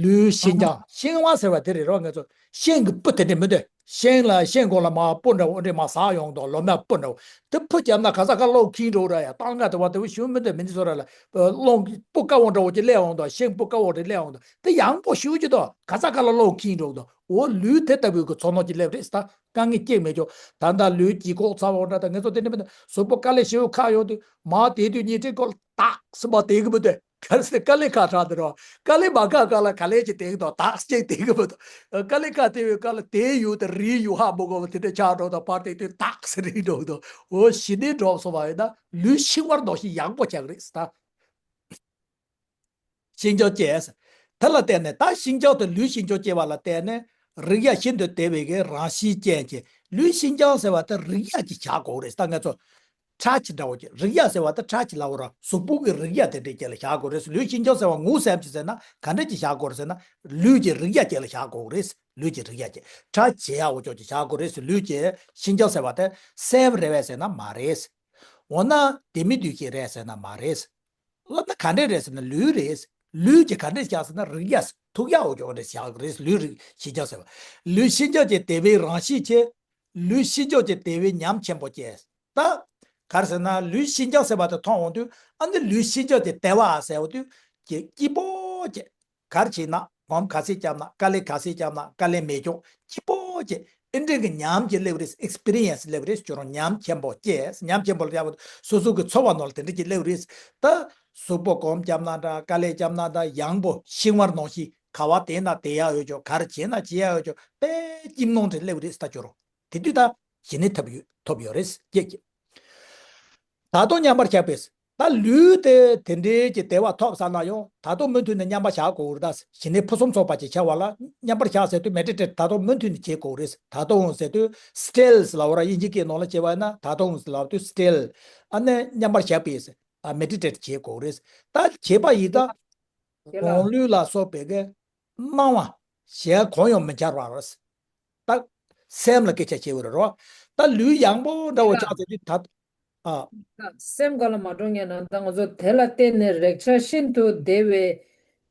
ལུས་ཤིན་ཀྱང་། ཤིང་བར་ཟེར་བ་དེ་རེད་རོ། ང་ཚོ་ཤིང་གི་སྤུ་དེ་འདྲ་མི་འདུག་ཤིང་ལ་ཤིང་སྒོ་ལ་མར་སྤུ་འདྲ་བོ་འདྲ་མར་ཟག་ཡོང་དང་ལོ་མ་སྤུ་འདྲ་བོ་དེ་ཕུ་བརྒྱབ་ན་ག་ས་ག་གློག་འཁྱིལ་འགྲོ་ར་ཡ། སྟངས་ཀ་དེ་བ་དེ་བོ་ཞུ་མི་འདོད་མི་འདི་ཚོ་ར་ལ་གློག་སྤུ་དཀར་བོ་འདྲ་བོ་ཅིག་སླེབས་འོང་དང་ཤིང་སྤུ་དཀར་བོ་དེ་སླེབས་འོང་དང་དེ་ཡང་པོ་ཞུ་གི་དང་ག་ས་ག་ལ་གློག་འཁྱིལ་འགྲོ་དང་འོ་ལུས་དེ་ལྟ་བུའི་གི་ཚོར་སྣང་ཅིག་སླེབས་རེད་ད། དཀའ་ངལ་སྐྱེ་མེད་ཀྱོ། ད་ལྟ་ལུས་ཀྱི་ལྐོག་ཚ་བ་འདྲ་དང་ངེད་ཚོ་དེ་འདྲ་མི་འདུག་གཟུགས་པོ་དཀའ་ལས་ཞེ་པོ་ཁག་ཡོང་དུས་མ་དེ་དུས་ཉིན་ཁྲི་སྐོར་ཏག་སེ་མ་དེ་གི་མི་འདུག་གལ་སྲིད་དཀའ་ལས་ཁག་དྲགས་འདི་རོ། དཀའ་ལས་མ་ཁག་ཁག་ལ་ག་ལས་ཀྱི་དེ་གི་དང་ཏག་སེ་དེ་གི་མི་འདུག་དཀའ་ལས་ཁག་དེ་བས་དཀའ་ལས་དེ་ཡུལ་དེ་རིའི་ཡུལ་ཧ་མི་གོ་བ་དེ་འདྲ་ཆགས་འགྲོ་དང་ཕར་དེ་དུས་ཏག་སེ་རིལ་འགྲོ་གི་འདུག་འོ་ཞི་གནས་འགྲོ་སོང་བ་ཡིན་ན་ལུས་ཤི་བར་འདོགས་ཤིང་ཡང་པོ་ཆགས་རེད་ད། ཤིན་སྦྱངས་སྐྱེ། དེ་ལ་བརྟེན་ནས་ད་ཤིན་སྦྱངས་དེ་ལུས་ཤིན་སྦྱངས་སྐྱེ་བ་ལ་བརྟེན་ནས་རིགས་དབྱེ་ཤིན་ཏུ་དལ་བའི་གི་རང་བཞིན་ཅན་གྱི་ལུས་ཤིན་སྦྱངས་ཟེར་བ་དེ་རིགས་དབྱེ་གི་བྱ་དགོས་རེད་ད་ངེད་ཚོ། ཁྲག་གི་འདྲ་བོ་ཅིག་རིགས་དབྱེ་ཟེར་བ་དེ་ཁྲག་གི་ལ་འོ་ར་གཟུགས་པོ་གི་རིགས་དབྱེ་དེ་འདྲས་ཅིག་ལ་བཞག་དགོས་རེད། ལུས་ཤིན་སྦྱངས་ཟེར་བ་ངོ་སེམས་ཀྱི་ཟེར་ན་ག་འདྲས་ཅིག་བཞག་དགོས་རེད་ཟེར་ན་ལུས་ཀྱི་རིགས་དབྱེ་ཅིག་ལ་བཞག་དགོས་རེད། ལུས་ཀྱི་རིགས་དབྱེ་ཅིག་ཁྲག་བྱེ་བ་འོ་ཅོག་ཅིག་བཞག་དགོས་རེད། ལུས་ཀྱི་ཤིན་སྦྱངས་ཟེར་བ་དེ་སེམས་རེད་བས་ཟེར་ན་མ་རེད། འོ་ན་ལྡེ་མིག་ལྡེ་ཤེས་རེད་ཟེར་ན་མ་རེད། ལབ་ན་ག་འདྲས་རེད་ཟེར་ན་ལུས་རེད། ལུས་ཀྱི་ག་འདྲས་བཞག་ཟེར་ན་རིགས་དབྱེ་ཐུག་ཡག་འོ་ཅོག་འདྲས་བཞག་རེད། ལུས་རིགས་ཤིན་སྦྱངས་ཟེར་བ། ལུས་ཤིན་སྦྱངས་ཀྱི་དལ་བའི་རང་བཞིན་ཆེ། ལུས་ཤིན་སྦྱངས་ཀྱི་དལ་བའི་ཉམས་ཆེན་པོ་སྐྱེ། ད་ག་རེ་ཟེར་ན་ལུས་ཤིན་སྦྱངས་ཟེར་བ་དེ་མཐོང་འོང་དུས་ཨ་ནི་ལུས་ཤིན་སྦྱངས་ཀྱི་དལ་བ་ཟེར་འོང་དུས་ཀྱི་སྐྱིད་པོ་སྐྱེ། ག་རེ་བྱས་ན་སྒོམ་ག་ཚད་བརྒྱབ་ན་དཀའ་ལས་ག་ཚད་བརྒྱབ་ན་དཀའ་ལས་མེད་ཀྱང་སྐྱིད་པོ་སྐྱེ། ཨེ་འདྲས་ཀྱི་ཉམས་ཀྱི་སླེབས་རེད། ཨེག་སི་པི་རི་ཡན་སི་སླེབས་རེད། ཁྱོད་རང་ཉམས་ཆེན་པོ་སྐྱེས། ཉམས་ཆེན་པོ་ལ་ཡག་པོ་སོ་སོ་གི་ཚོར་བ་ནང་ལ་དེ་འདྲས་ཀྱི་སླེབས་རེད། ད་གཟུགས་པོ་སྒོམ་བརྒྱབ་ན་འདྲ་དཀའ་ལས་བརྒྱབ་ན་འདྲ་ཡང་པོ་ཤིང་བར་ནང་བཞིན་ག་བ་དེ་ན་དེ་ཡག་ཡོད་ཀྱང་ག་རེ་བྱས་ན་བྱེད་ཡག་ཡོད་ཀྱང་དཔེ་སྐྱིད་མོ་འདྲ་སླེབས་རེད། ད་ཁྱོད་རང་དེ་དུས་ད་ཞི་གནས་ཐོབ་ཡོད་ཐོབ་ཡོད་རེད་སྐྱེས་ཀྱི། ད་དུང་མཉམ་པར་བཞག་པས། ད་ལུས་དེ་དེ་འདྲའི་གི་བདེ་བ་ཐོབ་ས་ན་ཡང་ད་དུང་མུ་མཐུད་ནས་མཉམ་པར་བཞག་དགོས་རེད། ད་ཞི་གནས་ཕུན་སུམ་ཚོགས་པ་ཅིག་བྱ་བ་ལ་མཉམ་པར་བཞག་ཟེར་དུས་མེ་ཌི་ཊེཊ་ད་དུང་མུ་མཐུད་ནས་བྱེད་དགོས་རེད། ད་དུང་ཟེར་དུས་སི་ཊིལ་ལབ་ར་དབྱིན་ཇི་སྐད་ནང་ལ་བྱས་པ་ཡིན་ན་ད་དུང་ལབ་དུས་སི་ཊིལ་ཨ་ནི་མཉམ་པར་བཞག་པས་ཨ་མེ་ཌི་ཊེཊ་བྱེད་དགོས་རེད། ད་བྱེད་པ་ཡིན་ད་དགུང་ལོ་ལ་སོགས་པའི་གི་སྣང་བ་གཞན་གང་ཡང་མི་འཆར་བ་རེད། ད་སེམས་ལ་སྐད་ཆ་བྱེད་འོས་རེད་རོ། ད་ལུས་ཡང་པོ་འདྲ་བོ་ཆགས་ཟེར་དུས་ད། ཨ། སེམས་ག་ལ་མ་འགྲོ་ངེས་ན་ད་ང་ཚོ་དེ་ལ་བརྟེན་ནས་རེག་བྱ་ཤིན་ཏུ་བདེ་བའི་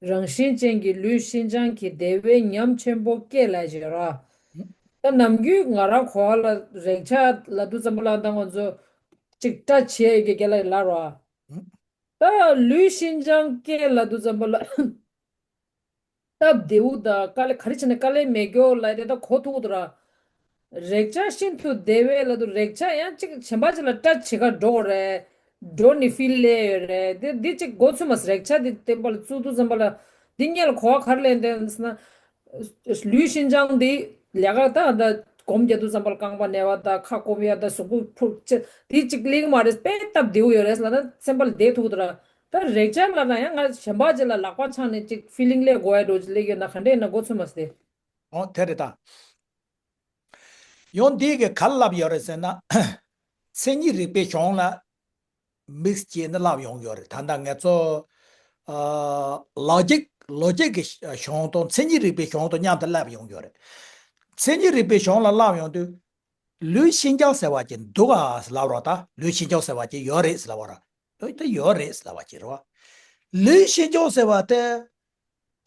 རང་བཞིན་ཅན་གྱི་ལུས་ཤིན་སྦྱངས་ཀྱི་བདེ་བའི་ཉམས་ཆེན་པོ་སྐྱེ་ལ་བྱེད་རོ། ད་ནམ་རྒྱུན་ང་རང་གོ་བ་ལ་རེག་བྱ་ལ་དུས་ཙམ་པ་ལ་ད་ང་ཚོ་ཅིག་སྐྲ་ཆད་ཡོད་ཀྱི་རྒྱ་ལ་ལ་རོ། ད་ལུས་ཤིན་སྦྱངས་སྐྱེ་ལ་དུས་ཙམ་པ་ལ། སྟབས་བདེ་བོ་དང་དཀའ་ལས་ག་རེ་བྱས་ན་དཀའ་ལས་མེད་སྐྱོ་ལ་དེ་ད་གོ་ཐུག་འདུག་ར། རེག་བྱ་ཤིན་ཏུ་བདེ་བའི་ལ་དུ་རེག་བྱ་ཡང་གཅིག་གཞན་པ་ཅིག་ལ་སྐྲ་བྱེད་ག་འགྲོ་རེད། འགྲོ་ནི་ཕིལ་ལས་ཡོད་རེད། དེ་འདི་གཅིག་གོ་ཚུལ་མ་རེག་བྱ་འདི་བསྟན་པ་ལ་བཙུགས་དུས་ཙམ་པ་ལ་འདི་སྔོན་ལ་གོ་བ་ག་རེ་ལེན་དེ་ན་ལུས་ཤིན་སྦྱངས་འདི་ལས་ཀ་ད་ད་སྒོམ་རྒྱག་དུས་ཙམ་པ་ལ་རྐང་པ་ན་བ་ད་ཁ་སྐོམ་ཡ་ད་གཟུགས་པོ་འཕུར་ཅེ་འདི་གཅིག་ལེགས་མ་རེད། དཔེ་སྟབས་བདེ་བོ་ཡོད་རེད་ལ་ད་སེམས་པ་ལ་བདེ་ཐུག་འདུག་ར། ད་རེག་བྱ་ལ་ན་ཡང་ང་གཞན་པ་ཅིག་ལ་ལག་པ་འཆང་ནས་ཅིག་ཕི་ལིང་ལས་གོ་ཡ་འགྲོ་ཅིག་ལེགས་ཡོད་ན་ག་འདྲས་ཡིན་ན་མགོ་ཚོས་མ་སྟེ། འོ་དེ་རེད་ད། ཡང་འདི་གི་ག་རེ་ལབ་ཡོད་རེད་ཟེར་ན། མཚན་ཉིད་རིག་པའི་གཞུང་ལ་མིག་སི་བྱས་ནས་ལབ་ཡོང་ཡོད་རེད། ད་ལྟ་ང་ཚོ་ཨ་ལོ་ཇིག་ལོ་ཇིག་གི་གཞུང་དང་མཚན་ཉིད་རིག་པའི་གཞུང་དང་མཉམ་དུ་ལབ་ཡོང་ཡོད་རེད། མཚན་ཉིད་རིག་པའི་གཞུང་ལ་ལབ་ཡོང་དུས། ལུས་ཤིན་སྦྱངས་ཟེར་བ་ཅིག་འདུག་ཨ་ལབ་རོགས་ད། ལུས་ཤིན་སྦྱངས་ཟེར་བ་ཅིག་ཡོད་རེད་ལབ་རོགས། ཨོ་དེ་ཡོད་རེད་ལབ་པ་ཅིག་རེད་བ། ལུས་ཤིན་སྦྱངས་ཟེར་བ་དེ།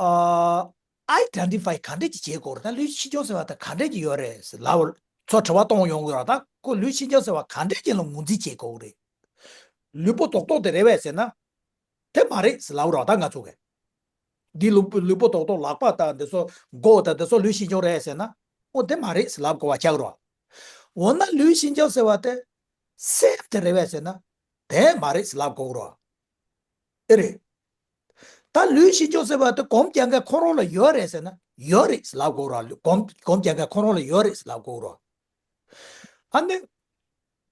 ཨ། ཨའི་ཌེན་ཊི་ཕའི་ག་འདྲས་ཀྱི་བྱེད་དགོས་རེད། ད་ལུས་ཤིན་སྦྱངས་ཟེར་བ་དེ་ག་འདྲས་ཀྱི་ཡོད་རེད་ལབ། ཚོ་དྲི་བ་གཏོང་ཡོང་གི་རེད། ད་ཁོ་ལུས་ཤིན་སྦྱངས་ཟེར་བ་ག་འདྲས་ཀྱི་ལ་ངོས་འཛིན་བྱེད་དགོས་རེད། ལུས་པོ་རྡོག་རྡོག་དེ་རེད་བས་ཟེར་ན། དེ་མ་རེད་ལབ་རོགས་ད་ང་ཚོ་གིས། འདི་ལུས་པོ་ལུས་པོ་རྡོག་རྡོག་ལག་པ་དང་འདི་ཚོ་མགོ་དང་འདི་ཚོ་ལུས་ཤིན་སྦྱངས་རེད་ཟེར་ན། ཨོ་དེ་མ་རེད་ལབ་དགོས་པ་ཆགས་རོགས། འོ་ན་ལུས་ཤིན་སྦྱངས་ཟེར་བ་དེ་སེམས་དེ་རེད་བས་ཟེར་ན། དེ་མ་རེད་ལབ་དགོས་རོགས། ཨེ་རེད། ད་ལུས་ཤིན་སྦྱངས་ཟེར་བ་དེ་སྒོམ་རྒྱག་མཁན་ཁོ་རང་ལ་ཡོད་རེད་ཟེར་ན་ཡོད་རེད་ལབ་དགོས་རོགས། སྒོམ་སྒོམ་རྒྱག་མཁན་ཁོ་རང་ལ་ཡོད་རེད་ལབ་དགོས་རོགས། ཨ་ནི།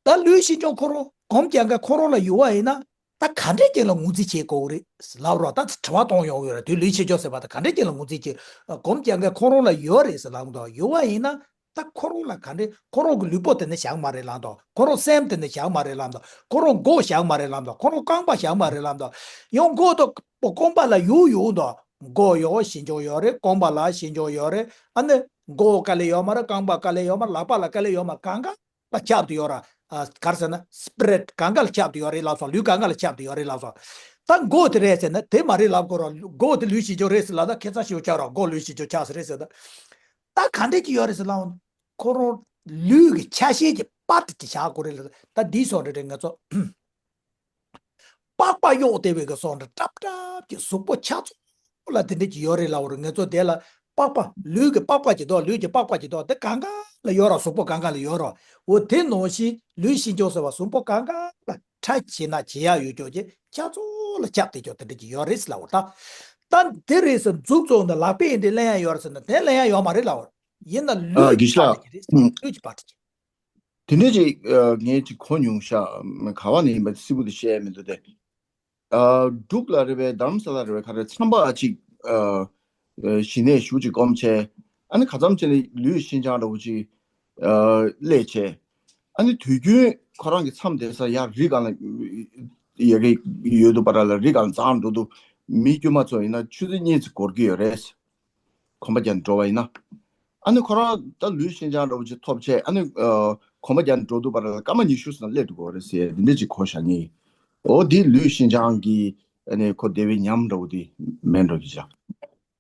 ད་ལུས་ཤིན་སྦྱངས་ཁོ་རང་སྒོམ་རྒྱག་མཁན་ཁོ་རང་ལ་ཡོད་པ་ཡིན་ན་ད་ག་འདྲས་ཅིག་ལ་ངོས་འཛིན་བྱེད་དགོས་རེད་ལབ་རོགས། ད་དྲི་བ་གཏོང་ཡོང་ཡོད་རེད། དེ་ལུས་ཤིན་སྦྱངས་ཟེར་བ་ད་ག་འདྲས་ཅིག་ལ་ངོས་འཛིན་བྱེད། སྒོམ་རྒྱག་མཁན་ཁོ་རང་ལ་ཡོད་རེད་ཟེར་ལབ་འདུག་ཡོད་པ་ཡིན་ན་ད་ཁོ་རང་ལ་ག་འདྲས་ཁོ་རང་གི་ལུས་པོ་དེ་ནི་བཞག་མ་རེད་ལབ་འདུག་ཁོ་རང་སེམས་དེ་ནི་བཞག་མ་རེད་ལབ་འདུག་ཁོ་རང་མགོ་བཞག་མ་རེད་ལབ་འདུག་ཁོ་རང་རྐང་པ་བཞག་མ་རེད་ལབ་འདུག་ཡང་མགོ་དང་རྐང་པ་ལ་ཡུག་ཡུག་འདུག་མགོ་ཡོད་ཤིན་སྦྱངས་ཡོད་རེད། རྐང་པ་ལ་ཤིན་སྦྱངས་ཡོད་རེད། ཨ་ནི་མགོ་དཀའ་ལས་ཡོད་མ་རེད། རྐང་པ་དཀའ་ལས་ཡོད་མ་རེད། ལག་པ་ལ་དཀའ་ལས་ཡོད་མ་རེད། གང་ག་ལ་ཁྱབ་ཏུ་ཡོད་ར། ཨ་ག་རེ་ཟེར་ན་སི་པི་རིཊ་གང་ག་ལ་ཁྱབ་ཏུ་ཡོད་རེད་ལབ་སོང་། ལུས་གང་ག་ལ་ཁྱབ་ཏུ་ཡོད་རེད་ལབ་སོང་། ད་མགོ་དེ་རེད་ཟེར་ན་དེ་མ་རེད་ལབ་དགོས་ར། མགོ་དེ་ལུས་ཤིན་སྦྱངས་རེད་ཟེར་ལབ་ན་ཁེ་ཚ་ཞིག་ཆགས་ར། མགོ་ལུས་ཤིན་སྦྱངས་ཆགས་ས་རེད་ཟེར་ན། ད་ག་འདྲས་ཀྱི་ཡོད་རེད་ཟེར་ལབ། ཁོ་རང་ལུས་ཀྱི་ཆ་ཤས་ཀྱི་པར་ཊི་ཅིག་བཞག་དགོས་རེད་ལ། ད་འདིའི་སོགས་རེ་རེ་ང་ཚོ་པགས་པ་གཡོགས་བསྡད་པའི་གི་སོགས་འདྲ་ཀྲབ་ཀྲབ་ཀྱི་གཟུགས་པོ་ཆ་ཚང་ལ་དེ་འདྲ་ཅིག་ཡོད་རེད་ལབ་པ་རེད། ང་ཚོ་དེ་ལ་པགས་པ་ལུས་ཀྱི་པགས་པ་ཅིག་འདུག་ལུས་ཀྱི་པགས་པ་ཅིག་འདུག་དེ་གང་ག་ལ་ཡོད་ར། གཟུགས་པོ་གང་ག་ལ་ཡོད་ར། འོ་དེ་ནང་བཞིན་ལུས་ཤིན་སྦྱོར་ཟེར་བ་གཟུགས་པོ་གང་ག་ལ་ཁྲ་བྱས་ན་བྱེད་ཡག་ཡོད་ཀྱོག་ཅིག་ཆ་ཚང་ལ་ཁྱབ་བསྡད་ཀྱོག་དེ་འདྲ་ཅིག་ཡོད་རེད་ཟེར་ལབ་པ་རེད། ད་ད་འདི་རེད་ཟེར་མཛུབ་བཙུགས་ནས་ལག་པས་འདི་ལེན་ཡག་ཡོད་རེད་ཟེར་ན་དེ་ལེན་ཡག་ཡོད་མ་རེད་ལབ་པ་རེད། ཡིན་ན་ཨ་ལུས་ཀྱི་གཞི་ལ་པར་ཊི་ཅིག་ལུས་ཀྱི་པར་ཊི་ཅིག་དེ་འདྲ་ཅིག་ཨ་ངས་ཅིག་གོ་མྱོང་ཤག་ག་བ་ནས་ཡིན་པ་སིམ་པལ་དུ་བཤད་ཡ་མི་འདུག་སྟེ། ཨ་འབྲུག་ལ་རེད་པས། རྡ་རམ་ས་ལ་རེད་པས། ག་རེ་མཚམས་པ་ཅིག་ཨ་ཨ་གཞི་ནས་གཞུག་ཅིག་སྒོམ་བྱས། ཨ་ནི་ག་ཙམ་བྱས་ནས་ལུས་ཤིན་སྦྱངས་འདྲ་བོ་ཅིག་ཨ་སླེབས་བྱས། ཨ་ནི་དུས་རྒྱུན་ཁོ་རང་གི་མཚམས་བསྡད་ས་ཡར་རི་སྒང་ལ་ཡ་གི་ཡོད་དུས་བར་ལ་རི་སྒང་འཛེགས་འགྲོ་དུས་མི་དཀྱུས་མ་ཚོ་ཡིན་ན་ཆུ་ཚོད་གཉིས་ཙམ་འགོར་གྱི་ཡོད་རེད། གོམ་པ་རྒྱག་འགྲོ་བ་ཡིན་ན། ཨ་ནི་ཁོ་རང་ད་ལུས་ཤིན་སྦྱངས་འདྲ་བོ་ཅིག་ཐོབ་བྱས། ཨ་ནི་ཨ་གོམ་པ་རྒྱག་འགྲོ་དུས་བར་ལ་སྐར་མ་ཉི་ཤུ་ཙམ་སླེབས་འགྲོ་གི་རེད་ཟེར་འདི་འདྲ་ཅིག་གོ་བཞག་ངེས། འོ་འདི་ལུས་ཤིན་སྦྱངས་ཀྱི་ཨ་ནི་ཁོ་བདེ་བའི་ཉམས་འདྲ་བོ་འདི་མེད་འགྲོ་གི་ཅག་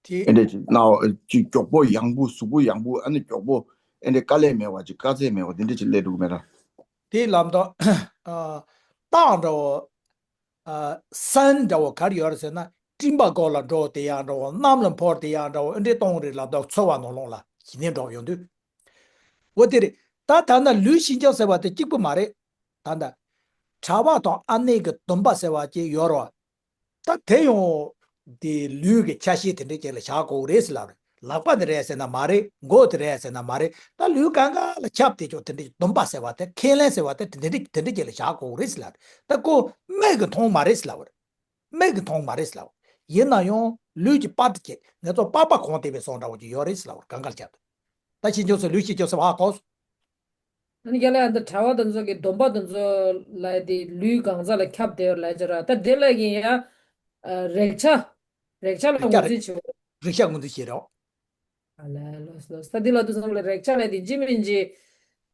དེ་ཨེ་འདྲ་ཅིག་ན་ཅིག་མགྱོགས་པོ་ཡང་པོ་གཟུགས་པོ་ཡང་པོ་ཨ་ནི་མགྱོགས་པོ་ཨེ་འདྲ་དཀའ་ལས་མེད་པ་ཅིག་དཀའ་ཚེགས་མེད་པ་འདི་འདྲ་ཅིག་སླེབས་འགྲོ་གི་མེད་ར། དེ་ལབ་དུས་ཨ་རྟགས་འདྲ་བོ། ཨ་སན་འདྲ་བོ་ག་རེ་ཡོད་རེད་ཟེར་ན། སྤྲིན་པ་སྒོ་ལ་འགྲོ་དེ་ཡང་འདྲ་བོ། གནམ་ལ་འཕུར་དེ་ཡང་འདྲ་བོ། ཨེ་འདྲའི་གཏོང་རེད་ལབ་དུས་ཚོར་བ་ནང་ལོགས་ལ་གཞི་ནས་འགྲོ་ཡོང་དུས། འོ་དེ་རེད། ད་ད་ལྟ་ལུས་ཤིན་སྦྱངས་ཟེར་བ་དེ་གཅིག་པུ་མ་རེད། ད་ལྟ་གྲྭ་པ་དང་ཨ་ནེ་གི་སྡོམ་པ་ཟེར་བ་ཅིག་ཡོད་རེད། ད་དེ་ཡང་དེ་ལུས་ཀྱི་ཆ་ཤས་དེ་འདྲའི་ཅིག་ལ་བཞག་དགོས་རེད་ཟེར་ལབ་རེད། ལག་པ་དེ་རེད་ཟེར་ན་མ་རེད། མགོ་དེ་རེད་ཟེར་ན་མ་རེད། ད་ལུས་གང་ག་ལ་ཁྱབ་བསྡད་ཀྱོག་དེ་འདྲའི་སྡོམ་པ་ཟེར་བ་དེ། ཁས་ལེན་ཟེར་བ་དེ་དེ་འདྲའི་དེ་འདྲའི་ཅིག་ལ་བཞག་དགོས་རེད་ཟེར་ལབ་རེད། ད་ཁོ་མིག་གིས་མཐོང་མ་རེད་ཟེར་ལབ་རེད། མིག་གིས་མཐོང་མ་རེད་ཟེར་ལབ་རེད། ཡིན་ན་ཡང་ལུས་ཀྱི་པར་ཊི་ཅིག་ང་ཚོ་པགས་པ་གོན་བསྡད་པའི་བཟོ་འདྲ་བོ་ཅིག་ཡོད་རེད་ཟེར་ལབ་རེད། གང་ག་ལ་ཁྱབ་བསྡད། ད་ཤིན་སྦྱངས་ཟེར་ལུས་ཤིན་སྦྱངས་ཟེར་བ་ཧ་གོ། ཨ་ནི་རྒྱ་ལ་ཡང་འདི་གྲྭ་པ་དེ་ཚོ་གི་སྡོམ་པ་དེ་ཚོ་ལ་དེ་ལུས་གང་ཟག་ལ་ཁྱབ་བསྡད་ཡོད་ལབ་ཀྱི་ར། ད་དེ་ལ་ཡིན་ཡ། ཨ་རེག་བྱ། རེག་བྱ་ལ་རེག་བྱ་ངོས་འཛིན་བྱེད་རེད། རེག་བྱ་ངོས་འཛིན་བྱེད་རེད། ཨ་ལས་ལོས་ལོས། ད་འདི་ལ་དུས་ཙམ་ལ་རེག་བྱ་ལ་དེ་ཇི་མིན་ཇི།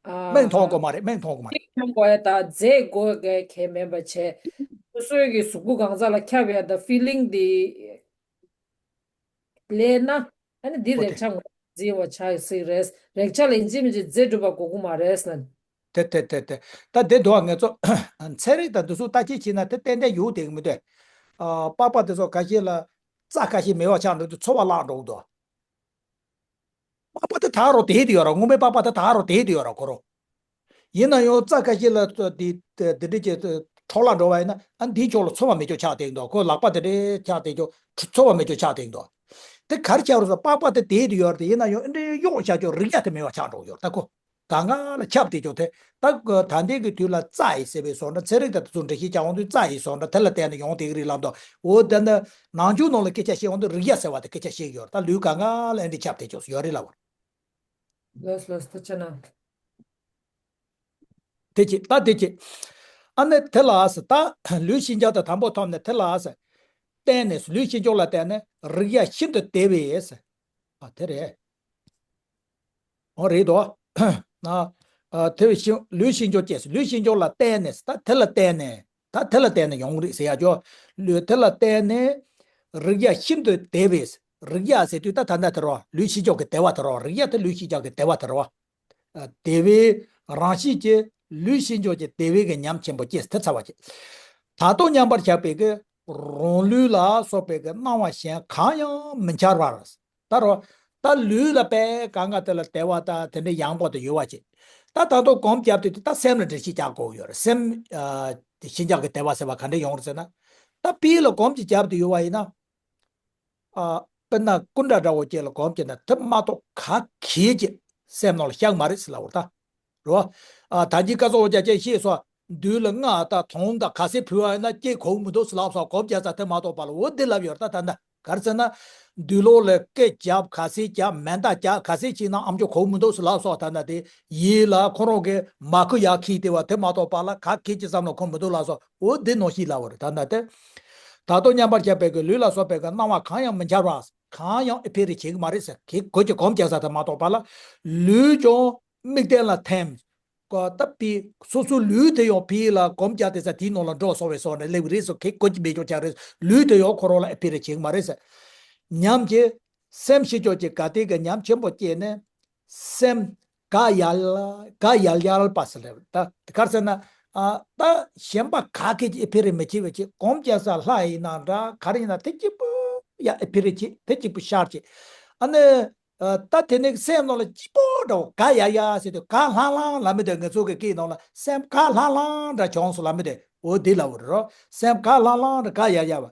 ཨ་མིག་མཐོང་དགོས་མ་རེད། མིག་མཐོང་དགོས་མ་རེད། མིག་མཐོང་དགོས་ཡ་ད་རྫས་དགོས་གལ་གལ་མེད་པ་བྱས། སོ་སོའི་གི་གཟུགས་པོ་གང་ཟག་ལ་ཁྱབ་ཡ་ད་ཕི་ལིང་དེ། ལས་ན། ཨ་ནི་འདི་ཨོ་རེག་དེ། བྱ་ངོས་འཛིན་པ་ཆགས་སྲིད་རེད། རེག་བྱ་ལ་ཡིན་གཅིག་མིན་གཅིག་རྫས་གྲུབ་པ་དགོས་ཀྱི་མ་རེད་ཟེར་ན། དེ་དེ་དེ་དེ། ད་དེ་འདུག་ང་ཚོ་ཚན་རིག་དང་འདི་ཚོ་ལྟ་ཅི་བྱས་ན་དེ་ཏན་ཏན་ཡོང་བསྡད་ཀྱི་མི་འདུག་ཨ་པགས་པ་དེ་ཚོ་ཁ་ཤས་ལ་རྩ་ཁ་ཤས་མེད་པ་ཆགས་འགྲོ་དུས་ཚོར་བ་བརླག་འགྲོ་གི་འདུག་པགས་པ་དེ་ད་རུང་བསྡད་དེ་ཡོད་ར། སྔོན་མའི་པགས་པ་དེ་ད་རུང་བསྡད་དེ་ཡོད་ར་ཁོ་རང་། ཡིན་ན་ཡང་རྩ་ཁ་ཤས་ལ་དེ་དེ་འདྲ་ཅིག་འཕྲོ་བརླག་འགྲོ་བ་ཡིན་ན། ཨ་འདིའི་ཕྱོགས་ལ་ཚོར་བ་མེད་ཀྱོག་ཆགས་བསྡད་འདུག་ཁོ་ལག་པ་དེ་འདྲ་ཆགས་བསྡད་ཀྱོག་ཚོར་བ་མེད་ཀྱོག་ཆགས་བསྡད་འདུག་དེ་ག་རེ་ཆགས་རུང་ཟེར་པགས་པ་དེ་བསྡད་དེ་ཡོད་རེད། ཡིན་ན་ཡང་ཨ་འདྲ་གཡོག་བཞག་ཀྱོག་རིག་ཡ་དེ་མེད་པ་ཆགས་འགྲོ་ཡོད་རེད། ད་ཁོ་གང་ག་ལ་ཁྱབ་བསྡད་ཀྱོག་དེ་ད་ད་ལྟའི་གི་དུས་ལ་རྩ་ཡིས་ཟེར་བའི་བཟོ་འདྲ། ཚན་རིག་དང་དེ་ཚོ་འགྲེལ་བཤད་རྒྱག་འོང་དུས་རྩ་ཡིས་བཟོ་འདྲ་དེ་ལ་བརྟེན་ནས་ཡོང་བསྡད་ཀྱི་རེད་ལབ་འདུག་འོ་དེ་འདྲ་ནང་ཆོས་ནང་ལ་སྐད་ཆ་བཤད་འོང་དུས་རིག་ཡ་ཟེར་བ་དེ་སྐད་ཆ་བཤད་ཀྱི་ཡོད་རེད། ད་ལུས་གང་ག་ལ་ཨ་འདྲ་ཁྱབ་བསྡད་ཀྱོག་ཡོད་རེད་ལབ་པ་རེད། ལོས་ལོས་ཐུགས་རྗེ་གནང་། དེ་ཅི་ད་དེ་ཅི། ཨ་ནི་དེ་ལ་ཟེར། ད་ལུས་ཤིན་སྦྱངས་དང་དང་པོ་ཐོབ་ནས་དེ་ལ་ཟེར། བརྟེན་ནས་ལུས་ཤིན་སྦྱངས་ལ་བརྟེན་ནས་རིག་ཡ་ཤིན་ཏུ་བདེ་བས་ཟེར། ཨ་དེ་རེད། འོ་རེད་དོ། ན་ཨ་དེ་བས་ཤིན་ལུས་ཤིན་སྦྱངས་སྐྱེས་ཟེར། ལུས་ཤིན་སྦྱངས་ལ་བརྟེན་ནས་ཟེར། ད་དེ་ལ་བརྟེན་ནས། ད་དེ་ལ་བརྟེན་ནས་ཡོང་རེད་ཟེར་ཡ་ཅོ། ལུས་དེ་ལ་བརྟེན་ནས་རིག་ཡ་ཤིན་ཏུ་བདེ་བས། རིག་ཡ་ཟེར་དུས་ད་ད་ལྟ་དེ་རོ། ལུས་ཤིན་སྦྱངས་ཀྱི་བདེ་བ་དེ་རོ། རིག་ཡ་དེ་ལུས་ཤིན་སྦྱངས་ཀྱི་བདེ་བ་དེ་རོ། ཨ་བདེ་བའི་རང་བཞིན་གྱིས་ལུས་ཤིན་སྦྱངས་ཀྱི་བདེ་བའི་གི་ཉམས་ཆེན་པོ་སྐྱེས་དེ་ཚར་བ་བྱེད། ད་དུང་མཉམ་པར་བཞག་པའི་གི་རང་ལུས་ལ་སོགས་པའི་གི་སྣང་བ་གཞན་གང་ཡང་མི་འཆར་བར། ད་རོ། ད་ལུས་ལ་པའི་གང་ག་དེ་ལ་བདེ་བ་དང་དེ་འདྲའི་ཡངས་པོ་དེ་ཡོད་པ་བྱེད། ད་ད་དུང་སྒོམ་བརྒྱབ་དུས་ད་སེམས་ལ་འགྲེལ་བཤད་རྒྱག་དགོས་ཡོད་རེད། སེམས་ཨ་དེ་ཤིན་སྦྱངས་ཀྱི་བདེ་བ་ཟེར་བ་ག་འདྲ་ཡོང་རེད་ཟེར་ན། ད་དཔེ་ལ་སྒོམ་གྱི་བརྒྱབ་དུས་ཡོད་པ་ཡིན་ན། ཨ་དཔེར་ན་སྐུ་འདྲ་འདྲ་བོ་ཅིག་ལ་སྒོམ་གྱི་ན་དེ་མ་གཏོགས་ག་གེ་ཅིག་སེམས་ནང་ལ་ཤར་མ་རེད་ཟེར་ལབ་པ་རེད་ད། རེད་བ། ཨ་ད་གིན་སྐལ་བཟང་དབང་རྒྱལ་གྱིས་བཤད་སོང་། རྡུལ་ལྔ་དང་དོང་དང་ག་ཟེ་ཕུལ་བ་ཡིན་ན་སྐྱེ་གོ་མི་འདུག་ཟེར་ལབ་སོང་། སྒོམ་རྒྱག་ས་དེ་མ་གཏོགས་པ་ལ། འོ་འདི་ལབ་ཡོད་རེད་ད། ད་ད་ག་རེ་ཟེར་ན། རྡུལ་གློག་ལ་སྐེ་རྒྱབ་ག་ཟེ་རྒྱབ་མེ་མདའ་རྒྱབ་ག་ཟེ་བྱས་ན་ཨ་མཆོག་གོ་མི་འདུག་ཟེར་ལབ་སོང་། ད་ད་དེ་ཡིད་ལ་ཁོ་རང་གི་མ་ཁུ་ཡག་ཁྱི་དེ་བ་དེ་མ་གཏོགས་པ་ལ་ག་གེ་ཅིག་བསམ་ལ་ཁོ་མི་འདུག་ལབ་སོང་། འོ་འདི་ནང་བཞིན་ལབ་པ་རེད་ད་ད་དེ། ད་དུང་མཉམ་པར་བཞག་པའི་གི་ལུས་ལ་སོགས་པའི་གི་སྣང་བ་གང་ཡང་མི་འཆར་བ། གང་ཡང་ཨེ་ཕེ་རེ་བྱེད་ཀྱི་མ་རེད་ཟེར། གེ་གོ་གི་སྒོམ་རྒྱག་ས་དེ་མ་གཏོགས་པ་ལ། ལུས་ཀྱང་དམིགས་རྟེན་ལ་ཐིམ། ཀོ་ད་པི་སོ་སོའི་ལུས་དེ་ཡང་ཕི་ལ་སྒོམ་རྒྱག་དེ་ས་དེའི་ནང་ལ་འགྲོ་སོང་བའི་སོགས་ནས་སླེབས་རེད་ཟེར། གེ་གོ་གི་མེད་ཀྱང་ཆགས་རེད། ལུས་དེ་ཡང་ཁོ་རང་ལ་ཨེ་ཕེ་རེ་བྱེད་ཀྱི་མ་རེད་ཟེར། ཉམས་ཀྱི་སེམས་ཤིན་སྦྱངས་ཀྱི་ག་དེ་གི་ཉམས་ཆེན་པོ་སྐྱེས་ནས་སེམས་ ག་ཡལ་ག་ཡལ་ཡལ་པ་ཟེར་ལབ། ད་ག་རེ་ཟེར་ན། ཨ་ད་གཞན་པ་ག་གེ་ཅིག་ཨེ་ཕི་རི་མི་བྱེད་པ་ཅིག་གོམས་རྒྱག་ས་ལྷ་ཡིན་ན་འདྲ། ག་རེ་ཡིན་ན་དེ་གཅིག་པུ་ཡ་ཨེ་ཕི་རི་བྱེད། དེ་གཅིག་པུ་ཤར་བྱེད། ཨ་ནི་ཨ་ད་དེ་ནས་སེམས་ནང་ལ་སྐྱིད་པོ་འདྲ་བོ། ག་ཡལ་ཡལ་ཟེར་དུས་ག་ལྷང་ལྷང་ལབ་མི་དེ། ང་ཚོ་གི་སྐད་ནང་ལ་སེམས་ག་ལྷང་ལྷང་འདྲ་བྱུང་སོང་ལབ་མི་དེ། འོ་དེ་ལབ་པ་རེད་རོ། སེམས་ག་ལྷང་ལྷང་འདྲ་ག་ཡལ་ཡལ་བ།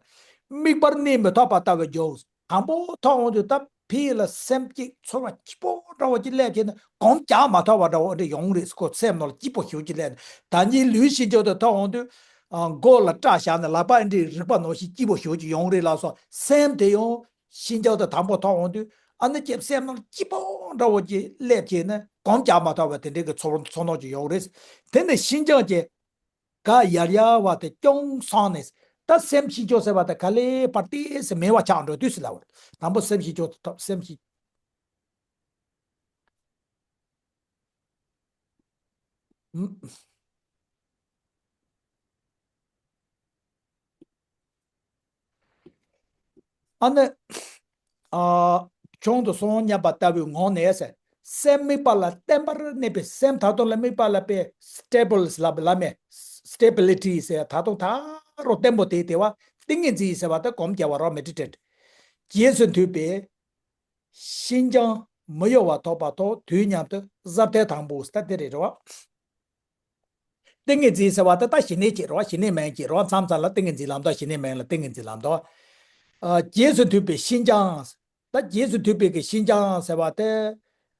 དམིགས་པར་གནས་མི་ཐོབ་པ་ལྟ་བུ་འགྱུར། དང་པོ་ཐོབ་འོང་དུས་ད་ཕི་ལ་སེམས་ཀྱི་ཚོར་བ་སྐྱིད་པོ་འདྲ་བོ་ཅིག་སླེབས་བྱས་ནས་གོམས་རྒྱག་མ་ཐུབ་པ་འདྲ་བོ་འདྲ་ཡོང་རེད། ཁོ་སེམས་ནང་ལ་སྐྱིད་པོ་ཞེ་པོ་ཅིག་སླེབས་ནས། ད་ནི་ལུས་ཤིན་སྦྱངས་དེ་ཐོབ་འོང་དུས་ཨ་མགོ་ལ་སྐྲ་བཞར་ནས་ལག་པ་འདི་རིག་པ་ནང་བཞིན་སྐྱིད་པོ་ཞེ་པོ་ཅིག་ཡོང་རེད་ལབ་སོང་། སེམས་དེ་ཡང་ཤིན་སྦྱངས་དེ་དང་པོ་ཐོབ་འོང་དུས་ཨ་ནི་ཅིག་སེམས་ནང་ལ་སྐྱིད་པོ་འདྲ་བོ་ཅིག་སླེབས་བྱས་ནས་གོམས་རྒྱག་མ་ཐུབ་པ་དེ་འདྲའི་གི་ཚོར་ཚོར་སྣང་ཅིག་ཡོང་རེད། དེ་ནས་ཤིན་སྦྱངས་ཀྱི་ག་ཡལ་ཡལ་བ་དེ་ཅུང་སངས་ནས། ད་སེམས་ཤིན་སྦྱངས་ཟེར་བ་དེ་ག་ལེ་བར་ཏོག་ཙམ་མེད་པ་ཆགས་འགྲོ་དུས་སུ་ལབ་པ་རེད། དང་པོ་སེམས་ཤིན་སྦྱངས་ཐོབ། སེམས་ཤིན། ཨ་ནི། ཨ། བྱང་དུ་སོང་སྙམ་པ་ལྟ་བུའི་ངང་ནས་ཟེར། སེམས་དམིགས་པ་ལ་བརྟན་པར་གནས་པའི། སེམས་ད་དུང་ལ་དམིགས་པ་ལ་པའི་སི་ཊེ་བལ་ལབ་ལ་མེ། སི་ཊེ་བི་ལི་ཊི་ཟེར། ད་དུང་ད་རུང་བརྟན་པོ་དེ་དེ་བ་ཏིང་ངེ་འཛིན་ཟེར་བ་ད་གོམས་རྒྱག་པ་རོ། མེ་ཌི་ཊེ་ཊི། རྗེས་སུ་མཐུན་པའི་ཤིན་སྦྱངས་མི་གཡོ་བ་ཐོབ་པ་ཐོག་དུས་མཉམ་དུ་ཟབ་གཏེར་དང་པོ་ཟེར་ད་དེ་རེད་རོ། ཏིང་ངེ་འཛིན་ཟེར་བ་དེ་ད་ཞི་གནས་ཀྱི་རོ། ཞི་གནས་མིང་གི་རོ། མཚམས་མཚམས་ལ་ཏིང་ངེ་འཛིན་ལབ་འདུག་ཞི་གནས་མིང་ལ་ཏིང་ངེ་འཛིན་ལབ་འདུག་ཨ། རྗེས་སུ་མཐུན་པའི་ཤིན་སྦྱངས། ད་རྗེས་སུ་མཐུན་པའི་གི་ཤིན་སྦྱངས་ཟེར་བ་དེ།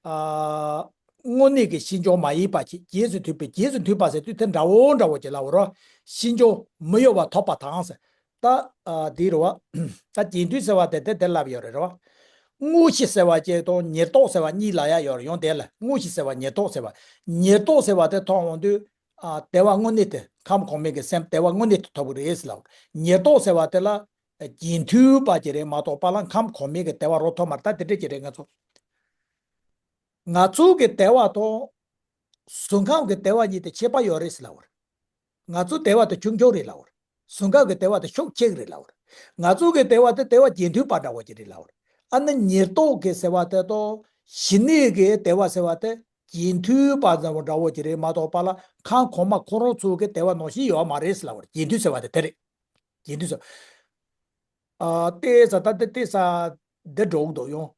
ཨ། དངོས་གནས་ཀྱི་ཤིན་སྦྱངས་མ་ཡིན་པ་ཅིག་རྗེས་སུ་མཐུན་པའི། རྗེས་སུ་མཐུན་པ་ཟེར་དུས་དེ་འདྲ་བོ་འདྲ་བོ་ཅིག་ལབ་པ་རོ། ཤིན་སྦྱངས་མི་གཡོ་བ་ཐོབ་པ་དང་ཟེར། ད་ཨ་དེ་རེད་བ། ད་རྗེས་མཐུན་ཟེར་བ་དེ་དེ་དེ་ལབ་ཡོད་རེད་རེད་བ། དངོས་གཞི་ཟེར་བ་ཅིག་དང་ཉེར་བསྡོགས་ཟེར་བ་གཉིས་ལབ་ཡ་ཡོད་རེད། ཡང་དེ་ལ་དངོས་གཞི་ཟེར་བ་ཉེར་བསྡོགས་ཟེར་བ། ཉེར་བསྡོགས་ཟེར་བ་དེ་ཐོབ་འོང་དུས་ཨ་བདེ་བ་དངོས་གནས་དེ། ཁམས་གོང་མའི་གི་སེམས་བདེ་བ་དངོས་གནས་དེ་ཐོབ་ཀྱི་རེད་ཟེར་ལབ། ཉེར་བསྡོགས་ཟེར་བ་དེ་ལ་རྗེས་མཐུན་པ་ཅིག་རེད་མ་གཏོགས་པ་ལ་ཁམས་གོང་མའི་གི་བདེ་བ་རོ་ཐོབ་མ་རེད། ད་དེ་འདྲ་ཅིག་རེད། ང་ཚོ། ང་ཚོ་གི་བདེ་བ་དང་གཟུགས་ཁམས་ཀྱི་བདེ་བ་གཉིས་དེ་ཁྱད་པར་ཡོད་རེད་ཟེར་ལབ་པ་རེད། ང་ཚོ་བདེ་བ་དེ་ཆུང་ཆུང་རེད་ལབ་པ་རེད། གཟུགས་ཁམས་ཀྱི་བདེ་བ་དེ་ཤུགས་ཆེ་གི་རེད་ལབ་པ་རེད། ང་ཚོ་གི་བདེ་བ་དེ་བདེ་བ་རྗེས་མཐུན་པ་འདྲ་བོ་ཅིག་རེད་ལབ་པ་རེད། ཨ་ནི་ཉེར་བསྡོགས་ཀྱི་ཟེར་བ་དེ་དང་ཞི་གནས་ཀྱི་བདེ་བ་ཟེར་བ་དེ་རྗེས་མཐུན་པ་འདྲ་བོ་འདྲ་བོ་ཅིག་རེད་མ་གཏོགས་པ་ལ་ཁམས་གོང་མ་ཁོ་རང་ཚོ་གི་བདེ་བ་ནང་བཞིན་ཡོད་མ་རེད་ཟེར་ལབ་པ་རེད། རྗེས་མཐུན་ཟེར་བ་དེ་དེ་རེད། རྗེས་མཐུན་ཟེར། ཨ་ཏེ་ས་ད་ཏེ་ཏེ་ས་འདི་འགྲོ་གི་འདུག་ཡང་།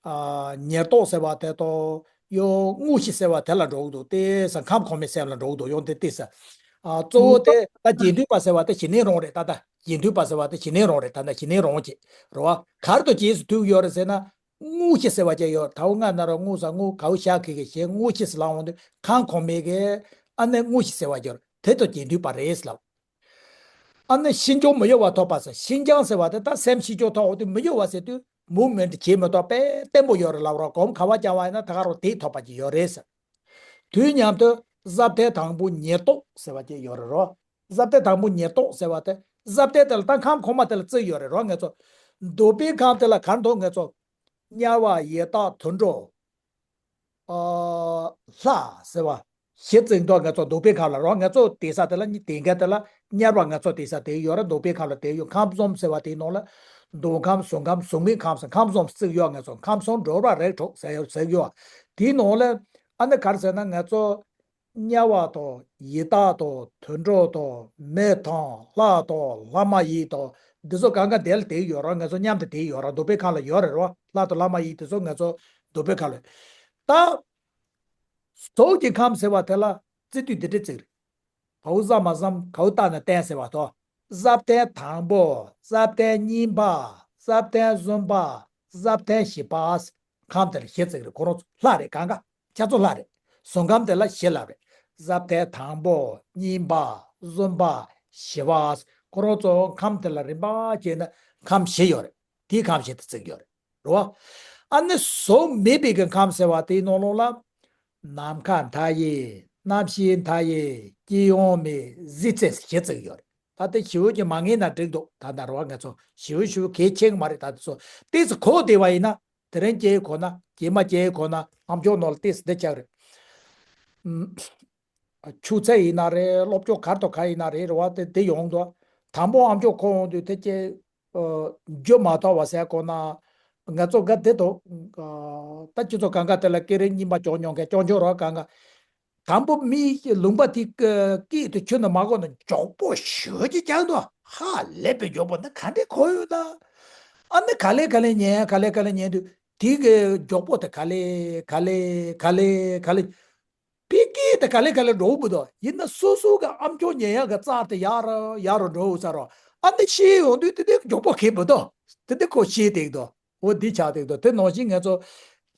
ཨ་ཉེར་བསྡོགས་ཟེར་བ་དེ་དང་ཡང་དངོས་གཞི་ཟེར་བ་དེ་ལ་འགྲོ་གི་འདུག་ཏེ་ས་ཁམས་གོང་མའི་སེམས་ལ་འགྲོ་གི་འདུག་ཡང་ཏེ་ཏེ་ས། ཨ་གཙོ་བོ་དེ་ད་རྗེས་མཐུན་པ་ཟེར་བ་དེ་ཞི་གནས་རང་རེད། ད་ད་རྗེས་མཐུན་པ་ཟེར་བ་དེ་ཞི་གནས་རང་རེད། ད་ད་ཞི་གནས་རང་ཅིག་རེད་བ། ག་རེ་དང་རྗེས་སུ་མཐུན་ཡོད་རེད་ཟེར་ན། དངོས་གཞི་ཟེར་བ་ཅིག་ཡོད། ད་འོ་ང་ན་རོ་དངོས་ས་དངོས་གའུ་ཤ་ཁི་གི་ཞེས་དངོས་གཞི་ཟེར་ལབ་འོང་དུས་ཁམས་གོང་མའི་གི་ཨ་ནི་དངོས་གཞི་ཟེར་བ་ཅིག་ཡོད་རེད། དེ་དང་རྗེས་མཐུན་པ་རེད་ཟེར་ལབ། ཨ་ནི་ཤིན་སྦྱངས་མི་གཡོ་བ་ཐོབ་པ་ཟེར། ཤིན་སྦྱངས་ཟེར་བ་དེ་ད་སེམས་ཤིན་སྦྱངས་ཐོབ་འོང་དུས་མི་གཡོ་བ་ཟེར་དུས་མུ་མེད་དུ་བྱེད་མི་ཐོབ་པས་བརྟན་པོ་ཡོད་རེད་ལབ་རོགས། གོམས་ག་བ་རྒྱག་པ་ཡིན་ན་ད་ག་རང་དེ་ཐོབ་པ་ཅིག་ཡོད་རེད་ཟེར། དུས་མཉམ་དུ་ཟབ་གཏེར་དང་པོ་ཉེར་བསྡོགས་ཟེར་བ་ཅིག་ཡོད་རེད་རོ། ཟབ་གཏེར་དང་པོ་ཉེར་བསྡོགས་ཟེར་བ་དེ་ཟབ་གཏེར་དེ་ལ་ད་ཁམས་གོང་མ་དེ་ལ་བརྩི་ཡོད་རེད་རོ། ང་ཚོ་འདུག་པའི་ཁམས་དེ་ལ་ག་རེ་འདུག་ང་ཚོ་དམྱལ་བ་ཡི་དྭགས་དུད་འགྲོ། ཨ་ལྷ་ཟེར་བ་བཞི་བརྩིས་འདུག་ང་ཚོ་འདུག་པའི་ཁམས་ལ་རོ། ང་ཚོ་བསྡད་ས་དེ་ལ་གཉིས་བསྡད་མཁན་དེ་ལ་དམྱལ་བ་ང་ཚོ་བསྡད་ས་དེ་ཡོད་རེད། འདུག་པའི་ཁམས་ལ་དེ་ཡོད། ཁམས་གསུམ་ཟེར་བ་དེའི་ནང་ལ་མདོ་ཁམས་གཟུགས་ཁམས་གཟུགས་མེད་ཁམས་ཟེར་ཁམས་གསུམ་བརྩིས་ཡོད། ང་ཚོ་ཁམས་གསུམ་འགྲོ་བ་རིགས་དྲུག་ཟེར་ཡོད་ཟེར་ཡོད། དེའི་ནང་ལ་ཨ་ནི་ག་རེ་ཟེར་ན་ང་ཚོ་དམྱལ་བ་དང་ཡི་དྭགས་དང་དུད་འགྲོ་དང་མི་དང་ལྷ་དང་ལྷ་མ་ཡིན་དང་འདི་ཚོ་གང་ག་དེ་ལ་བསྡད་ཡོད་རེད། ང་ཚོ་མཉམ་དུ་བསྡད་ཡོད་རེད། འདུག་པའི་ཁམས་ལ་ཡོད་རེད་རོ། ལྷ་དང་ལྷ་མ་ཡིན་དེ་ཚོ་ང་ཚོ་འདུག་པའི་ཁམས་ལ། ད་གཟུགས་ཀྱི་ཁམས་ཟེར་བ་དེ་ལ་བརྩི་དུས་འདི་འདྲ་བརྩི་གི་རེད། གའུ་བཟའ་མ་བཟའ་གའུ་བཏགས་ན་བསྟན་ཟེར་བ་དང་། ཟབ་གཏེར་དང་པོ། ཟབ་གཏེར་གཉིས་པ། ཟབ་གཏེར་གསུམ་པ། ཟབ་གཏེར་བཞི་པ། ཁམས་དེ་ལ་བཞི་བརྩི་གི་རེད། ཁོ་རང་ཚོ་ལྷ་རེད། གང་ག་ཁྱེད་ཚོ་ལྷ་རེད། གཟུགས་ཁམས་དེ་ལ་བཞི་ལབ་རེད། ཟབ་གཏེར་དང་པོ། གཉིས་པ། གསུམ་པ། བཞི་པ། ཁོ་རང་ཚོ་ཁམས་དེ་ལ་རིམ་པ་བྱས་ན་ཁམས་བཞི་ཡོད་རེད། དེའི་ཁམས་བཞི་དེ་བརྩི་གི་ཡོད་རེད། རེད་བ། ཨ་ནི་གཟུགས་མེད་པའི་གི་ཁམས་ཟེར་བ་དེའི་ནང་ལོགས་ལ། ནམ་མཁའ་མཐའ་ཡས། རྣམ་ཤེས་མཐའ་ཡས། སྐྱེ་ཡུལ་མེད། གཟི་བརྗིད་བཞི་བརྩི་གི་ཡོད་རེད། ད་ལྟ་ཞེ་པོ་ཅིག་མ་ངེས་ན་འགྲིག་འདུག་ད་ལྟ་རེད་བ། ང་ཚོ་ཞེ་པོ་ཞེ་པོ་གལ་ཆེ་གི་མ་རེད། ད་ལྟ་ཚོ་ཏོག་ཙམ་གོ་བདེ་བ་ཡིན་ན། དེ་རིང་སྐྱེ་གོ་ན་རྗེས་མ་སྐྱེ་གོ་ན་ཨམ་ཅོག་ནང་ལ་ཏོག་ཙམ་འདི་ཆགས་རེད། ཨམ། ཆུ་ཚད་ཡིན་ན་རེད། སློབ་སྦྱོང་ག་རེ་དང་ག་རེ་ཡིན་ན་རེད། རེད་བ། དེ་དེ་ཡོང་འདུག་དང་པོ་ཨམ་ཅོག་གོ་འོང་དུས་དེ་སྐྱེ། ཨ། རྒྱུ་མ་དག་པ་ཟེར་གོ་ན། ང་ཚོ་ག་དེ་དོ། ད་སྤྱི་ཚོགས་གང་ག་དེ་ལ་སྐད་རིགས་རྙིང་པ་ཅོག་མྱོང་མཁན་ཅོག་འཇོག་རོགས་གང་ག་དང་པོ་མི་ལུང་པ་དེ་སྐད་དུ་ཁྱོན་ནས་མ་གོ་ན་མགྱོགས་པོ་ཞོད་ཀྱི་རྒྱག་འདུག་ཧ་ལས་པའི་མགྱོགས་པོ་འདི་ག་འདྲས་གོ་ཡོད་ད། ཨ་ནི་ག་ལེ་ག་ལེ་ཉན་ཡ་ག་ལེ་ག་ལེ་ཉན་དུས་དེ་གི་མགྱོགས་པོ་དེ་ག་ལེ་ག་ལེ་ག་ལེ་ག་ལེ། པི་ཀི་དེ་ག་ལེ་ག་ལེ་འགྲོ་བུ་དོ། ཡིན་ན་སོ་སོ་གི་ཨམ་ཅོག་ཉན་ཡག་གི་རྩར་དེ་ཡར་ཡར་རུ་འགྲོ་བུ་ས་རོ། ཨ་འདི་ཤེས་ཡོང་དུས་དེ་དེ་མགྱོགས་པོ་ཁེལ་བུ་དོ། དེ་དེ་ཁོ་ཤེས་དེག་དོ། འོ་འདི་ཆགས་དེག་དོ། དེ་ནང་བཞིན་ངས་ཚོ་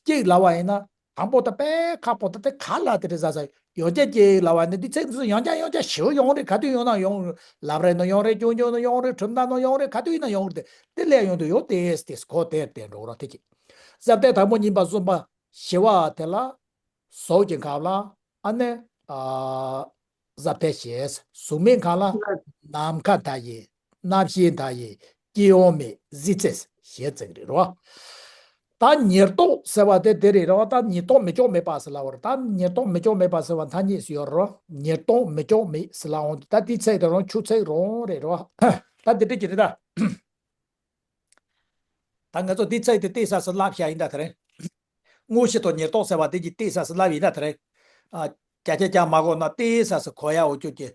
གཅིག་ལབ་པ་ཡིན་ན་དང་པོ་དེ་དཔེ་ཁག་པོ་དེ་དེ་ག་ལ་དེ་རེད་ཟ་ས་ཡོད་ཀྱ་གཅིག་ལབ་པ་ནི་འདི་ཚེ་འདི་ཚོ་ཡང་བསྐྱར་ཡང་བསྐྱར་ཞིབ་ཡོང་རེད། ག་དུས་ཡོང་ན་ཡོང་ལབ་རེད་ན་ཡོང་རེད། སྐྱོན་སྐྱོན་ན་ཡོང་རེད། ཁྲིམས་ཐག་ན་ཡོང་རེད། ག་དུས་ཡིན་ན་ཡོང་རེད། དེ་དེ་ལས་ཡོང་དུས་ཡོད་དེ་དེ་ཁོ་དེ་དེ་འགྲོ་རོགས་དེ་གཅིག་ཟབ་དེ་དང་པོ་གཉིས་པ་གསུམ་པ་བཞི་བ་དེ་ལ། ཟོག་གི་ཁ་ལ་ཨ་ནི་ཨ་ཟབ་ཐལ་ཞེས། གཟུགས་མེད་ཁ་ལ་ནམ་མཁའ་མཐའ་ཡས། རྣམ་ཤེས་མཐའ་ཡས། སྐྱེ་བོ་མེད་གཟི་ཚེས་ཞེས་ཚིག་རེད་རོ། ད་ཉེར་ཐོབ་ཟེར་བ་དེ་དེ་རེད་རོ། ད་ཉེར་ཐོབ་མི་ལྕོགས་མེད་པ་ཟེར་ལབ་པ་རེད། ད་ཉེར་ཐོབ་མི་ལྕོགས་མེད་པ་ཟེར་བ་ཐ་སྙད་ཞིག་ཡོད་རོ། ཉེར་ཐོབ་མི་ལྕོགས་མེད་ཟེར་ལབ་འོང་དུས་ད་དེའི་ཚིག་དེ་རང་ཆུ་ཚིག་རང་རེད་རོ། ད་དེ་འདྲ་གི་རེད་ད། ད་ང་ཚོ་འདི་ཚིག་དེ་ཏོག་ཙམ་ལབ་བཞག་ཡིན་ད་དེ་རིང་། དངོས་གཞི་དང་ཉེར་ཐོབ་ཟེར་བ་དེ་གི་ཏོག་ཙམ་ལབ་ཡིན་ད་དེ་རིང་། ཨ། ཀྱ་ཀྱ་ཀྱ་མ་གོ་ན་ཏོག་ཙམ་གོ་ཡ་འོ་ཅོག་གི་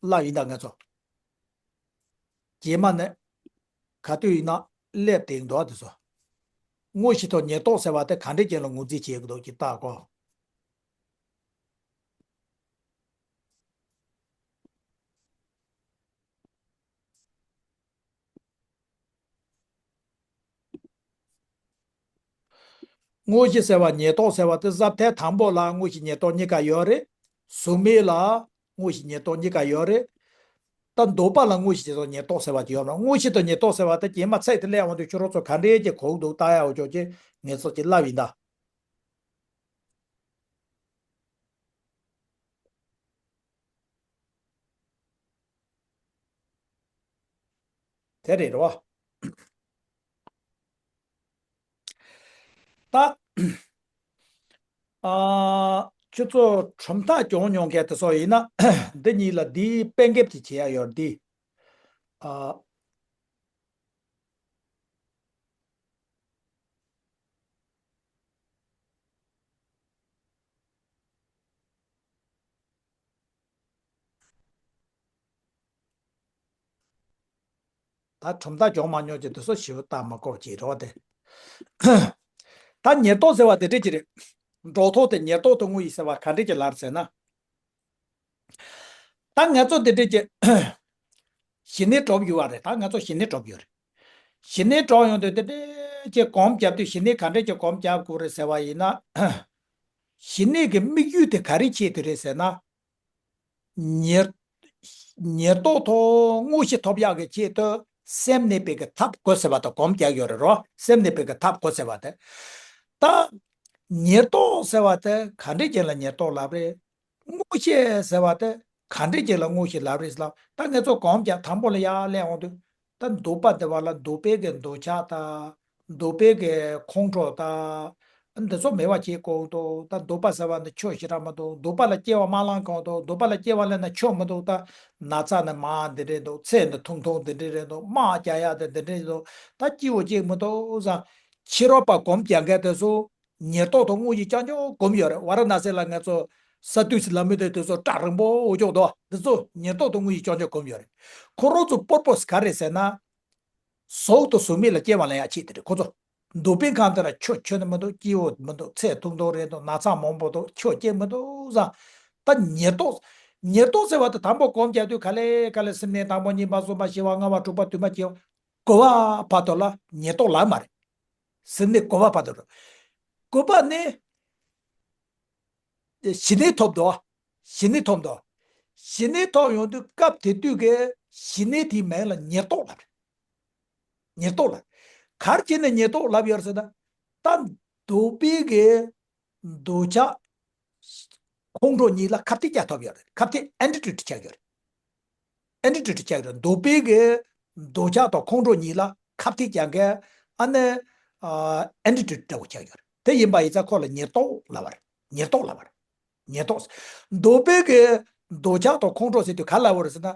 ལབ་ཡིན་ད་ང་ཚོ། རྗེས་མ་ནས་ག་དུས་ཡིན་ན་སླེབས་དེ་འདུག་དེ་ཚོ། དངོས་གཞི་དང་ཉེར་ཐོབ་ཟེར་བ་དེ་ག་འདྲས་ཅན་ལ་ངོས་འཛིན་བྱེད་དགོས་འདུག་ཅིག་ལྟ་གོ། དངོས་གཞི་ཟེར་བ་ཉེར་ཐོབ་ཟེར་བ་དེ་ཟབ་ཐལ་དང་པོ་ལ་དངོས་གཞི་ཉེར་ཐོབ་གཉིས་ཀ་ཡོད་རེད། གཟུགས་མེད་ལ་དངོས་གཞི་ཉེར་ཐོབ་གཉིས་ཀ་ཡོད་རེད། ད་འདོད་པ་ལ་དངོས་གཞི་ཉེར་ཐོབ་ཉེར་ཐོབ་ཟེར་བ་ཅིག་ཡོད་རེད། དངོས་གཞི་དང་ཉེར་ཐོབ་ཟེར་བ་དེ་རྗེས་མ་ཚིག་དེ་སླེབས་འོང་དུས་ཁྱོད་རང་ཚོ་ག་འདྲས་ཀྱི་གོ་གི་འདུག་ལྟ་ཡ་འོ་ཅོག་ཅིག་ངས་ཚོ་ཅིག་ལབ་ཡིན་ད། དེ་རེད་རོ། ད། ཨ། ཁྱོད་ཚོ་གྲུབ་མཐའ་སྦྱོང་མྱོང་མཁན་དེ་ཚོ་ཡིན་ན་འདི་གཉིས་ལ་འདིའི་པད་འགེབས་ཅིག་བྱེད་ཡ་ཡོད་འདི། ཨ། ད་གྲུབ་མཐའ་སྦྱོང་མ་མྱོང་ཅིག་དེ་ཚོ་ཞིབ་ལྟ་མ་དགོས་ཅིག་རོགས་དེ། ད་ཉེར་ཐོབ་ཟེར་བ་དེ་འདྲ་ཅིག་རེད། འགྲོ་ཐོབ་དེ་ཉེར་ཐོབ་ཐོབ་དངོས་ཡིན་ཟེར་བ་ག་འདྲ་ཅིག་ལབ་ཟེར་ན། ད་ང་ཚོ་འདི་འདྲ་ཅིག་ཞི་གནས་གྲུབ་ཡོད་པ་རེད། ད་ང་ཚོ་ཞི་གནས་གྲུབ་ཡོད་རེད། ཞི་གནས་གྲུབ་ཡོང་དུས་འདི་འདྲ་ཅིག་གོམས་བརྒྱབ་དུས་ཞི་གནས་ག་འདྲ་ཅིག་གོམས་བརྒྱབ་དགོས་རེད་ཟེར་བ་ཡིན་ན། ཞི་གནས་ཀྱི་དམིགས་ཡུལ་དེ་ག་རེ་ཆེད་དུ་རེད་ཟེར་ན། ཉེར། ཉེར་ཐོབ་ཐོབ་དངོས་གཞི་ཐོབ་ཡག་གི་ཆེད་དུ་སེམས་གནས་པའི་གི་ཐབས་དགོས་ཟེར་བ་དང་གོམས་རྒྱག་ཡོད་རེད་རོ། སེམས་གནས་པའི་གི་ཐབས་དགོས་ཟེར་བ་དེ། ད། ཉེར་ཐོབ་ཟེར་བ་དེ་ག་འདྲས་ཅན་ལ་ཉེར་ཐོབ་ལབ་རེད། དངོས་གཞི་ཟེར་བ་དེ་ག་འདྲས་ཅན་ལ་དངོས་གཞི་ལབ་རེད་ཟེར་ལབ། ད་ངེད་ཚོ་གོམས་རྒྱག་དང་པོ་ལ་ཡར་སླེབས་འོང་དུས། ད་འདོད་པ་དེ་བ་ལ་འདོད་པའི་གི་འདོད་ཆགས་དང་། འདོད་པའི་གི་ཁོང་ཁྲོ་དང་། འདི་ཚོ་མེད་པ་བྱེད་དགོས་འདུག་ད་འདོད་པ་ཟེར་བ་འདི་ཆོས་ཞེ་དྲག་མི་འདུག་འདོད་པ་ལ་སྐྱེ་བ་མ་བླངས་གོང་དུ་འདོད་པ་ལ་སྐྱེ་བ་ལེན་ན་ཆོས་མི་འདུག་ད་ན་ཚ་ནི་མར་འདི་འདྲས་འདུག་ཚེ་འདི་ཐུང་ཐུང་འདི་འདྲས་རེད་འདུག་དམག་རྒྱག་ཡག་དེ་འདི་འདྲས་འདུག་ད་སྐྱིད་པོ་ཅིག་མི་འདུག་བསམ། ཕྱི་རོལ་པ་གོམས་རྒྱག་མཁན་དེ་ཚོ་ཉེར་ཐོབ་དང་དངོས་གཞི་རྐྱང་རྐྱང་གོམས་ཡོད་རེད། ཝཱ་ར་ཎ་སི་ལ་ངེད་ཚོ་ས་དུས་སུ་ལ་མི་དེ་དེ་ཚོ་སྐྲ་རིང་པོ་འུ་ཅོག་འདུག་འདི་ཚོ་ཉེར་ཐོབ་དང་དངོས་གཞི་རྐྱང་རྐྱང་གོམས་ཡོད་རེད། ཁོ་རང་ཚོ་པོར་པོ་སི་ག་རེད་ཟེར་ན། གཟུགས་དང་གཟུགས་མེད་ལ་སྐྱེ་བ་ལེན་ཡག་ཆེད་དུ་རེད། ཁོ་ཚོ་འདོད་པའི་ཁམས་དེ་ལ་ཆོས་ཆོས་ནི་མི་འདུག་སྐྱིད་པོ་མི་འདུག་ཚེ་ཐུང་ཐུང་རེད་འདུག་ན་ཚ་མང་པོ་འདུག་ཆོས་སྐྱེ་མི་འདུག་བསམ། ད་ཉེར་ཐོབ། ཉེར་ཐོབ་ཟེར་བ་དེ་དང་པོ་གོམས་རྒྱག་དུས་ག་ལེ་ག་ལེ་སེམས་ནས་དང་པོ་གཉིས་པ་གསུམ་པ་བཞི་པ་ལྔ་པ་དྲུག་པ་བདུན་པ་བརྒྱད་པ་གོ་བ་བར་དུ་ལ་ཉེར་ཐོབ་ལབ་མ་རེད། སེམས་ནས་གོ་བ་བར་དུ་རེད། གོ་བ་ནི་ཞི་གནས་ཐོབ་འདུག་ཞི་གནས་ཐོབ་འདུག་ཞི་གནས་ཐོབ་ཡོང་དུས་སྐབས་དེ་དུས་ཀྱི་ཞི་གནས་དེའི་མིང་ལ་ཉེར་ཐོབ་ལབ་རེད། ཉེར་ཐོབ་ལ། ག་རེ་བྱས་ནས་ཉེར་ཐོབ་ལབ་ཡོད་ཟེར་ན། ད་འདོད་པའི་གི་འདོད་ཆགས་ཁོང་ཁྲོ་གཉིས་ལ་ཁ་གཏད་བཅག་ཐུབ་ཡོད་རེད། ཁ་གཏད་ཨེན་ཊི་ཌི་ཊི་ཆགས་ཡོད་རེད། ཨེན་ཊི་ཌི་ཊི་ཆགས་ཡོད་རེད། འདོད་པའི་གི་འདོད་ཆགས་དང་ཁོང་ཁྲོ་གཉིས་ལ་ཁ་གཏད་བཅག་མཁན་ཨ་ནི་ཨེན་ཊི་ཌི་ཊི་འདྲ་བོ་ཆགས་ཡོད་རེད། དེ་ཡིན་པ་ཡིན་ཙང་ཁོ་ལ་ཉེར་ཐོབ་ལབ་པ་རེད། ཉེར་ཐོབ་ལབ་པ་རེད། ཉེར་ཐོབ། འདོད་པའི་གི་འདོད་ཆགས་དང་ཁོང་ཁྲོ་ཟེར་དུས་ག་ལ་བར་ཟེར་ན།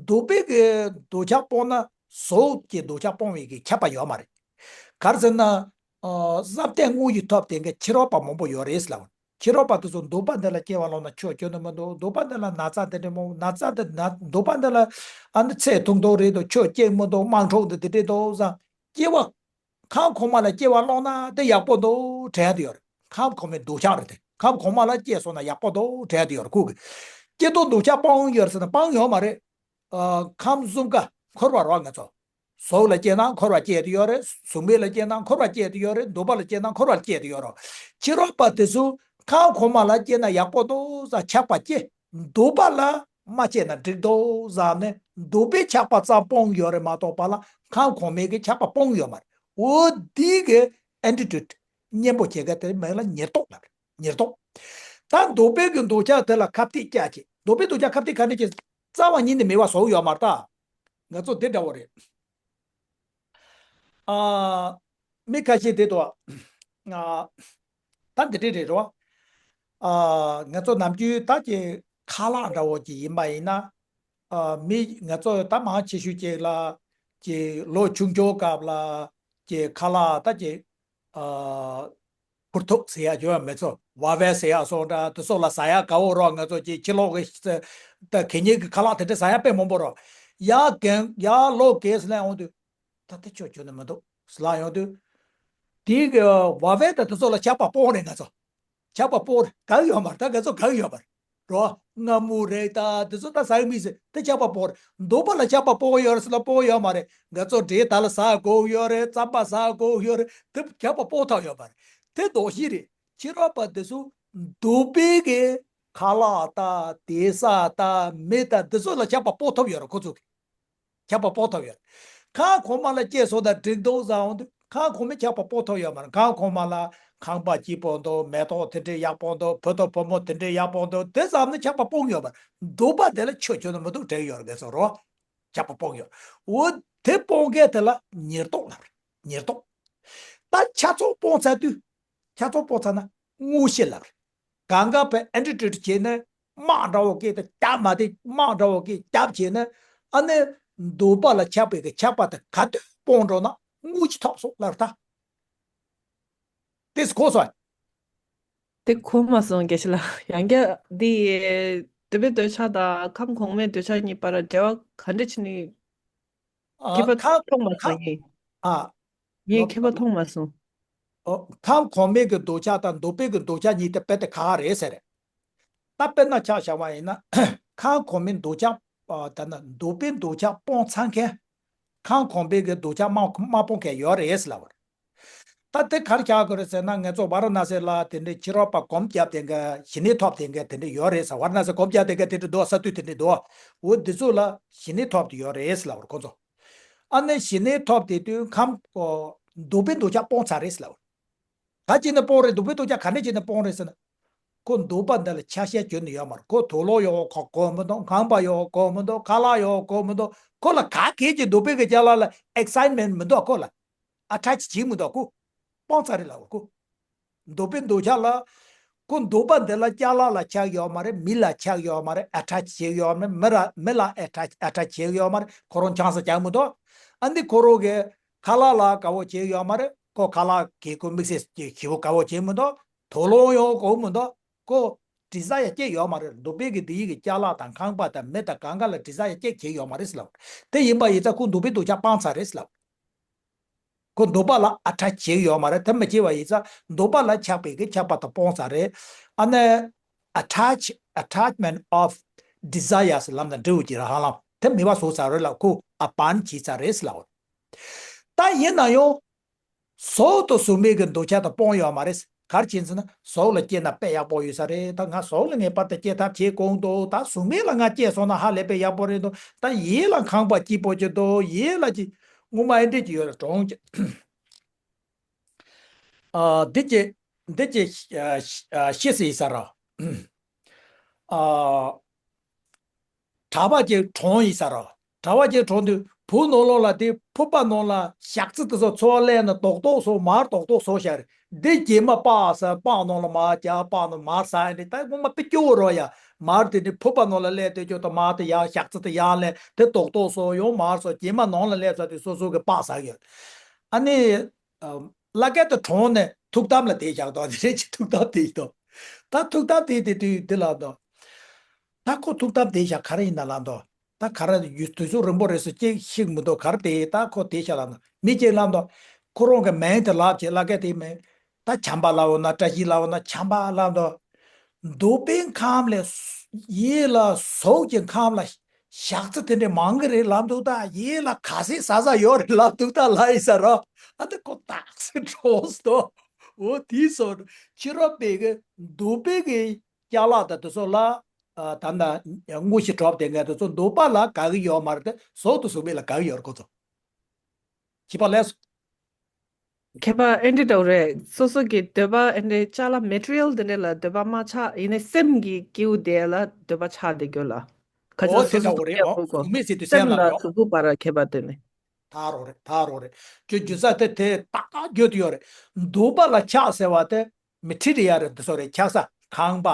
འདོད་པའི་གི་འདོད་ཆགས་སྤོང་ན་གཟུགས་ཀྱི་འདོད་ཆགས་སྤོང་བའི་གི་ཁྱབ་པ་ཡོད་མ་རེད། ག་རེ་ཟེར་ན། བསམ་གཏན་དངོས་ཀྱི་ཐོབ་དེ་འགའི་ཕྱི་རོལ་པ་མང་པོ་ཡོད་རེད་ལབ། ཕྱི་རོལ་པ་དེ་ཚོ་འདོད་པ་འདི་ལ་སྐྱེ་བ་བླངས་ན་ཆོས་སྐྱོན་ནི་མི་འདུག་འདོད་པ་འདི་ལ་ན་ཚ་དེ་འདྲ་མང་ན་ཚ་འདི་ན་འདོད་པ་འདི་ལ་ཨ་ནི་ཚེ་ཐུང་ཐུང་རེད་འདུག་ཆོས་སྐྱེ་མི་འདུག་དམག་འཁྲུག་འདི་དེ་འདྲ་འདུག་བསམ། སྐྱེ་བ་ཁམས་གོང་མ་ལ་སྐྱེ་བ་བླངས་ན་དེ་ཡག་པོ་འདུག་དྲན་ཡ་དེ་ཡོད་རེད། ཁམས་གོང་མའི་འདོད་ཆགས་རེད་དེ། ཁམས་གོང་མ་ལ་སྐྱེས་སོང་ན་ཡག་པོ་འདུག་དྲན་ཡ་དེ་ཡོད་རེད། ཁོ་གི་སྐྱེ་འདོད་འདོད་ཆགས་སྤང་ཡོད་ཟེར་ན་སྤང་ཡོད་མ་རེད། ཨ། ཁམས་གསུམ་ཀ་འཁོར་བ་རོ་ང་ཚོ། གཟུགས་ལ་སྐྱེས་ན་འཁོར་བ་སྐྱེས་ཏེ་ཡོད་རེད། གཟུགས་མེད་ལ་སྐྱེས་ན་འཁོར་བ་སྐྱེས་ཏེ་ཡོད་རེད། འདོད་པ་ལ་སྐྱེས་ན་འཁོར་བ་སྐྱེས་ཏེ་ཡོད་རེད། ཕྱི་རོལ་པ་དེ་ཚོ་ཁམས་གོང་མ་ལ་སྐྱེས་ན་ཡག་པོ་འདུག་ཟེར་ཆགས་པ་སྐྱེ། འདོད་པ་ལ་མ་སྐྱེས་ན་འགྲིག་འདུག་ཟེར་ནས་འདོད་པའི་ཆགས་པ་ཙམ་སྤོང་ཡོད་རེད་མ་གཏོགས་པ་ལ་ཁམས་གོང་མའི་གི་ཆགས་པ་སྤོང་ཡོད་མ་རེད། འོ་འདི་གི་ཨན་ཊི་ཌོཊ་གཉེན་པོ་བྱེད་མཁན་དེ་མིང་ལ་ཉེར་བསྡོགས་ལབ་རེད། ཉེར་བསྡོགས། ད་འདོད་པའི་གི་འདོད་ཆགས་དེ་ལ་ཁ་གཏད་བཅག་བྱེད། འདོད་པའི་འདོད་ཆགས་ཁ་གཏད་ག་འདྲ་བྱེད། རྩ་བ་ཉིད་ནས་མེད་པ་བཟོ་ཡོད་མ་རེད་ད། ང་ཚོ་དེ་འདྲ་བོ་རེད། ཨ། མི་ཁ་ཤས་དེ་དོ། ཨ། ད་འདི་འདྲ་རེད་རོ། ཨ། ང་ཚོ་ནམ་རྒྱུན་ད་ཀྱི་ཁ་ལག་འདྲ་བོ་ཅིག་ཡིན་པ་ཡིན་ན། ཨ། མི་ང་ཚོ་ད་མང་ཆེ་ཤོས་ཅིག་ལ་ཀྱི་ལོ་ཆུང་ཆུང་སྐབས་ལ་ཀྱི་ཁ་ལག་ད་ཀྱི། ཨ། ཕུར་ཐུག་ཟེར་ཡ་ཡོད་མེད་ཚོ་ཝ་ཝེ་ཟེར་ཡ་སོགས་འདྲ་དེ་ཚོ་ལ་ཟ་ཡ་དགའ་བོ་རོགས། ང་ཚོ་ཀྱི་ཕྱི་ལོགས་ཀྱི་ད་གད་སྙིགས་ཀྱི་ཁ་ལག་དེ་འདྲ་ཟ་ཡ་དཔེ་མང་པོ་རོགས། ཡ་རྒན་ཡ་ལོ་རྒས་སླེབས་འོང་དུས་ད་དེ་ཆོས་བྱུང་ནི་མི་འདུག་ལབ་ཡོང་དུས། དེའི་གི་ཝ་ཝེ་ད་དེ་ཚོ་ལ་ཆགས་པ་སྤོང་རེད་ང་ཚོ། ཆགས་པ་སྤོང་རེད་དགའ་ཡོད་མ་རེད། ད་ང་ཚོ་དགའ་ཡོད་མ་རེད་རོ། མངར་མོ་རེད་ད་དེ་ཚོ་ད་ཟ་ཡི་མི་ཟེར་དེ་ཆགས་པ་སྤོང་རེད། འདོད་པ་ལ་ཆགས་པ་སྤོང་ཡོད་རེད་ཟེར་ན་སྤོང་ཡོད་མ་རེད། ང་ཚོ་འབྲས་དག་ལ་ཟ་དགོས་ཡོད་རེད། རྩམ་པ་ཟ་དགོས་ཡོད་རེད། དེ་ཆགས་པ་སྤོང་ཐབས་ཡོད་མ་རེད། དེ་འདོགས་ཤིག་རེད། ཕྱི་རོལ་པ་དེ་ཚོ་འདོད་པའི་གི་ཁ་ལག་དང་དེ་ཟ་དང་མི་དང་དེ་ཚོ་ལ་ཆགས་པ་སྤོང་ཐབས་ཡོད་རེད་ཁོ་ཚོ་གི། ཆགས་པ་སྤོང་ཐབས་ཡོད། ཁམས་གོང་མ་ལ་སྐྱེས་སོང་ན་འགྲིག་འདུག་བསམ་འོང་དུས་ཁམས་གོང་མའི་ཆགས་པ་སྤོང་ཐུབ་ཡོད་མ་རེད། ཁམས་གོང་མ་ལ་ཁང་པ་སྐྱིད་པོ་འདུག་མེ་ཏོག་དེ་འདྲའི་ཡག་པོ་འདུག་བུ་དང་བུ་མོ་དེ་འདྲའི་ཡག་པོ་འདུག་དེ་བསམ་ནས་ཆགས་པ་སྤོང་ཡོད་མ་རེད། འདོད་པ་དེ་ལ་ཆོས་བྱུང་ན་མི་འདུག་དྲན་ཡོད་རེད་ཟེར་རོ། ཆགས་པ་སྤོང་ཡོད། འོ་དེ་སྤོང་མཁན་དེ་ལ་ཉེར་བསྡོགས་ལབ་རེད། ཉེར་བསྡོགས། ད་ཆ་ཚང་སྤོང་ཚར་དུས། ཆ་ཚང་སྤོང་ཚར་ན་དངོས་གཞི་ལབ་རེད། གང་ག་བས་ཨན་ཊི་ཊི་ཊི་བྱས་ནས་དམག་འདྲ་བོ་སྐད་དེ་རྒྱབ་མ་དེ་དམག་འདྲ་བོ་སྐད་རྒྱབ་བྱས་ནས་ཨ་ནི་འདོད་པ་ལ་ཆགས་པའི་གི་ཆགས་པ་དེ་ག་དུས་སྤོང་འགྲོ་ན་དངོས་གཞི་ཐོབ་སོང་ལབ་རེད་ད། དེས་གོ་སོང་། དེ་གོ་མ་སོང་དགེ་བཤེས་ལགས། ཡང་བསྐྱར་འདི་འདོད་པའི་འདོད་ཆགས་དང་ཁམས་གོང་མའི་འདོད་ཆགས་གཉིས་བར་འབྲེལ་བ་ག་འདྲ་བྱས་ནས། ཨ། མཁས་པ་ཁམས་མཐོང་མ་ཁམས། སོང་ངས། ཨ། ངས་མཁས་པ་མཐོང་མ་སོང་། ཨོ། ཁམས་གོང་མའི་གི་འདོད་ཆགས་དང་འདོད་པའི་གི་འདོད་ཆགས་གཉིས་དེ་དཔེ་དེ་ག་རེད་ཟེར། ད་དཔེར་ན་ཆ་བཞག་པ་ཡིན་ན་ཁམས་གོང་མའི་འདོད་ཆགས། ཨ། ད་ན་འདོད་པའི་འདོད་ཆགས་སྤོང་ཚར་མཁན། ཁམས་གོང་མའི་གི་འདོད་ཆགས་མ་མ་སྤོང་མཁན་ཡོད་རེད་ཟེར་ལབ་པ་རེད། ད་དེ་གར་བཞག་དགོས་རེད་ཟེར་ན་ང་ཚོ་ཝཱ་ར་ཎ་སི་ལ་དེ་འདྲའི་ཕྱི་རོལ་པ་སྒོམ་བརྒྱབ་དེ་འགའ་ཞི་གནས་ཐོབ་དེ་འགའ་དེ་འདྲ་ཡོད་རེད་ཟེར། ཝཱ་ར་ཎ་སི་སྒོམ་བརྒྱབ་དེ་འགའ་དེ་འདྲ་འདུག་ས་དུས་དེ་འདྲ་འདུག་འོ་འདི་ཚོ་ལ་ཞི་གནས་ཐོབ་དེ་ཡོད་རེད་ཟེར་ལབ་པ་རེད་ཁོ་ཚོ། ཨ་ནི་ཞི་གནས་ཐོབ་དེ་དུས་ཁམས་འདོད་པའི་འདོད་ཆགས་སྤོང་ཚར་རེད་ཟེར་ལབ་པ་རེད། ག་ཅི་ནས་སྤོང་རེད། འདོད་པའི་འདོད་ཆགས་ག་ནས་ཅི་ནས་སྤོང་རེད་ཟེར་ན། ཁོ་འདོད་པ་འདི་ལ་ཆ་ཤས་གྱོན་ནས་ཡོད་མ་རེད། ཁོ་དུག་ལོག་ཡོད་གོ་གོ་མི་འདུག་ཁང་པ་ཡོད་གོ་མི་འདུག་ཁ་ལག་ཡོད་གོ་མི་འདུག་ཁོ་ལ་ག་གེ་ཅི་འདོད་པའི་གི་ཅ་ལག་ལ་ཨེག་སའིཊ་མེན་ཊི་མི་འདུག་ཁོ་ལ་ཨ་ཊེཆ་བྱེད་མི་འདུག་ཁོ་སྤོང་ཚར་རེད་ལབ་ཁོ། འདོད་པའི་འདོད་ཆགས་ལ། ཁོ་འདོད་པ་འདི་ལ་ཅ་ལག་ལ་ཆགས་ཡོད་མ་རེད། མི་ལ་ཆགས་ཡོད་མ་རེད། ཨ་ཊེཆ་བྱེད་ཡོད་མ་རེད། མི་ར་མི་ལ་ཨ་ཊེཆ་ཨ་ཊེཆ་བྱེད་ཡོད་མ་རེད། ཁོ་རང་ཆང་ས་རྒྱག་མི་འདུག་ཨ་འདི་ཁོ་རང་གི་ཁ་ལག་ལ་དགའ་བོ་བྱེད་ཡོད་མ་རེད། ཁོ་ཁ་ལག་གི་ཁོ་དམིགས་བསལ་གྱི་ཞེ་པོ་དགའ་བོ་བྱེད་མི་འདུག་དུག་ལོག་ཡོང་གོ་མི་འདུག་ཁོ་ཌི་ཛ་ཡར་སྐྱེས་ཡོད་མ་རེད། འདོད་པའི་གི་འདི་ཡི་གི་ཅ་ལག་དང་ཁང་པ་དང་མི་དང་གང་ག་ལ་ཌི་ཛ་ཡར་སྐྱེས་བྱེད་ཡོད་མ་རེད་ཟེར་ལབ། དེ་ཡིན་པ་ཡིན་ཙང་ཁོ་འདོད་པའི་འདོད་ཆགས་སྤངས་ཚར་རེད་ཟེར་ལབ། ཁོ་འདོད་པ་ལ་ཨ་ཊེཆ་བྱེད་ཡོད་མ་རེད། དེ་མི་བྱེད་པ་ཡིན་ཙང་འདོད་པ་ལ་ཆགས་པའི་གི་ཆགས་པ་དེ་སྤོང་ཚར་རེད། ཨ་ནི་ཨ་ཊེཆ་ཨ་ཊེཆ་མེན་ཊི་ཨོཕ་ཌི་ཛ་ཡར་ཟེར་ལབ་ན་འགྲིག་གི་རེད། ཧ་ལམ་དེ་མེད་པ་བཟོ་ཚར་རེད་ལབ། ཁོ་ཨ་བྷཱན་བྱས་ཚར་རེད་ཟེར་ལབ། ད་ཡིན་ན་ཡང་། གཟུགས་དང་གཟུགས་མེད་ཀྱི་འདོད་ཆགས་དེ་སྤོང་ཡོད་མ་རེད། ག་རེ་བྱས་ཟེར་ན་གཟུགས་ལ་སྐྱེས་ན་དཔེ་ཡག་པོ་ཡོད་ས་རེད། ད་ང་གཟུགས་ལ་ངེས་པར་དུ་སྐྱེ་ཐབས་བྱེད་དགོས་འདུག་ད་གཟུགས་མེད་ལ་ང་སྐྱེས་སོང་ན་ཧ་ལས་པའི་ཡག་པོ་རེད་འདུག་ད་ཡིད་ལ་ཁང་པ་སྐྱིད་པོ་ཅིག་འདུག་ཡིད་ལ་ཅིག་ངོ་མ་ཨེ་འདྲས་ཅིག་ཡོད་ལ་གྲོང་ཅིག་ཨ། འདི་ཅི་འདི་ཅི་ཤི་སི་ཡིན་ས་ར། ཨ། གྲྭ་པ་ཅིག་གྲོངས་ཡིན་ས་ར། གྲྭ་པ་ཅིག་གྲོངས་དུས་བུ་ནང་ལོགས་ལ་དེ་ཕུ་པ་ནང་ལ་ཞག་རྩི་དེ་ཚོ་འཚོ་བ་ལེན་ནས་རྡོག་རྡོག་བཟོ། མར་རྡོག་རྡོག་བཟོ་བཞག་རེད། འདི་རྗེས་མ་སྤགས་ཟ། སྤགས་ནང་ལ་མར་རྒྱག་སྤགས་ནང་མར་ཟ་ཡ་འདི་ད་ངོ་མ་དཔེ་སྐྱོ་བོ་རོ་ཡ། མར་དེ་ནི་ཕུ་པ་ནང་ལ་སླེབས་དུས་ཅོ་ད་མར་དེ་ཡར་ཞག་རྩི་དེ་ཡར་ལེན་དེ་རྡོག་རྡོག་བཟོ་ཡོང་མར་བཟོ། རྗེས་མ་ནང་ལ་སླེབས་ཚར་དུས་སོ་སོ་གི་སྤགས་ཟ་གི་ཡོད། ཨ་ནི། ཨ། བླ་སྐད་དུ་གྲོངས་ནས་ཐུགས་དམ་ལ་བསྡད་བཞག་དོ། དེ་རེད་ཅེས་ཐུགས་དམ་བསྡད་དོ། ད་ཐུགས་དམ་བསྡད་དེ་དུས་འདི་ལ་དོ། ད་ཁོ་ཐུགས་དམ་བསྡད་བཞག་ག་རེ་ཡིན་ན་ལ་དོ། ད་ག་རེ་ཡུལ་དུས་ཚོད་རིང་པོ་རེད་ཟེར་ཅིག་ཤིག་མི་འདུག་ག་རེ་བསྡད་ད་ཁོ་བསྡད་བཞག་ལ་དོ། མི་གཅིག་ལ་དོ། ཁོ་རང་གི་མིང་དེ་ལབ་ཅེས་བླ་སྐད་དེ་མིང་། ད་བྱམས་པ་ལབ་འོ་ན་བཀྲ་ཤིས་ལབ་འོ་ན་བྱམས་པ་ལབ་དོ། འདོད་པའི་ཁམས་ལས་ཡིད་ལ་གཟུགས་ཀྱི་ཁམས་ལ་ཞག་རྩི་དེ་འདྲའི་མང་གི་རེད་ལབ་འདུག་ད་ཡིད་ལ་ག་ཚད་ཟ་ས་ཡོད་རེད་ལབ་འདུག་ད་ལ་ཡིན་ས་རོ། ཨ་ད་ཁོ་ཏག་སེ་གྲོངས་སོ། འོ་དེའི་སོ་ཕྱི་རབས་པའི་གི་འདོད་པའི་གི་ཅ་ལག་དང་དེ་ཚོ་ལ་ཨ་ད་ད་དངོས་གཞི་གྲོགས་དེ་ངས་དེ་ཚོ་འདོད་པ་ལ་དགའ་གི་ཡོད་མ་རེད་དེ་གཟུགས་དང་གཟུགས་མེད་ལ་དགའ་གི་ཡོད་རེད་ཁོ་ཚོ། བྱིས་པ་ལས་སོ། མཁས་པ་ཨེ་འདྲ་འདྲ་བོ་རེད། སོ་སོ་གི་འདོད་པ་ཨེ་འདྲ་ཅ་ལག་མེ་ཊི་རི་ཡལ་དེ་འདྲ་ལ་འདོད་པ་མ་ཆགས་ཡིན་ནའི་སེམས་ཀྱི་སྐྱེ་བོ་དེ་ལ་འདོད་པ་ཆགས་བསྡད་རྒྱུ་ལ། ཁ་ཆེ་འོ་དེ་སོ་སོ་འདྲ་བོ་རེད། འོ་གཟུགས་མེད་ཟེར་དུས་སེམས་སེམས་ལ་ལ་འགྲོ། གཟུགས་པོ་བར་ལ་མཁས་པ་དེ་ནི། ད་རོ་རེད། ད་རོ་རེད། ཁྱོད་རྒྱུ་ས་དེ་དེ་ཏག་ཏག་བརྗོད་དུ་ཡོད་རེད། འདོད་པ་ལ་ཆགས་ཟེར་བ་དེ་མེ་ཊི་རི་ཡལ་རེད། འདི་ཚོ་རེད། ཆགས་ས་ཁང་པ།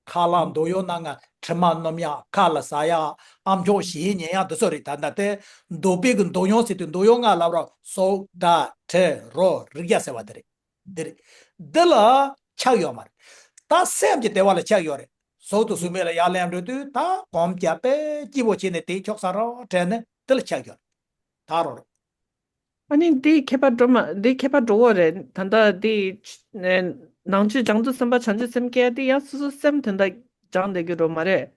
ཁ་ལག་འདོད་ཡོན་སྣ་ལྔ། དྲི་མ་སྣོམ་ཡག་ཁ་ལ་ཟ་ཡག་ཨ་མཆོག་གཞས་ཉན་ཡག་འདི་ཚོ་རེད། ད་ལྟ་དེ་འདོད་པའི་གི་འདོད་ཡོན་ཟེར་དུས་འདོད་ཡོན་ལྔ་ལབ་རོགས། གཟུགས་སྒྲ་དྲི་རོ་རེག་བྱ་ཟེར་བ་དེ་རེད། འདི་རེད། འདི་ལ་ཆགས་ཡོད་མ་རེད། ད་སེམས་ཀྱི་བདེ་བ་ལ་ཆགས་ཡོད་རེད། གཟུགས་དང་གཟུགས་མེད་ལ་ཡར་ལེན་འགྲོ་དུས་ད་གོམས་རྒྱག་པས་སྐྱིད་པོ་བྱས་ནས་དེ་ཁྱོག་ས་རོགས་དྲན་ནས་འདི་ལ་ཆགས་ཡོད་རེད། ད་རོ་རེད། ཨ་ནི་འདི་མཁས་པ་སྒྲོལ་མ་འདི་མཁས་པ་སྒྲོལ་བ་རེད། ད་ལྟ་འདི་ནང་ཆོས་སྦྱང་དུས་སེམས་དཔའ་བྱང་ཆུབ་སེམས་བསྐྱེད་འདི་ཡང་སོ་སོ་སེམས་དོན་དག་སྦྱང་བསྡད་རྒྱུ་རོ་མ་རེད།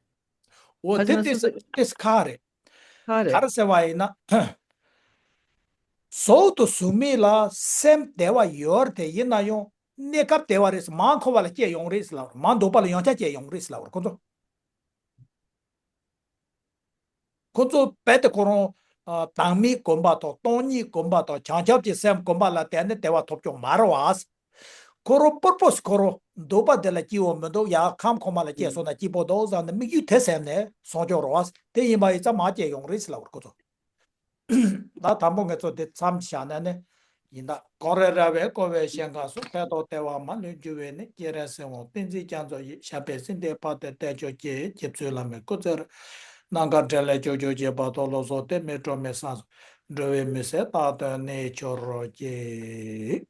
འོ་ཁ་དེ་ཅང་ཏེས་སོ་སོ་ཏེས་ཁག་རེད། ཁག་རེད། ག་རེ་ཟེར་བ་ཡིན་ན། གཟུགས་དང་གཟུགས་མེད་ལ་སེམས་བདེ་བ་ཡོད་རེད། དེ་ཡིན་ན་ཡང་གནས་སྐབས་བདེ་བ་རེད། མར་འཁོར་བ་ལ་སྐྱེ་ཡོང་རེད་ཟེར་ལབ། མར་འདོད་པ་ལ་ཡང་བསྐྱར་སྐྱེ་ཡོང་རེད་ཟེར་ལབ་རེད་ཁོ་ཚོ། ཁོ་ཚོ་རྦད་དེ་ཁོ་རང་ཨ་དང་མིའི་གོམས་པ་དང་སྟོང་ཉིད་གོམས་པ་དང་བྱང་ཆུབ་ཀྱི་སེམས་གོམས་པ་ལ་བརྟེན་ནས་བདེ་བ་ཐོབ་ཀྱོག་མ་རེད་བ། ཁོ་རང་པུར་པོས་ཁོ་རང་འདོད་པ་དེ་ལ་སྐྱིད་པོ་མི་འདུག་ཡ་ཁམས་ཁོ་མ་ལ་སྐྱེས་སོང་ན་སྐྱིད་པོ་འདུག་བསམ་ནས་དམིགས་ཡུལ་དེ་སེམས་ནས་སོང་ཀྱོག་རེད་བ། དེ་ཡིན་པ་ཡིན་ཙང་མར་སྐྱེ་ཡོང་རེད་ཟེར་ལབ་རེད་ཁོ་ཚོ། ད་དང་པོ་ངེད་ཚོ་དེ་མཚམས་བཞག་ན་ནི་ཡིན་ད། གངས་རི་ར་བས་བསྐོར་བའི་ཞིང་ཁམས་སུ། འཕེལ་དང་བདེ་བ་མ་ལུས་རྒྱུ་བས་ནི། སྐྱེ་རིང་སྲིད་འོང་བསྟན་འཛིན་རྒྱ་མཚོ་ཡི། ཞབས་པད་སྲིད་མཐའི་བར་དུ་བརྟན་ཅིང་གཅེས། རྗེ་བཙུན་བླ་མའི་སྐུ་ཚེ་རིང་། ནམ་མཁའ་འགྲན་ལས་ཕྱོགས་བཅུར་རྒྱས་པ་དང་། ལོ་ཙཱ་བསྟན་པའི་སྒྲོན་མེ་སངས་སུ། འགྲོ་བའི་མུན་སེལ་རྟག་ཏུ་གནས་གྱུར་ཅིག།